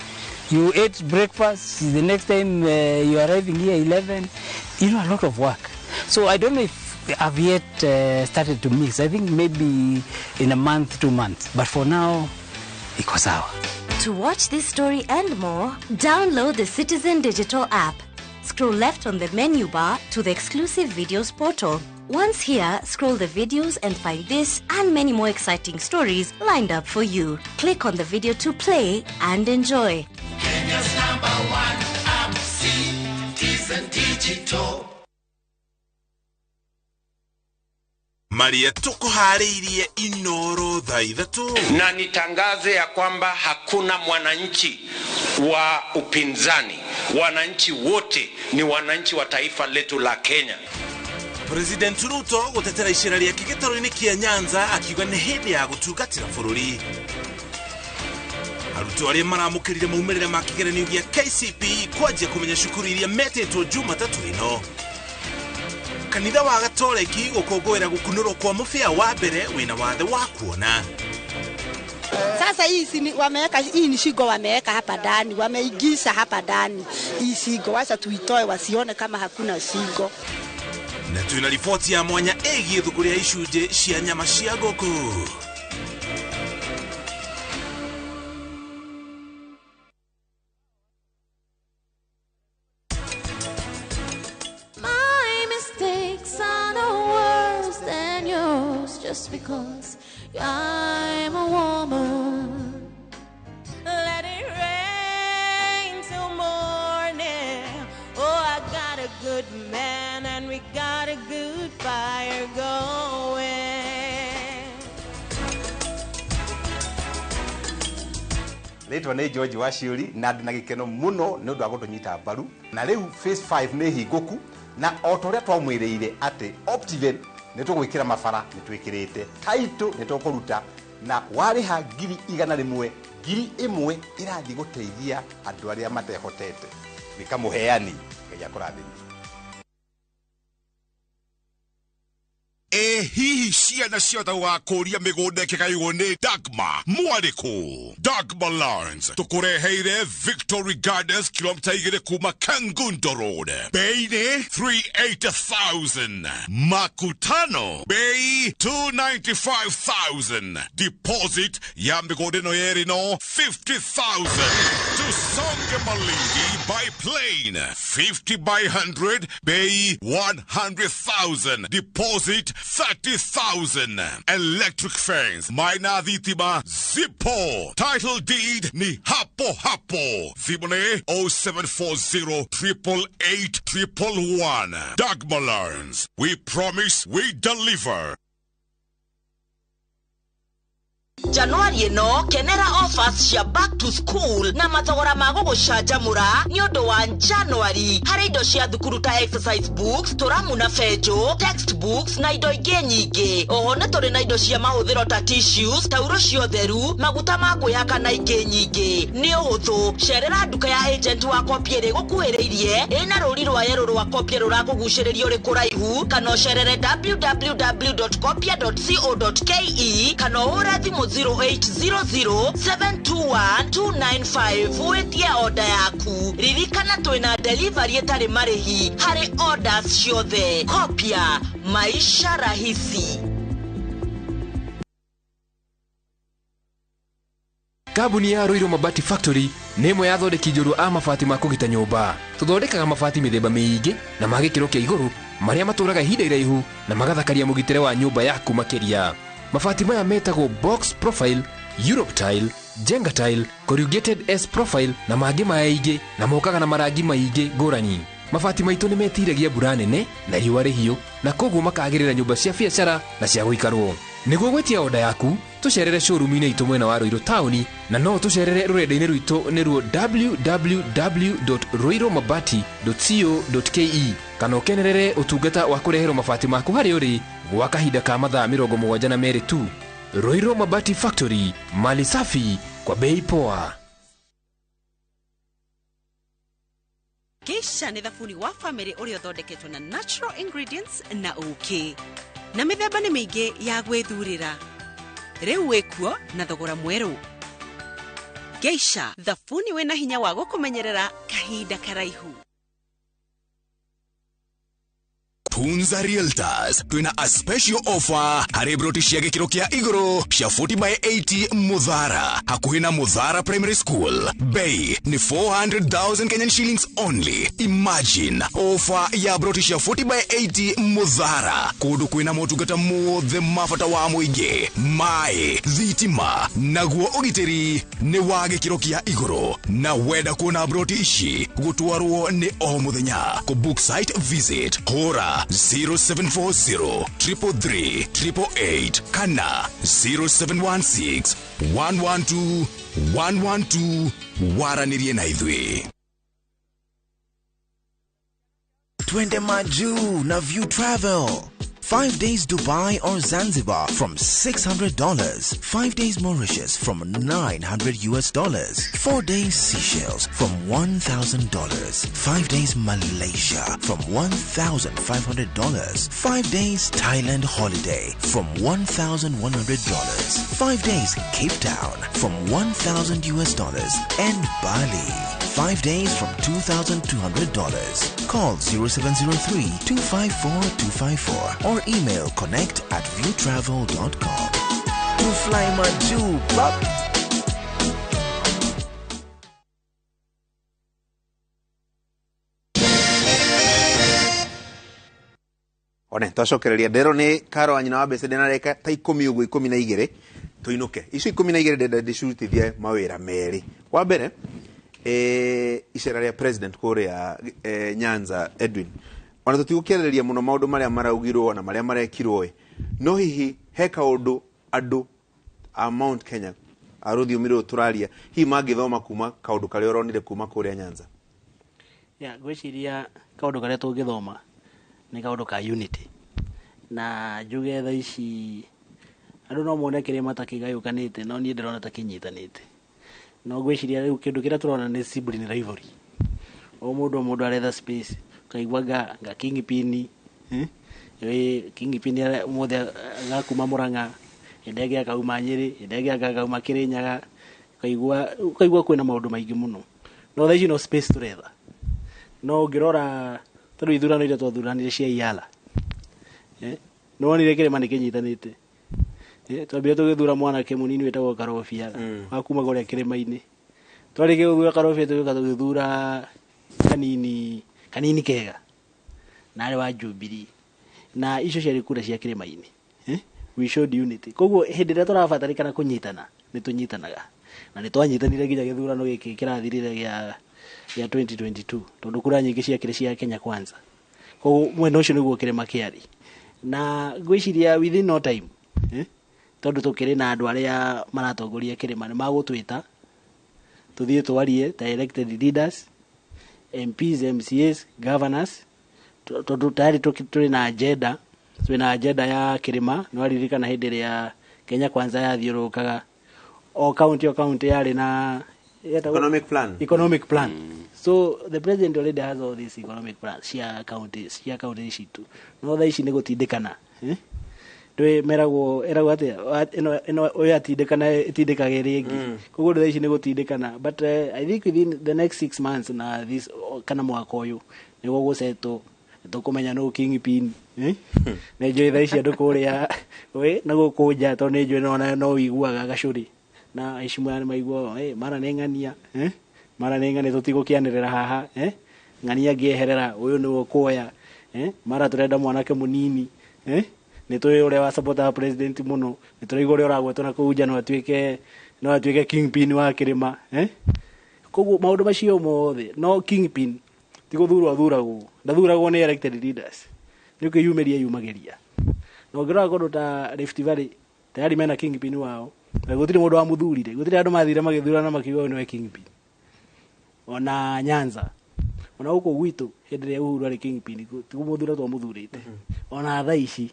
You ate breakfast, the next time you're arriving here 11. You know, a lot of work. So I don't know if I've yet started to mix. I think maybe in a month, 2 months. But for now, iko sawa. To watch this story and more, download the Citizen Digital app. Scroll left on the menu bar to the exclusive videos portal. Once here, scroll the videos and find this and many more exciting stories lined up for you. Click on the video to play and enjoy. Kenya's #1 app, Citizen Digital. Maria tukuharĩirie Inoro thaa 3. Na nitangaze ya kwamba hakuna mwananchi wa upinzani. Wananchi wote ni wananchi wa taifa letu la Kenya. President Ruto gutetera icera rĩake gĩtarũ-inĩ kĩa Nyanza akiuga nĩ hĩndĩ ya gũtungatĩra bũrũri. Arutwo arĩa maramũkĩrire maumĩrĩra ma kĩgeranio gĩa KCPE kwanjia kũmenya cukuru iria metĩtwo Jumatatũ ĩno. Kanitha wa Gatoreki gũkũngũĩra gũkunũrwo kwa mũbĩa wa mbere wĩna wathe wa kuona. Sasa hii si wameweka, hii ni shingo wameweka hapa ndani, wameingiza hapa ndani hii shingo, wacha tuitoe wasione kama hakuna shingo. Na twina riboti ya mwanya ĩgiĩ thũgũrĩ ya icunjĩ cia nyama cia ngũkũ. My mistakes are no worse than yours just because I'm a woman. Let it rain till morning. Oh, I got a good man and we got a good fire going. Rĩtwa nĩ George Waciũri na ndĩ na gĩkeno mũno nĩ ũndũ wa gũtũnyita mbaru. Na rĩu phase 5 nĩ hingũku na o ta ũrĩa twamwĩrĩire atĩ Optiven nĩ tũgwĩkĩra mabara nĩ twĩkĩrĩte, title nĩ tũkũruta na warĩha 100,000 1,000 ĩrathiĩ gũteithia andũ arĩa matehotete. Wĩka mũheani, Ngai akũrathime. Ĩ hihi ciana ciothe gũgakũria mĩgũnda ĩkĩgaywo nĩ Dagma mwarĩkũ? Dagma Lands tũkũreheire Victory Gardens kilomita 2 kuma Kangundo Road. Bei nĩ 380,000. Makutano bei 295,000. Deposit ya mĩgũnda ĩno yerĩ no 50,000. Tusonge Malindi by plane 50 by 100 bei 100,000. Deposit 30,000. Electric fence maina thitima zipo. Title deed ni hapo hapo. Thimũ 0740 888 111. Dagma Lands. We promise, we deliver. Januari ĩno kenera offers cia back to school na mathogora ma gũgũcanjamũra nĩ ũndũ wa Januari harĩ indo cia thukuru ta exercise books, tũramu na benjũ, textbooks na indo ingĩ nyingĩ. Oho nĩ tũrĩ na indo cia mahũthĩro ta tissues, tauro cia ũtheru, maguta ma kwĩhaka na ingĩ nyingĩ. Nĩ ũhũthũ, cerera nduka ya agent wa Kopia ĩrĩa ĩgũkuhĩrĩirie ĩna rũri rwa yerũ rwa Kopia rũrakũgucĩrĩria ũrĩ kũraihu, kana ũcerere www.kopia.co.ke kana ũhũre thimũ 0800 721 295 wĩtie oda yaku. Ririkana twĩna delivery ĩtarĩ marĩhi harĩ orders ciothe. Kopia, maisha rahisi. Kambuni ya Ruiru Mabati Factory nĩ ĩmwe ya athondeki njorua a mabati ma kũgita nyũmba. Tũthondekaga mabati mĩthemba mĩingĩ na ma gĩkĩro kĩa igũrũ marĩa matũraga ihinda iraihu na magathakaria mũgitĩre wa nyũmba yaku makĩria. Mabati maya metagwo box profile, Europe tile, Jenga tile, corrugated S profile na mangĩ maingĩ na mokaga na marangi maingĩ ngũrani. Mabati maitũ nĩ metiragia mbura nene na riũa rĩhiũ na koguo makagĩrĩra nyũmba cia biacara na cia gũikarwo. Nĩguo gwĩtia oda yaku tũcerere showroom-inĩ itũ mwena wa Ruiru taũni na no tũcerere rũrenda-inĩ rwitũ nĩruo www.ruirumabati.co.ke kana ũkenerere ũtungata wa kũreherwo mabati maku harĩa ũrĩ Gwa kahinda ka mathaa 72 tu. Ruiru Mabati Factory, mali safi kwa bei poa. Geisha nĩ thabuni wa famĩlĩ ũrĩa ũthondeketwo na natural ingredients na ũkĩ na mĩthemba nĩ mĩingĩ ya gwĩthurĩra. Rĩu wĩkuo na thogora mwerũ. Geisha, thabuni wĩna hinya wa gũkũmenyerera kahinda karaihu. Tunza Realtors twina a special offer harĩ broti cia gĩkĩro kĩa igũrũ cia 40 by 80 Muthara hakuhĩ na Muthara Primary School. Bei ni 400,000 Kenyan shillings only. Imagine offer ya broti cia 40 by 80 Muthara, kũndũ kwĩna motungata mothe ma bata wa mũingĩ, maĩ, thitima, naguo ũgitĩri nĩ wa gĩkĩro kĩa igũrũ. Na wenda kuona broti ici gũtwarwo nĩ o mũthenya. Kũ book site visit hũra 0740 333 888 kana 0716 112 112. Waranĩrie na ithuĩ. Twende Majuu na View Travel. 5 days Dubai or Zanzibar from $600. 5 days Mauritius from $900 US. 4 days Seychelles from $1,000. 5 days Malaysia from $1,500. 5 days Thailand holiday from $1,100. 5 days Cape Town from $1,000 US and Bali. 5 days from $2,200. Call 0703 254 254 or email connect@viewtravel.com. To fly Majuu, bop. One twacokereria ndero nĩ karo wa nyina wa mbeca ndĩnareka ta 10 ũguo 12 tũinũke. Icio 12 ndenda ndĩcirutithie mawĩra merĩ. Wa mbere icera rĩa president kũrĩa Nyanza Edwin, ona tũtigũkĩarĩrĩria mũno maũndũ marĩa maraugirwo na marĩa marekirwo, no hihi he kaũndũ andũ a Mount Kenya a rũthiomi rũrũ tũraria hihi mangĩthoma kuma kaũndũ karĩa ũronire kuma kũrĩa Nyanza? Ya, ngwĩciria kaũndũ karĩa tũngĩthoma nĩ kaũndũ ka unity. Na njuge thaa ici andũ no mone kĩrĩma ta kĩgayũkanĩte, no niĩ ndĩrona ta kĩnyitanĩte. No ngwĩciria rĩu kĩndũ kĩrĩa tũrona nĩ sibling rivalry. O mũndũ aretha space, ũkaigua nga kingpin, kingpin ũmũthĩ agakuma Murang'a, hĩndĩ ĩngĩ akauma Nyĩrĩ, hĩndĩ ĩngĩ akauma Kĩrĩnyaga, ũkaigua kwĩna maũndũ maingĩ mũno. No thaa ici no space tũretha. No ũngĩrora tondũ ithurano iria twathuranire cia Iala, nĩ wonire kĩrĩma nĩ kĩnyitanĩte. Twambire tũgĩthura mwanake mũnini wĩtagwo Karobia wa kuma kũrĩa kĩrĩma-inĩ. Twarĩkia gũthura Karobia tũgĩũka tũgĩthura kanini kega na arĩ wa Jubilee, na icio ciarĩ kura cia kĩrĩma-inĩ. We showed unity. Koguo hĩndĩ ĩrĩa tũrabatarĩkana kũnyitana nĩ tũnyitanaga, na nĩ twanyitanire nginya gĩthurano gĩkĩ kĩrathirire gĩa 2022 tondũ kura nyingĩ ciakĩrĩ cia Kenya Kwanza. Koguo mwena ũcio nĩguo kĩrĩma kĩarĩ. Na ngwĩciria within no time, tondũ tũkĩrĩ na andũ arĩa maratongoria kĩrĩma nĩ magũtwĩta tũthiĩ twarie ta elected leaders, MPs, MCAs, governors, tondũ tayari tũrĩ na agenda, twĩna agenda ya kĩrĩma. Nĩ waririkana hĩndĩ ĩrĩa Kenya Kwanza yathiũrũrũkaga o county yarĩ na economic plan. Economic plan. So the president already has all these economic plans cia county citũ. No thaa ici nĩ gũtindĩkana. Ndũĩ meragwo eragwo atĩa ĩno ũyũ atindĩkana ĩtindĩkaga ĩrĩa ĩngĩ. Koguo thaa ici nĩ gũtindĩkana, but I think within the next 6 months na this kana mwaka ũyũ nĩguo gũcetwo tũkũmenya nũ kingpin. Nĩ njũĩ thaa ici andũ kũrĩa na gũkũ nja tondũ nĩ njũĩ no ũiguaga gacũrĩ na aici maya nĩ maiguaga mara nĩ ng'ania, mara nĩ ng'ania tũtigũkĩanĩrĩra haha, ng'ania ngĩeherera ũyũ nĩwe ũkuoya, mara tũrenda mwanake mũnini, nĩ tũĩ ũrĩa wa supportaga president mũno, nĩ tũraigua ũrĩa ũragwetwo na kũu nja no atuĩke kingpin wa kĩrĩma. Koguo maũndũ macio mothe, no kingpin ti gũthurwo athuragwo, ndathuragwo nĩ elected leaders, nĩ kwĩyumĩria yumagĩria. Na ũngĩrora kũndũ ta Rift Valley tayari mena kingpin wao, na gũtirĩ mũndũ wamũthurire, gũtirĩ andũ mathire magĩthurana makiuga ũyũ nĩwe kingpin. Ona Nyanza, ona gũkũ gwitũ hĩndĩ ĩrĩa Uhuru arĩ kingpin ti kũmũthura twamũthurĩte. Ona thaa ici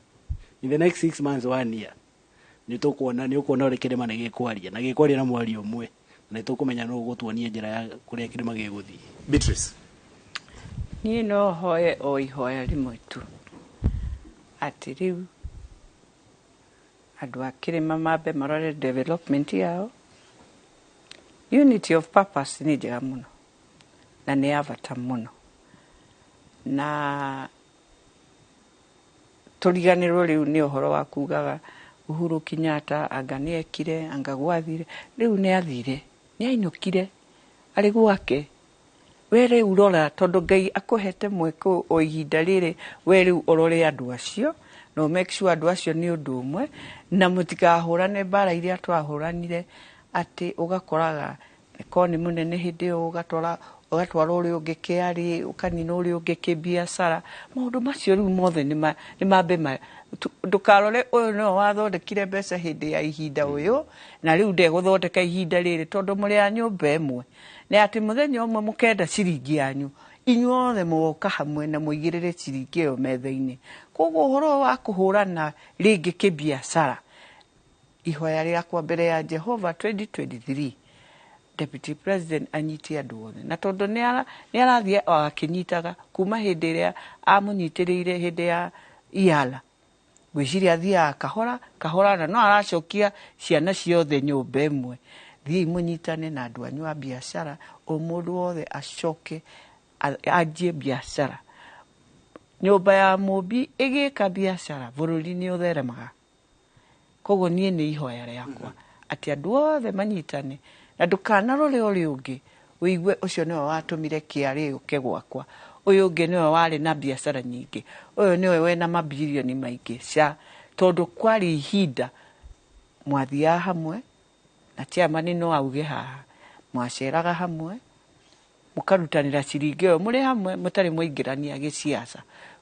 In the next 6 months, one year, nĩ tũkuona, nĩ ũkuona ũrĩa kĩrĩma nĩ gĩkwaria na gĩkwaria na mwario ũmwe, na nĩ tũkũmenya nũ ũgũtuonia njĩra ya kũrĩa kĩrĩma gĩgũthiĩ. Beatrice. Niĩ no hoe o ihoya rĩmwe tu, atĩ rĩu andũ a kĩrĩma mambe marore development yao. Unity of purpose nĩ njega mũno na nĩ ya bata mũno, na tũriganĩrwo rĩu nĩ ũhoro wa kugaga Uhuru Kenyatta anga nĩ ekire, anga gwathire. Rĩu nĩ athire, nĩ ainũkire arĩ gwake. We rĩu rora, tondũ Ngai akũhete mweke o ihinda rĩrĩ, we rĩu ũrore andũ acio na make sure andũ acio nĩ ũndũ ũmwe, na mũtikahũrane mbara iria twahũranire, atĩ ũgakoraga korwo nĩ mũnene hĩndĩ ĩyo ũgatwara ũgatwara ũrĩa ũngĩ kĩarĩ, ũkanina ũrĩa ũngĩ kĩbiacara. Maũndũ macio rĩu mothe nĩ mambe ndũkarore ũyũ nĩwe wathondekire mbeca hĩndĩ ya ihinda ũyũ na rĩu ndegũthondeka ihinda rĩrĩ, tondũ mũrĩ a nyũmba ĩmwe, nĩ atĩ mũthenya ũmwe mũkenda ciringi yanyu, inyuothe mũgoka hamwe na mũigĩrĩre ciringi ĩyo metha-inĩ. Koguo ũhoro ũyũ wa kũhũrana rĩngĩ kĩbiacara, ihoya rĩakwa mbere ya Jehova, 2023 Deputy President anyitie andũ othe, na tondũ nĩ arathiĩ o akĩnyitaga kuma hĩndĩ ĩrĩa amũnyitĩrĩire hĩndĩ ya iala, ngwĩciria athiaga kahora kahora, na no aracokia ciana ciothe nyũmba ĩmwe. Thiĩi mũnyitane na andũ anyu a biacara, o mũndũ wothe acoke anjie biacara. Nyũmba ya mũmbi ĩgĩka biacara, bũrũri nĩ ũtheremaga. Koguo niĩ nĩ ihoya rĩakwa atĩ andũ othe manyitane, na ndũkanarore ũrĩa ũngĩ ũigue ũcio nĩwe watũmire kĩarĩ ũke gwakwa, ũyũ ũngĩ nĩwe warĩ na biacara nyingĩ, ũyũ nĩwe wena mabirioni maingĩ, ca tondũ kwarĩ ihinda mwathiaga hamwe na chairman no auge haha mwaceraga hamwe, mũkarutanĩra ciringi ĩyo mũrĩ hamwe, mũtarĩ mwaingĩrania gĩciaca.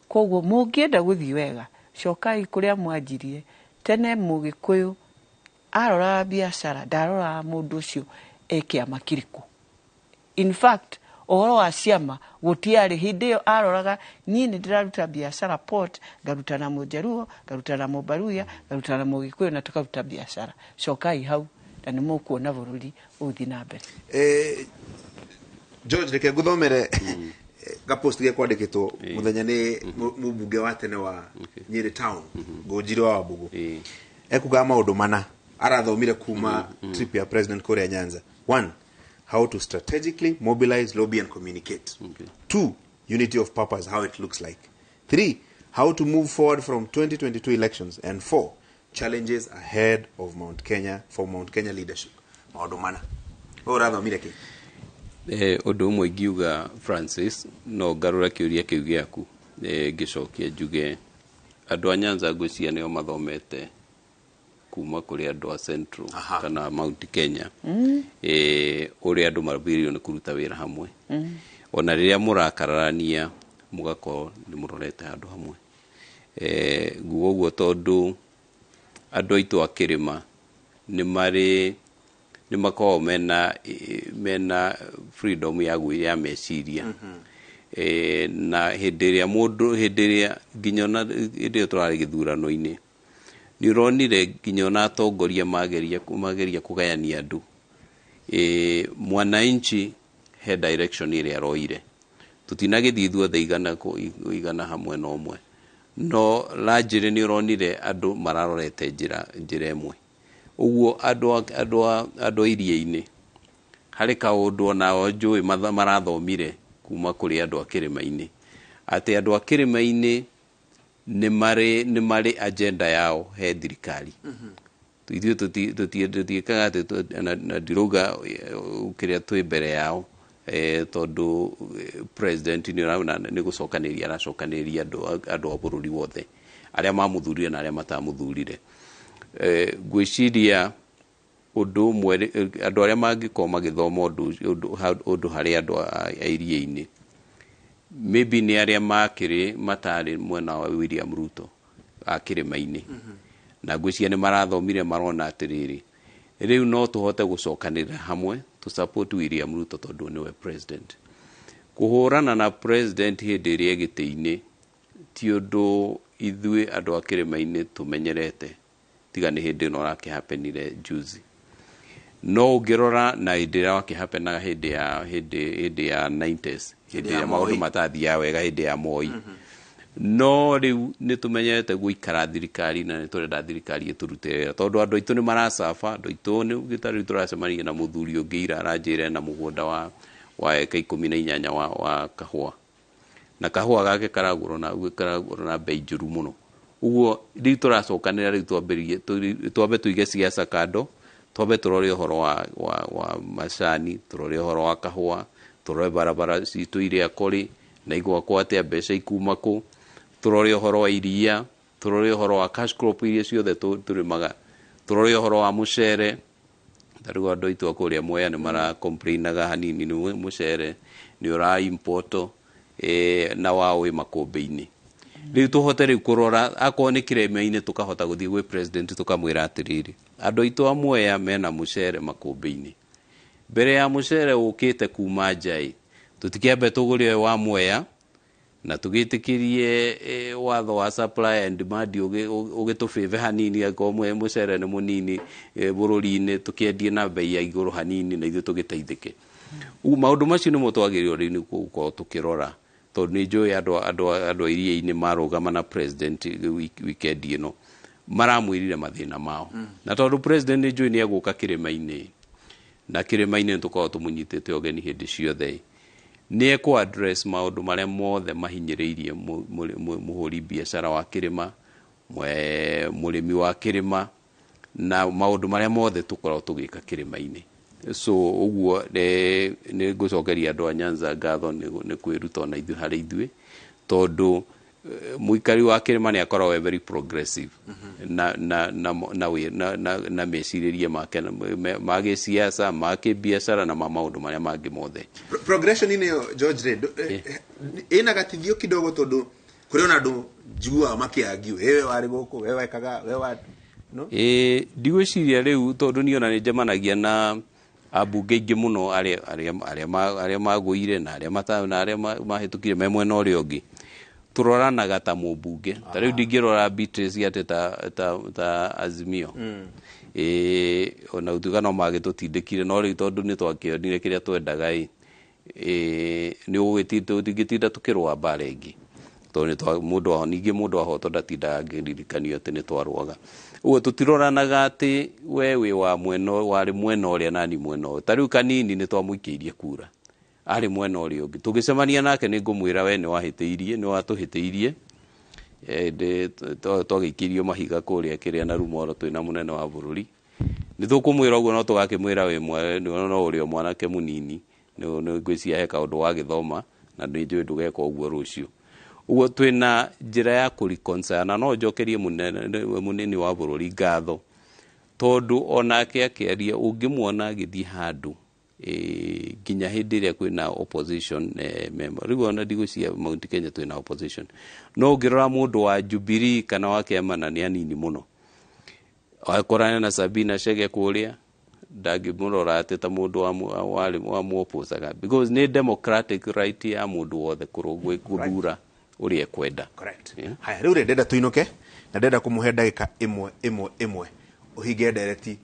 Koguo mũngĩenda gũthiĩ wega, cokai kũrĩa mwanjirie tene. Mũgĩkũyũ aroraga biacara, ndaroraga mũndũ ũcio e kĩama kĩrĩkũ. In fact, ũhoro wa ciama gũtiarĩ hĩndĩ ĩyo. Aroraga niĩ nĩ ndĩraruta biacara port, ngaruta na mũnjaruo, ngaruta na mũbaruya, ngaruta na mũgĩkũyũ, na tũkaruta biacara. Cokai hau na nĩ mũkuona bũrũri ũgũthiĩ na mbere. George, reke nguthomere gapost gekwandĩkĩtwo mũthenya nĩ mũmbunge wa tene wa Nyeri Town, Ngũnjiri wa Wambugu. Ekugaga maũndũ mana arathomire kuma trip ya president kũrĩa Nyanza. One, how to strategically mobilize, lobby and communicate. Two, unity of purpose, how it looks like. Three, how to move forward from 2022 elections. And four, challenges ahead of Mount Kenya for Mount Kenya leadership. Maũndũ mana. Ũyũ ũrathomire kĩ? Ũndũ ũmwe ingiuga, Francis, no ngarũra kĩũria kĩu gĩaku, ngĩcokia njuge andũ a Nyanza ngwĩciria nĩo mathomete kuma kũrĩ andũ a Central kana Mount Kenya, ũrĩa andũ mambĩrĩirio nĩ kũruta wĩra hamwe, ona rĩrĩa mũrakararania mũgakorwo nĩ mũrorete handũ hamwe. Nguga ũguo tondũ andũ aitũ a kĩrĩma nĩ marĩ nĩ makoragwo mena freedom ya meciria, na hĩndĩ ĩrĩa mũndũ hĩndĩ ĩrĩa nginya ona hĩndĩ ĩyo tũrarĩ gĩthurano-inĩ, nĩ ũronire nginya ona atongoria mageria kũgayania andũ, mwananchi he direction ĩrĩa aroire. Tũtinagĩthiĩ ithuothe igana hamwe na ũmwe, no largely nĩ ũronire andũ mararorete njĩra ĩmwe. Ũguo andũ a iria-inĩ harĩ kaũndũ onao njũĩ marathomire kuma kũrĩ andũ a kĩrĩma-inĩ, atĩ andũ a kĩrĩma-inĩ nĩ marĩ agenda yao he thirikari. Ithuĩ tũtiĩkaga atĩ na ndirauga kĩrĩa twĩ mbere yao, tondũ president nĩ ũrona nĩ gũcokanĩrĩria aracokanĩrĩria andũ a bũrũri wothe, arĩa mamũthurire na arĩa matamũthurire. Ngwĩciria ũndũ ũmwe andũ arĩa mangĩkorwo magĩthoma ũndũ harĩ andũ a iria-inĩ maybe nĩ arĩa makĩrĩ matarĩ mwena wa William Ruto a kĩrĩma-inĩ, na ngwĩciria nĩ marathomire marona atĩrĩrĩ, rĩu no tũhote gũcokanĩrĩra hamwe to support William Ruto tondũ nĩwe president. Kũhũrana na president hĩndĩ ĩrĩa gĩtĩ-inĩ ti ũndũ ithuĩ andũ a kĩrĩma-inĩ tũmenyerete tiga nĩ hĩndĩ ĩno ũrakĩhapenire juzi. No ũngĩrora na hĩndĩ ĩrĩa wakĩhapenaga hĩndĩ ya 90s, hĩndĩ ya ĩrĩa maũndũ Moi. matathiaga wega, hĩndĩ ya Moi. No rĩu nĩ tũmenyerete gũikara thirikari na nĩ tũrenda thirikari ĩtũrute wĩra, tondũ andũ aitũ nĩ maracaba. Andũ aitũ nĩ ta rĩu tũracemania na mũthuri ũngĩ ira, aranjĩra ena mũgũnda wa eka 18 wa kahũa, na kahũa gake karagũrwo na bei njũru mũno. Ũguo rĩu tũracokanĩra, rĩu twambĩrĩrie, twambe tũige siasa kando, twambe tũrore ũhoro wa macani, tũrore ũhoro wa kahũa, tũrore barabara citũ iria kũrĩ na igwakwo atĩa, mbeca ikuma kũ, tũrore ũhoro wa iria, tũrore ũhoro wa cash crop iria ciothe tũrĩmaga, tũrore ũhoro wa mũcere. Ta rĩu andũ aitũ a kũrĩa Mwea nĩ mara-complainaga hanini nĩ mũcere nĩ ũra import na wao wĩ makũmbĩ-inĩ. Rĩu tũhote rĩu kũrora akorwo nĩ kĩrĩma-inĩ, tũkahota gũthiĩ gwĩ president tũkamwĩra atĩrĩrĩ, andũ aitũ a Mwea mena mũcere makũmbĩ-inĩ, mbere ya mũcere ũkĩte kuma nja ĩ, tũtikĩambe tũgũre ũyũ wa Mwea na tũgĩtĩkĩrie watho wa supply and demand ũgĩtũbĩbe hanini. Angĩkorwo mũcere nĩ mũnini bũrũri-inĩ, tũkĩendie na bei ya igũrũ hanini na ithuĩ tũgĩteithĩke. Ũguo maũndũ macio nĩmo twagĩrĩirwo rĩu nĩ gũkorwo tũkĩrora, tondũ nĩ njũĩ andũ a iria-inĩ marũgama na president weekend ĩno maramwĩrire mathĩna mao. Na tondũ president nĩ njũĩ nĩ egũka kĩrĩma-inĩ, na kĩrĩma-inĩ nĩ tũkoragwo tũmũnyitĩte ũgeni hĩndĩ ciothe, nĩ ekũ address maũndũ marĩa mothe mahinyĩrĩirie mũhũri biacara wa kĩrĩma, mũrĩmi wa kĩrĩma, na maũndũ marĩa mothe tũkoragwo tũgĩka kĩrĩma-inĩ. So ũguo nĩ ngũcokeria andũ a Nyanza ngatho nĩ kwĩruta ona ithuĩ harĩ ithuĩ, tondũ mũikari wa kĩrĩma nĩ akoragwo e very progressive na mecirĩrie make ma gĩsiasa, ma kĩbiacara na ma maũndũ marĩa mangĩ mothe. Progression-inĩ ĩyo, George, rĩ ĩna gatithio kidogo, tondũ kũrĩ ona andũ njiguaga makĩangiũ, wewe warĩ gũkũ, we wekaga, we wa no? Ĩĩ, ndigwĩciria rĩu, tondũ niĩ ona nĩ njemanagia na ambunge aingĩ mũno arĩa magũire na arĩa na arĩa mahĩtũkire me mwena ũrĩa ũngĩ. Tũroranaga ta mũmbunge. Ta rĩu ndingĩrora Beatrice atĩ ta Azimio. Ĩĩ, ona gũtuĩka no magĩtũtindĩkire, no rĩu tondũ nĩ twakĩonire kĩrĩa twendaga ĩ, nĩ tũtingĩtinda tũkĩrũa mbara ĩngĩ, tondũ mũndũ ningĩ mũndũ ahotwo ndatindaga angĩririkanio atĩ nĩ twarũaga. Ũguo tũtiroranaga atĩ we wĩ wa mwena, warĩ mwena ũrĩa nani mwena ũyũ. Ta rĩu Kanini nĩ twamũikĩirie kura, arĩ mwena ũrĩa ũngĩ. Tũngĩcemania nake nĩ ngũmwĩra, we nĩ wahĩtĩirie, nĩ watũhĩtĩirie. Twagĩikĩirio mahiga kũrĩa kĩrĩa na Rumoro twĩna mũnene wa bũrũri. Nĩ tũkũmwĩra ũguo, no tũgakĩmwĩra wĩ no ũrĩ o mwanake mũnini, nĩ ngwĩciria he kaũndũ wagĩthoma na nĩ njũĩ ndũgeka ũguo rũciũ. Ũguo twĩna njĩra ya kũ-reconcile. Na no njokerie mũnene wa bũrũri ngatho, tondũ onake akĩaria ũngĩmuona agĩthiĩ handũ nginya hĩndĩ ĩrĩa kwĩna opposition member. Rĩu ona ndigwĩciria Mount Kenya twĩna opposition, no ũngĩrora mũndũ wa Jubilee kana wa kĩama na nĩ anini mũno. Akorane na Sabina Chege kũrĩa, ndangĩmũrora atĩ ta mũndũ wa muoposaga, because nĩ democratic right ya mũndũ wothe gũthura ũrĩa ekwenda. Correct. Yeah. Haya, rĩu rĩ, ndenda tũinũke na ndenda kũmũhe ndagĩka ĩmwe ĩmwe ĩmwe ũhinge ndereti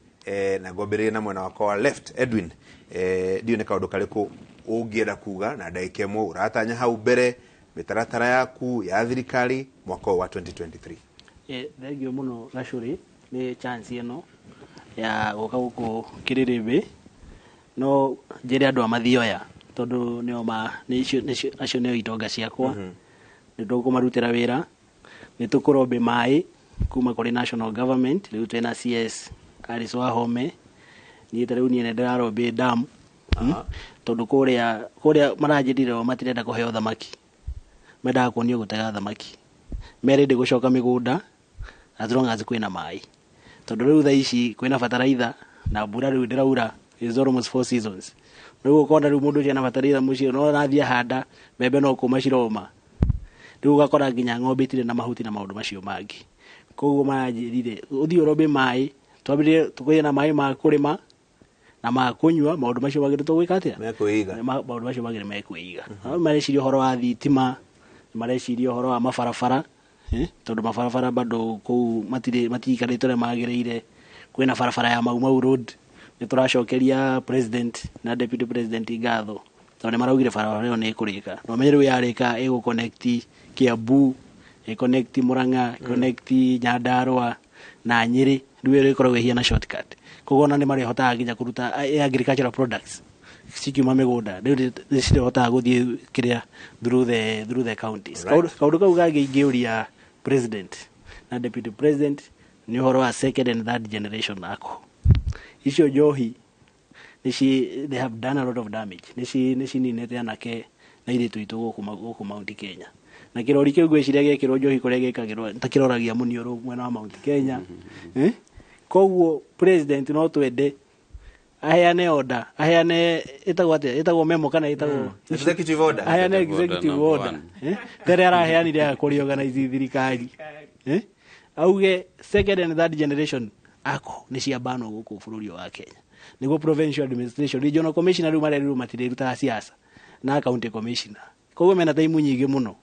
na ngwambĩrĩrie na mwena wakwa wa left. Edwin, ndiũĩ nĩ kaũndũ karĩkũ ũngĩenda kuga na ndagĩka ĩmwe ũratanya hau mbere, mĩtaratara yaku ya thirikari mwaka ũyũ wa 2023. Thank you mũno Gacũrĩ nĩ chance ĩno ya gũka gũkũ Kĩrĩrĩmbĩ. No njĩre andũ a Mathioya, tondũ nĩo ma nĩcio acio nĩo itonga ciakwa, nĩ tũkũmarutĩra wĩra, nĩ tũkũrombe maĩ kuma kũrĩ national government. Rĩu twĩna CS Alice Wahome. Niĩ ta rĩu niĩ nĩ ndĩrarombe dam, Tondũ kũrĩa maranjĩrire o matirenda kũheo thamaki, mendaga kuonio gũtega thamaki, merĩndĩ gũcoka mĩgũnda as long as kwĩna maĩ, tondũ rĩu thaa ici kwĩna bataraitha na mbura rĩu ndĩraura is almost four seasons. Rĩu ũkona rĩu mũndũ ũcio ena bataraitha mũciĩ, no arathiĩ ahanda mbembe no kũma ciroma. Rĩu ũgakora nginya ng'ombe itirĩ na mahuti na maũndũ macio mangĩ. Koguo maranjĩrire ũthiĩ ũrombe maĩ, twambĩrĩrie tũkĩgĩe na maĩ ma kũrĩma na ma kũnyua. Maũndũ macio mangĩ tũgwĩka atĩa? Mekwĩiga. Maũndũ macio mangĩ nĩ mekwĩiga. No mareciria ũhoro wa thitima, nĩ mareciria ũhoro wa mabarabara. Tondũ mabarabara bado kũu matirĩ matiikarĩte ũrĩa magĩrĩire. Kwĩna barabara ya Mau Mau Road, nĩ tũracokeria president na deputy president ngatho tondũ nĩ maraugire barabara ĩyo nĩ ĩkũrĩka, na ũmenye rĩu yarĩka ĩgũ connect Kiambu, ĩ connect Murang'a, ĩ connect Nyandarua na Nyĩrĩ. Rĩu ĩyo ĩkoragwo ĩhiana shortcut, koguo ona nĩ marĩhotaga nginya kũruta agricultural products cikiuma mĩgũnda, rĩu nĩ cirĩhotaga gũthiĩ kĩrĩa through the counties. Kaũndũ kau kangĩ ingĩũria president na deputy president nĩ ũhoro wa second and third generation alcohol. Icio njohi nĩci they have done a lot of damage, nĩci nĩcininĩte anake na airĩtu aitũ gũkũ Mount Kenya, na kĩrori kĩu ngwĩciria gĩekĩrwo njohi kũrĩa gĩkagĩrwo ta kĩroragia mũniũrũ mwena wa Mount Kenya, eh? Koguo president no twende aheane order, aheane ĩtagwo atĩa, ĩtagwo memo kana ĩtagwo Executive order. Aheane Executive order executive number order one. Eh? Tere araheanire ya kũreorganize thirikari, eh? Auge second and third generation ako nĩ ciambanwo gũkũ bũrũri ũyũ wa Kenya, nĩguo provincial administration, regional commissioner rĩu marerirwo matirĩrutaga siasa na county commissioner, koguo mena taimu nyingĩ mũno.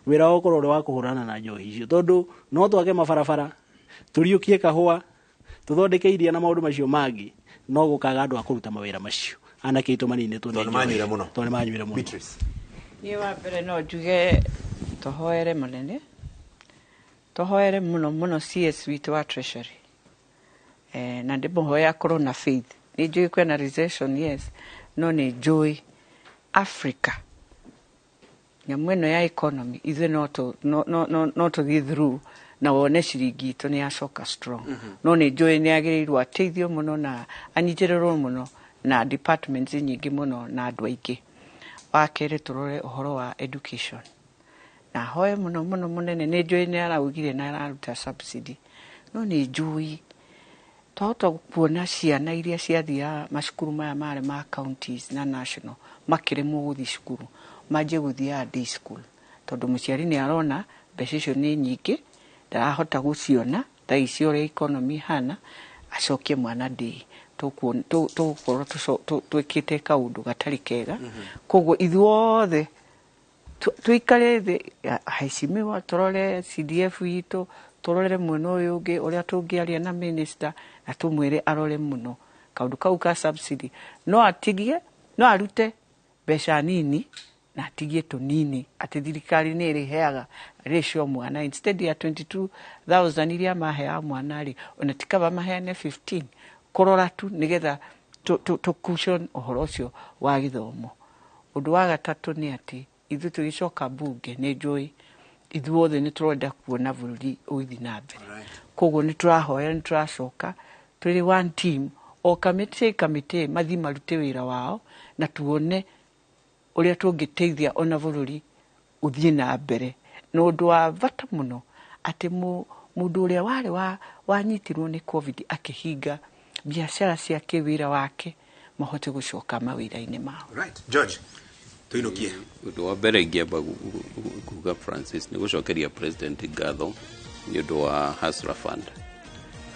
Wĩra wao ũkorwo ũrĩ wa kũhũrana na njohi icio, tondũ no twake mabarabara, tũriũkie kahũa, tũthondeke iria na maũndũ macio mangĩ, no gũkaga andũ a kũruta mawĩra macio, anake aitũ maninĩtwo nĩ Tondũ njohi. manyuire mũno. Tondũ nĩ manyuire mũno. Beatrice. Niĩ wa mbere no njuge tũhoere mũnene, tũhoere mũno mũno CS witũ wa Treasury, na ndĩmũhoe akorwo na faith. Nĩ njũĩ kwĩna recession, yes, no nĩ njũĩ Africa nyamũ ĩno ya economy ithuĩ no tũ- no- no- no- no tũthiĩ through na wone ciringi itũ nĩ yacoka strong. No nĩ njũĩ nĩ agĩrĩirwo ateithio mũno na anyitĩrĩrwo mũno na departments nyingĩ mũno na andũ aingĩ. Wa kerĩ, tũrore ũhoro wa education na hoe mũno mũno mũnene. Nĩ njũĩ nĩ araugire na araruta subsidy, no nĩ njũĩ twahota kuona ciana iria ciathiaga macukuru maya marĩ ma counties na national makĩremwo gũthiĩ cukuru, manjie gũthiaga day school, tondũ mũciari nĩ arona mbeca icio nĩ nyingĩ, ndarahota gũciona thaa ici ũrĩa economy hana, acokie mwana day. Tũgũkorwo twĩkĩte kaũndũ gatarĩ kega. Koguo ithuothe tũikare thĩ, aheshimiwa, tũrore CDF itũ, tũrore mwena ũyũ ũngĩ ũrĩa tũngĩaria na minister na tũmwĩre arore mũno kaũndũ kau ka subsidy. No atigie, no arute mbeca nini na atigie tũnini, atĩ thirikari nĩ ĩrĩheaga ratio mwana instead ya 22,000 iria maheaga mwana rĩ, ona ti kaba maheane 15 kũrora tu nĩgetha tũ cushion ũhoro ũcio wa gĩthomo. Ũndũ wa gatatũ nĩ atĩ ithuĩ tũgĩcoka bunge, nĩ njũĩ ithuothe nĩ tũrenda kuona bũrũri ũgĩthiĩ na mbere, koguo nĩ tũrahoya nĩ tũracoka tũrĩ one team, o kamĩtĩ kamĩtĩ mathiĩ marute wĩra wao na tuone ũrĩa tũngĩteithia ona bũrũri ũthiĩ na mbere. Na ũndũ wa bata mũno atĩ mũndũ ũrĩa warĩ wa wanyitirwo nĩ COVID akĩhinga biacara ciake, wĩra wake, mahote gũcoka mawĩra-inĩ mao. Right. George, tuinukie. Ũndũ wa mbere ingĩamba kuga, Francis, nĩ gũcokeria president ngatho nĩ ũndũ wa Hustler Fund.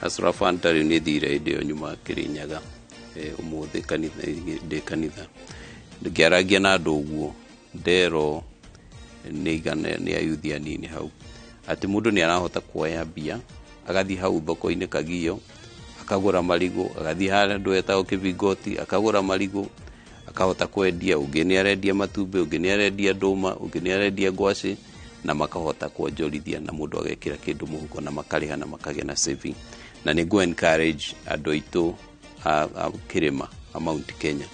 Hustler Fund tarĩu nĩ thire hĩndĩ ĩyo nyuma Kĩrĩnyaga, ũmũthĩ kanitha, ndĩ kanitha ngĩaragia na andũ ũguo, nderwo nĩ igana nĩ ayuthi anini hau atĩ mũndũ nĩ arahota kuoya mbia agathiĩ hau thoko-inĩ Kagio akagũra marigũ, agathiĩ handũ etagwo Kĩbingoti akagũra marigũ, akahota kwendia. Ũngĩ nĩ arendia matumbĩ, ũngĩ nĩ arendia ndũma, ũngĩ nĩ arendia ngwacĩ, na makahota kuonjorithia na mũndũ agekĩra kĩndũ mũhuko na makarĩha na makagĩa na saving. Na nĩ ngũ encourage andũ aitũ a kĩrĩma a Mount Kenya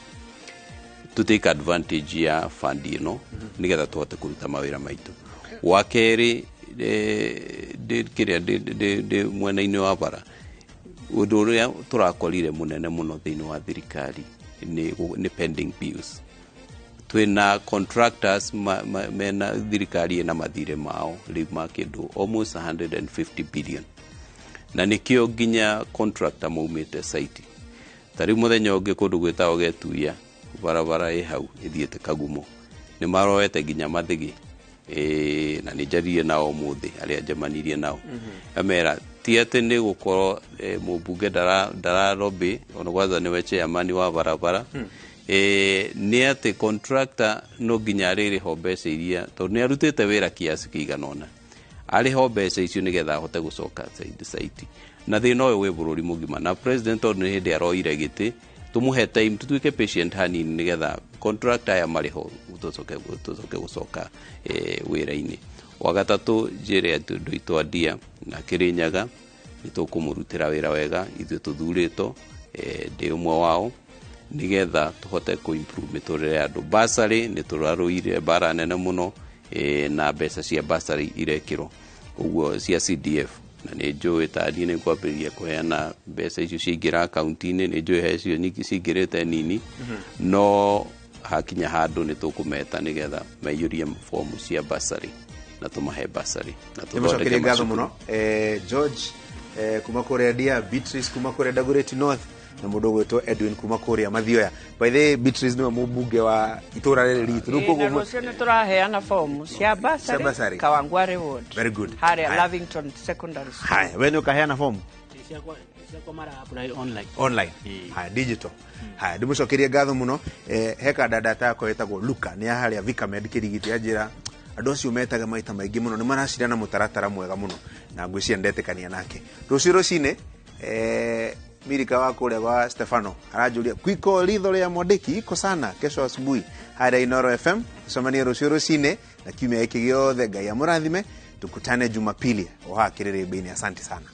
to take advantage ya fund ĩno nĩgetha tũhote kũruta mawĩra maitũ. Wa kerĩ, ndĩ kĩrĩa ndĩ mwena-inĩ wa bara, ũndũ ũrĩa tũrakorire mũnene mũno thĩinĩ wa thirikari nĩ pending bills. Twĩna contractors mena thirikari ĩna mathirĩ mao rĩu ma kĩndũ almost 150 billion, na nĩkĩo nginya contractor maumĩte site. Ta rĩu mũthenya ũngĩ kũndũ gwĩtagwo Getuya, barabara ĩ hau ĩthiĩte Kagumo, nĩ maroete nginya mathĩgĩ. Na nĩ njaririe nao ũmũthĩ arĩa njemanirie nao, amera ti atĩ nĩ gũkorwo mũmbunge ndara lobby, ona kwanza nĩwe chairman wa barabara, nĩ atĩ contractor no nginya arĩrĩhwo mbeca iria tondũ nĩ arutĩte wĩra kiasi kĩigana ũna. Arĩho mbeca icio nĩgetha ahote gũcoka site na thĩna ũyũ wĩ bũrũri mũgima. Na president tondũ nĩ hĩndĩ aroire gĩtĩ, tũmũhe time, tũtuĩke patient hanini nĩgetha contract aya marĩho tũcoke gũcoka wĩra-inĩ. Wa gatatũ, njĩre atĩ andũ aitũ a Ndia na Kĩrĩnyaga nĩ tũkũmũrutĩra wĩra wega. Ithuĩ tũthurĩtwo, ndĩ ũmwe wao, nĩgetha tũhote kũ improve mĩtũrĩre ya andũ. Bursary nĩ tũrarũire mbara nene mũno, na mbeca cia bursary irekĩrwo ũguo cia CDF, na nĩ njũĩ ta niĩ nĩ ngwambĩrĩria kũheana mbeca icio ciaingĩra akaunti-inĩ. Nĩ njũĩ he cio nyingĩ cingĩrĩte nini, no hakinya handũ nĩ tũkũmeta nĩgetha maiyũrie fomu cia bursary na tũmahe bursary na Nĩmũcokerie tũthondeke ngatho macukuru. mũno, George kuma kũrĩa Ndia, Beatrice kuma kũrĩa Dagoretti North, na mũndũ ũgwĩtwo Edwin kuma kũrĩa Mathioya. By the way, Beatrice nĩwe mũmbunge wa itũra rĩrĩ ritũ. Rĩu Na koguo rũciũ nĩ tũraheana fomu cia Cia bursary. bursary Kawangware Ward. Very good. Harĩa Haya. Lavington Secondary School. Haya, we nĩ ũkaheana fomu? Ciakwa mara apply online. Online. Haya, digital. Haya, ndĩmũcokerie ngatho mũno. He kandanda yakwa ĩtagwo Luka, nĩ ya harĩa Vicamed Kĩrigiti, anjĩra andũ acio metaga maita maingĩ mũno nĩ maracira na mũtaratara mwega mũno, na ngwĩciria ndetĩkania nake. Rũciũ rũcinĩ, Mirika wa kũrĩa gwa Stefano aranjũria kwiko ritho rĩa Mwandĩki iko sana kesho asubuhi harĩa Inoro FM. Tũcemanie rũciũ rũcinĩ na kiumia gĩkĩ gĩothe. Ngai amũrathime. Tukutane Jumapili o haha Kĩrĩrĩmbĩ-inĩ. Asante sana.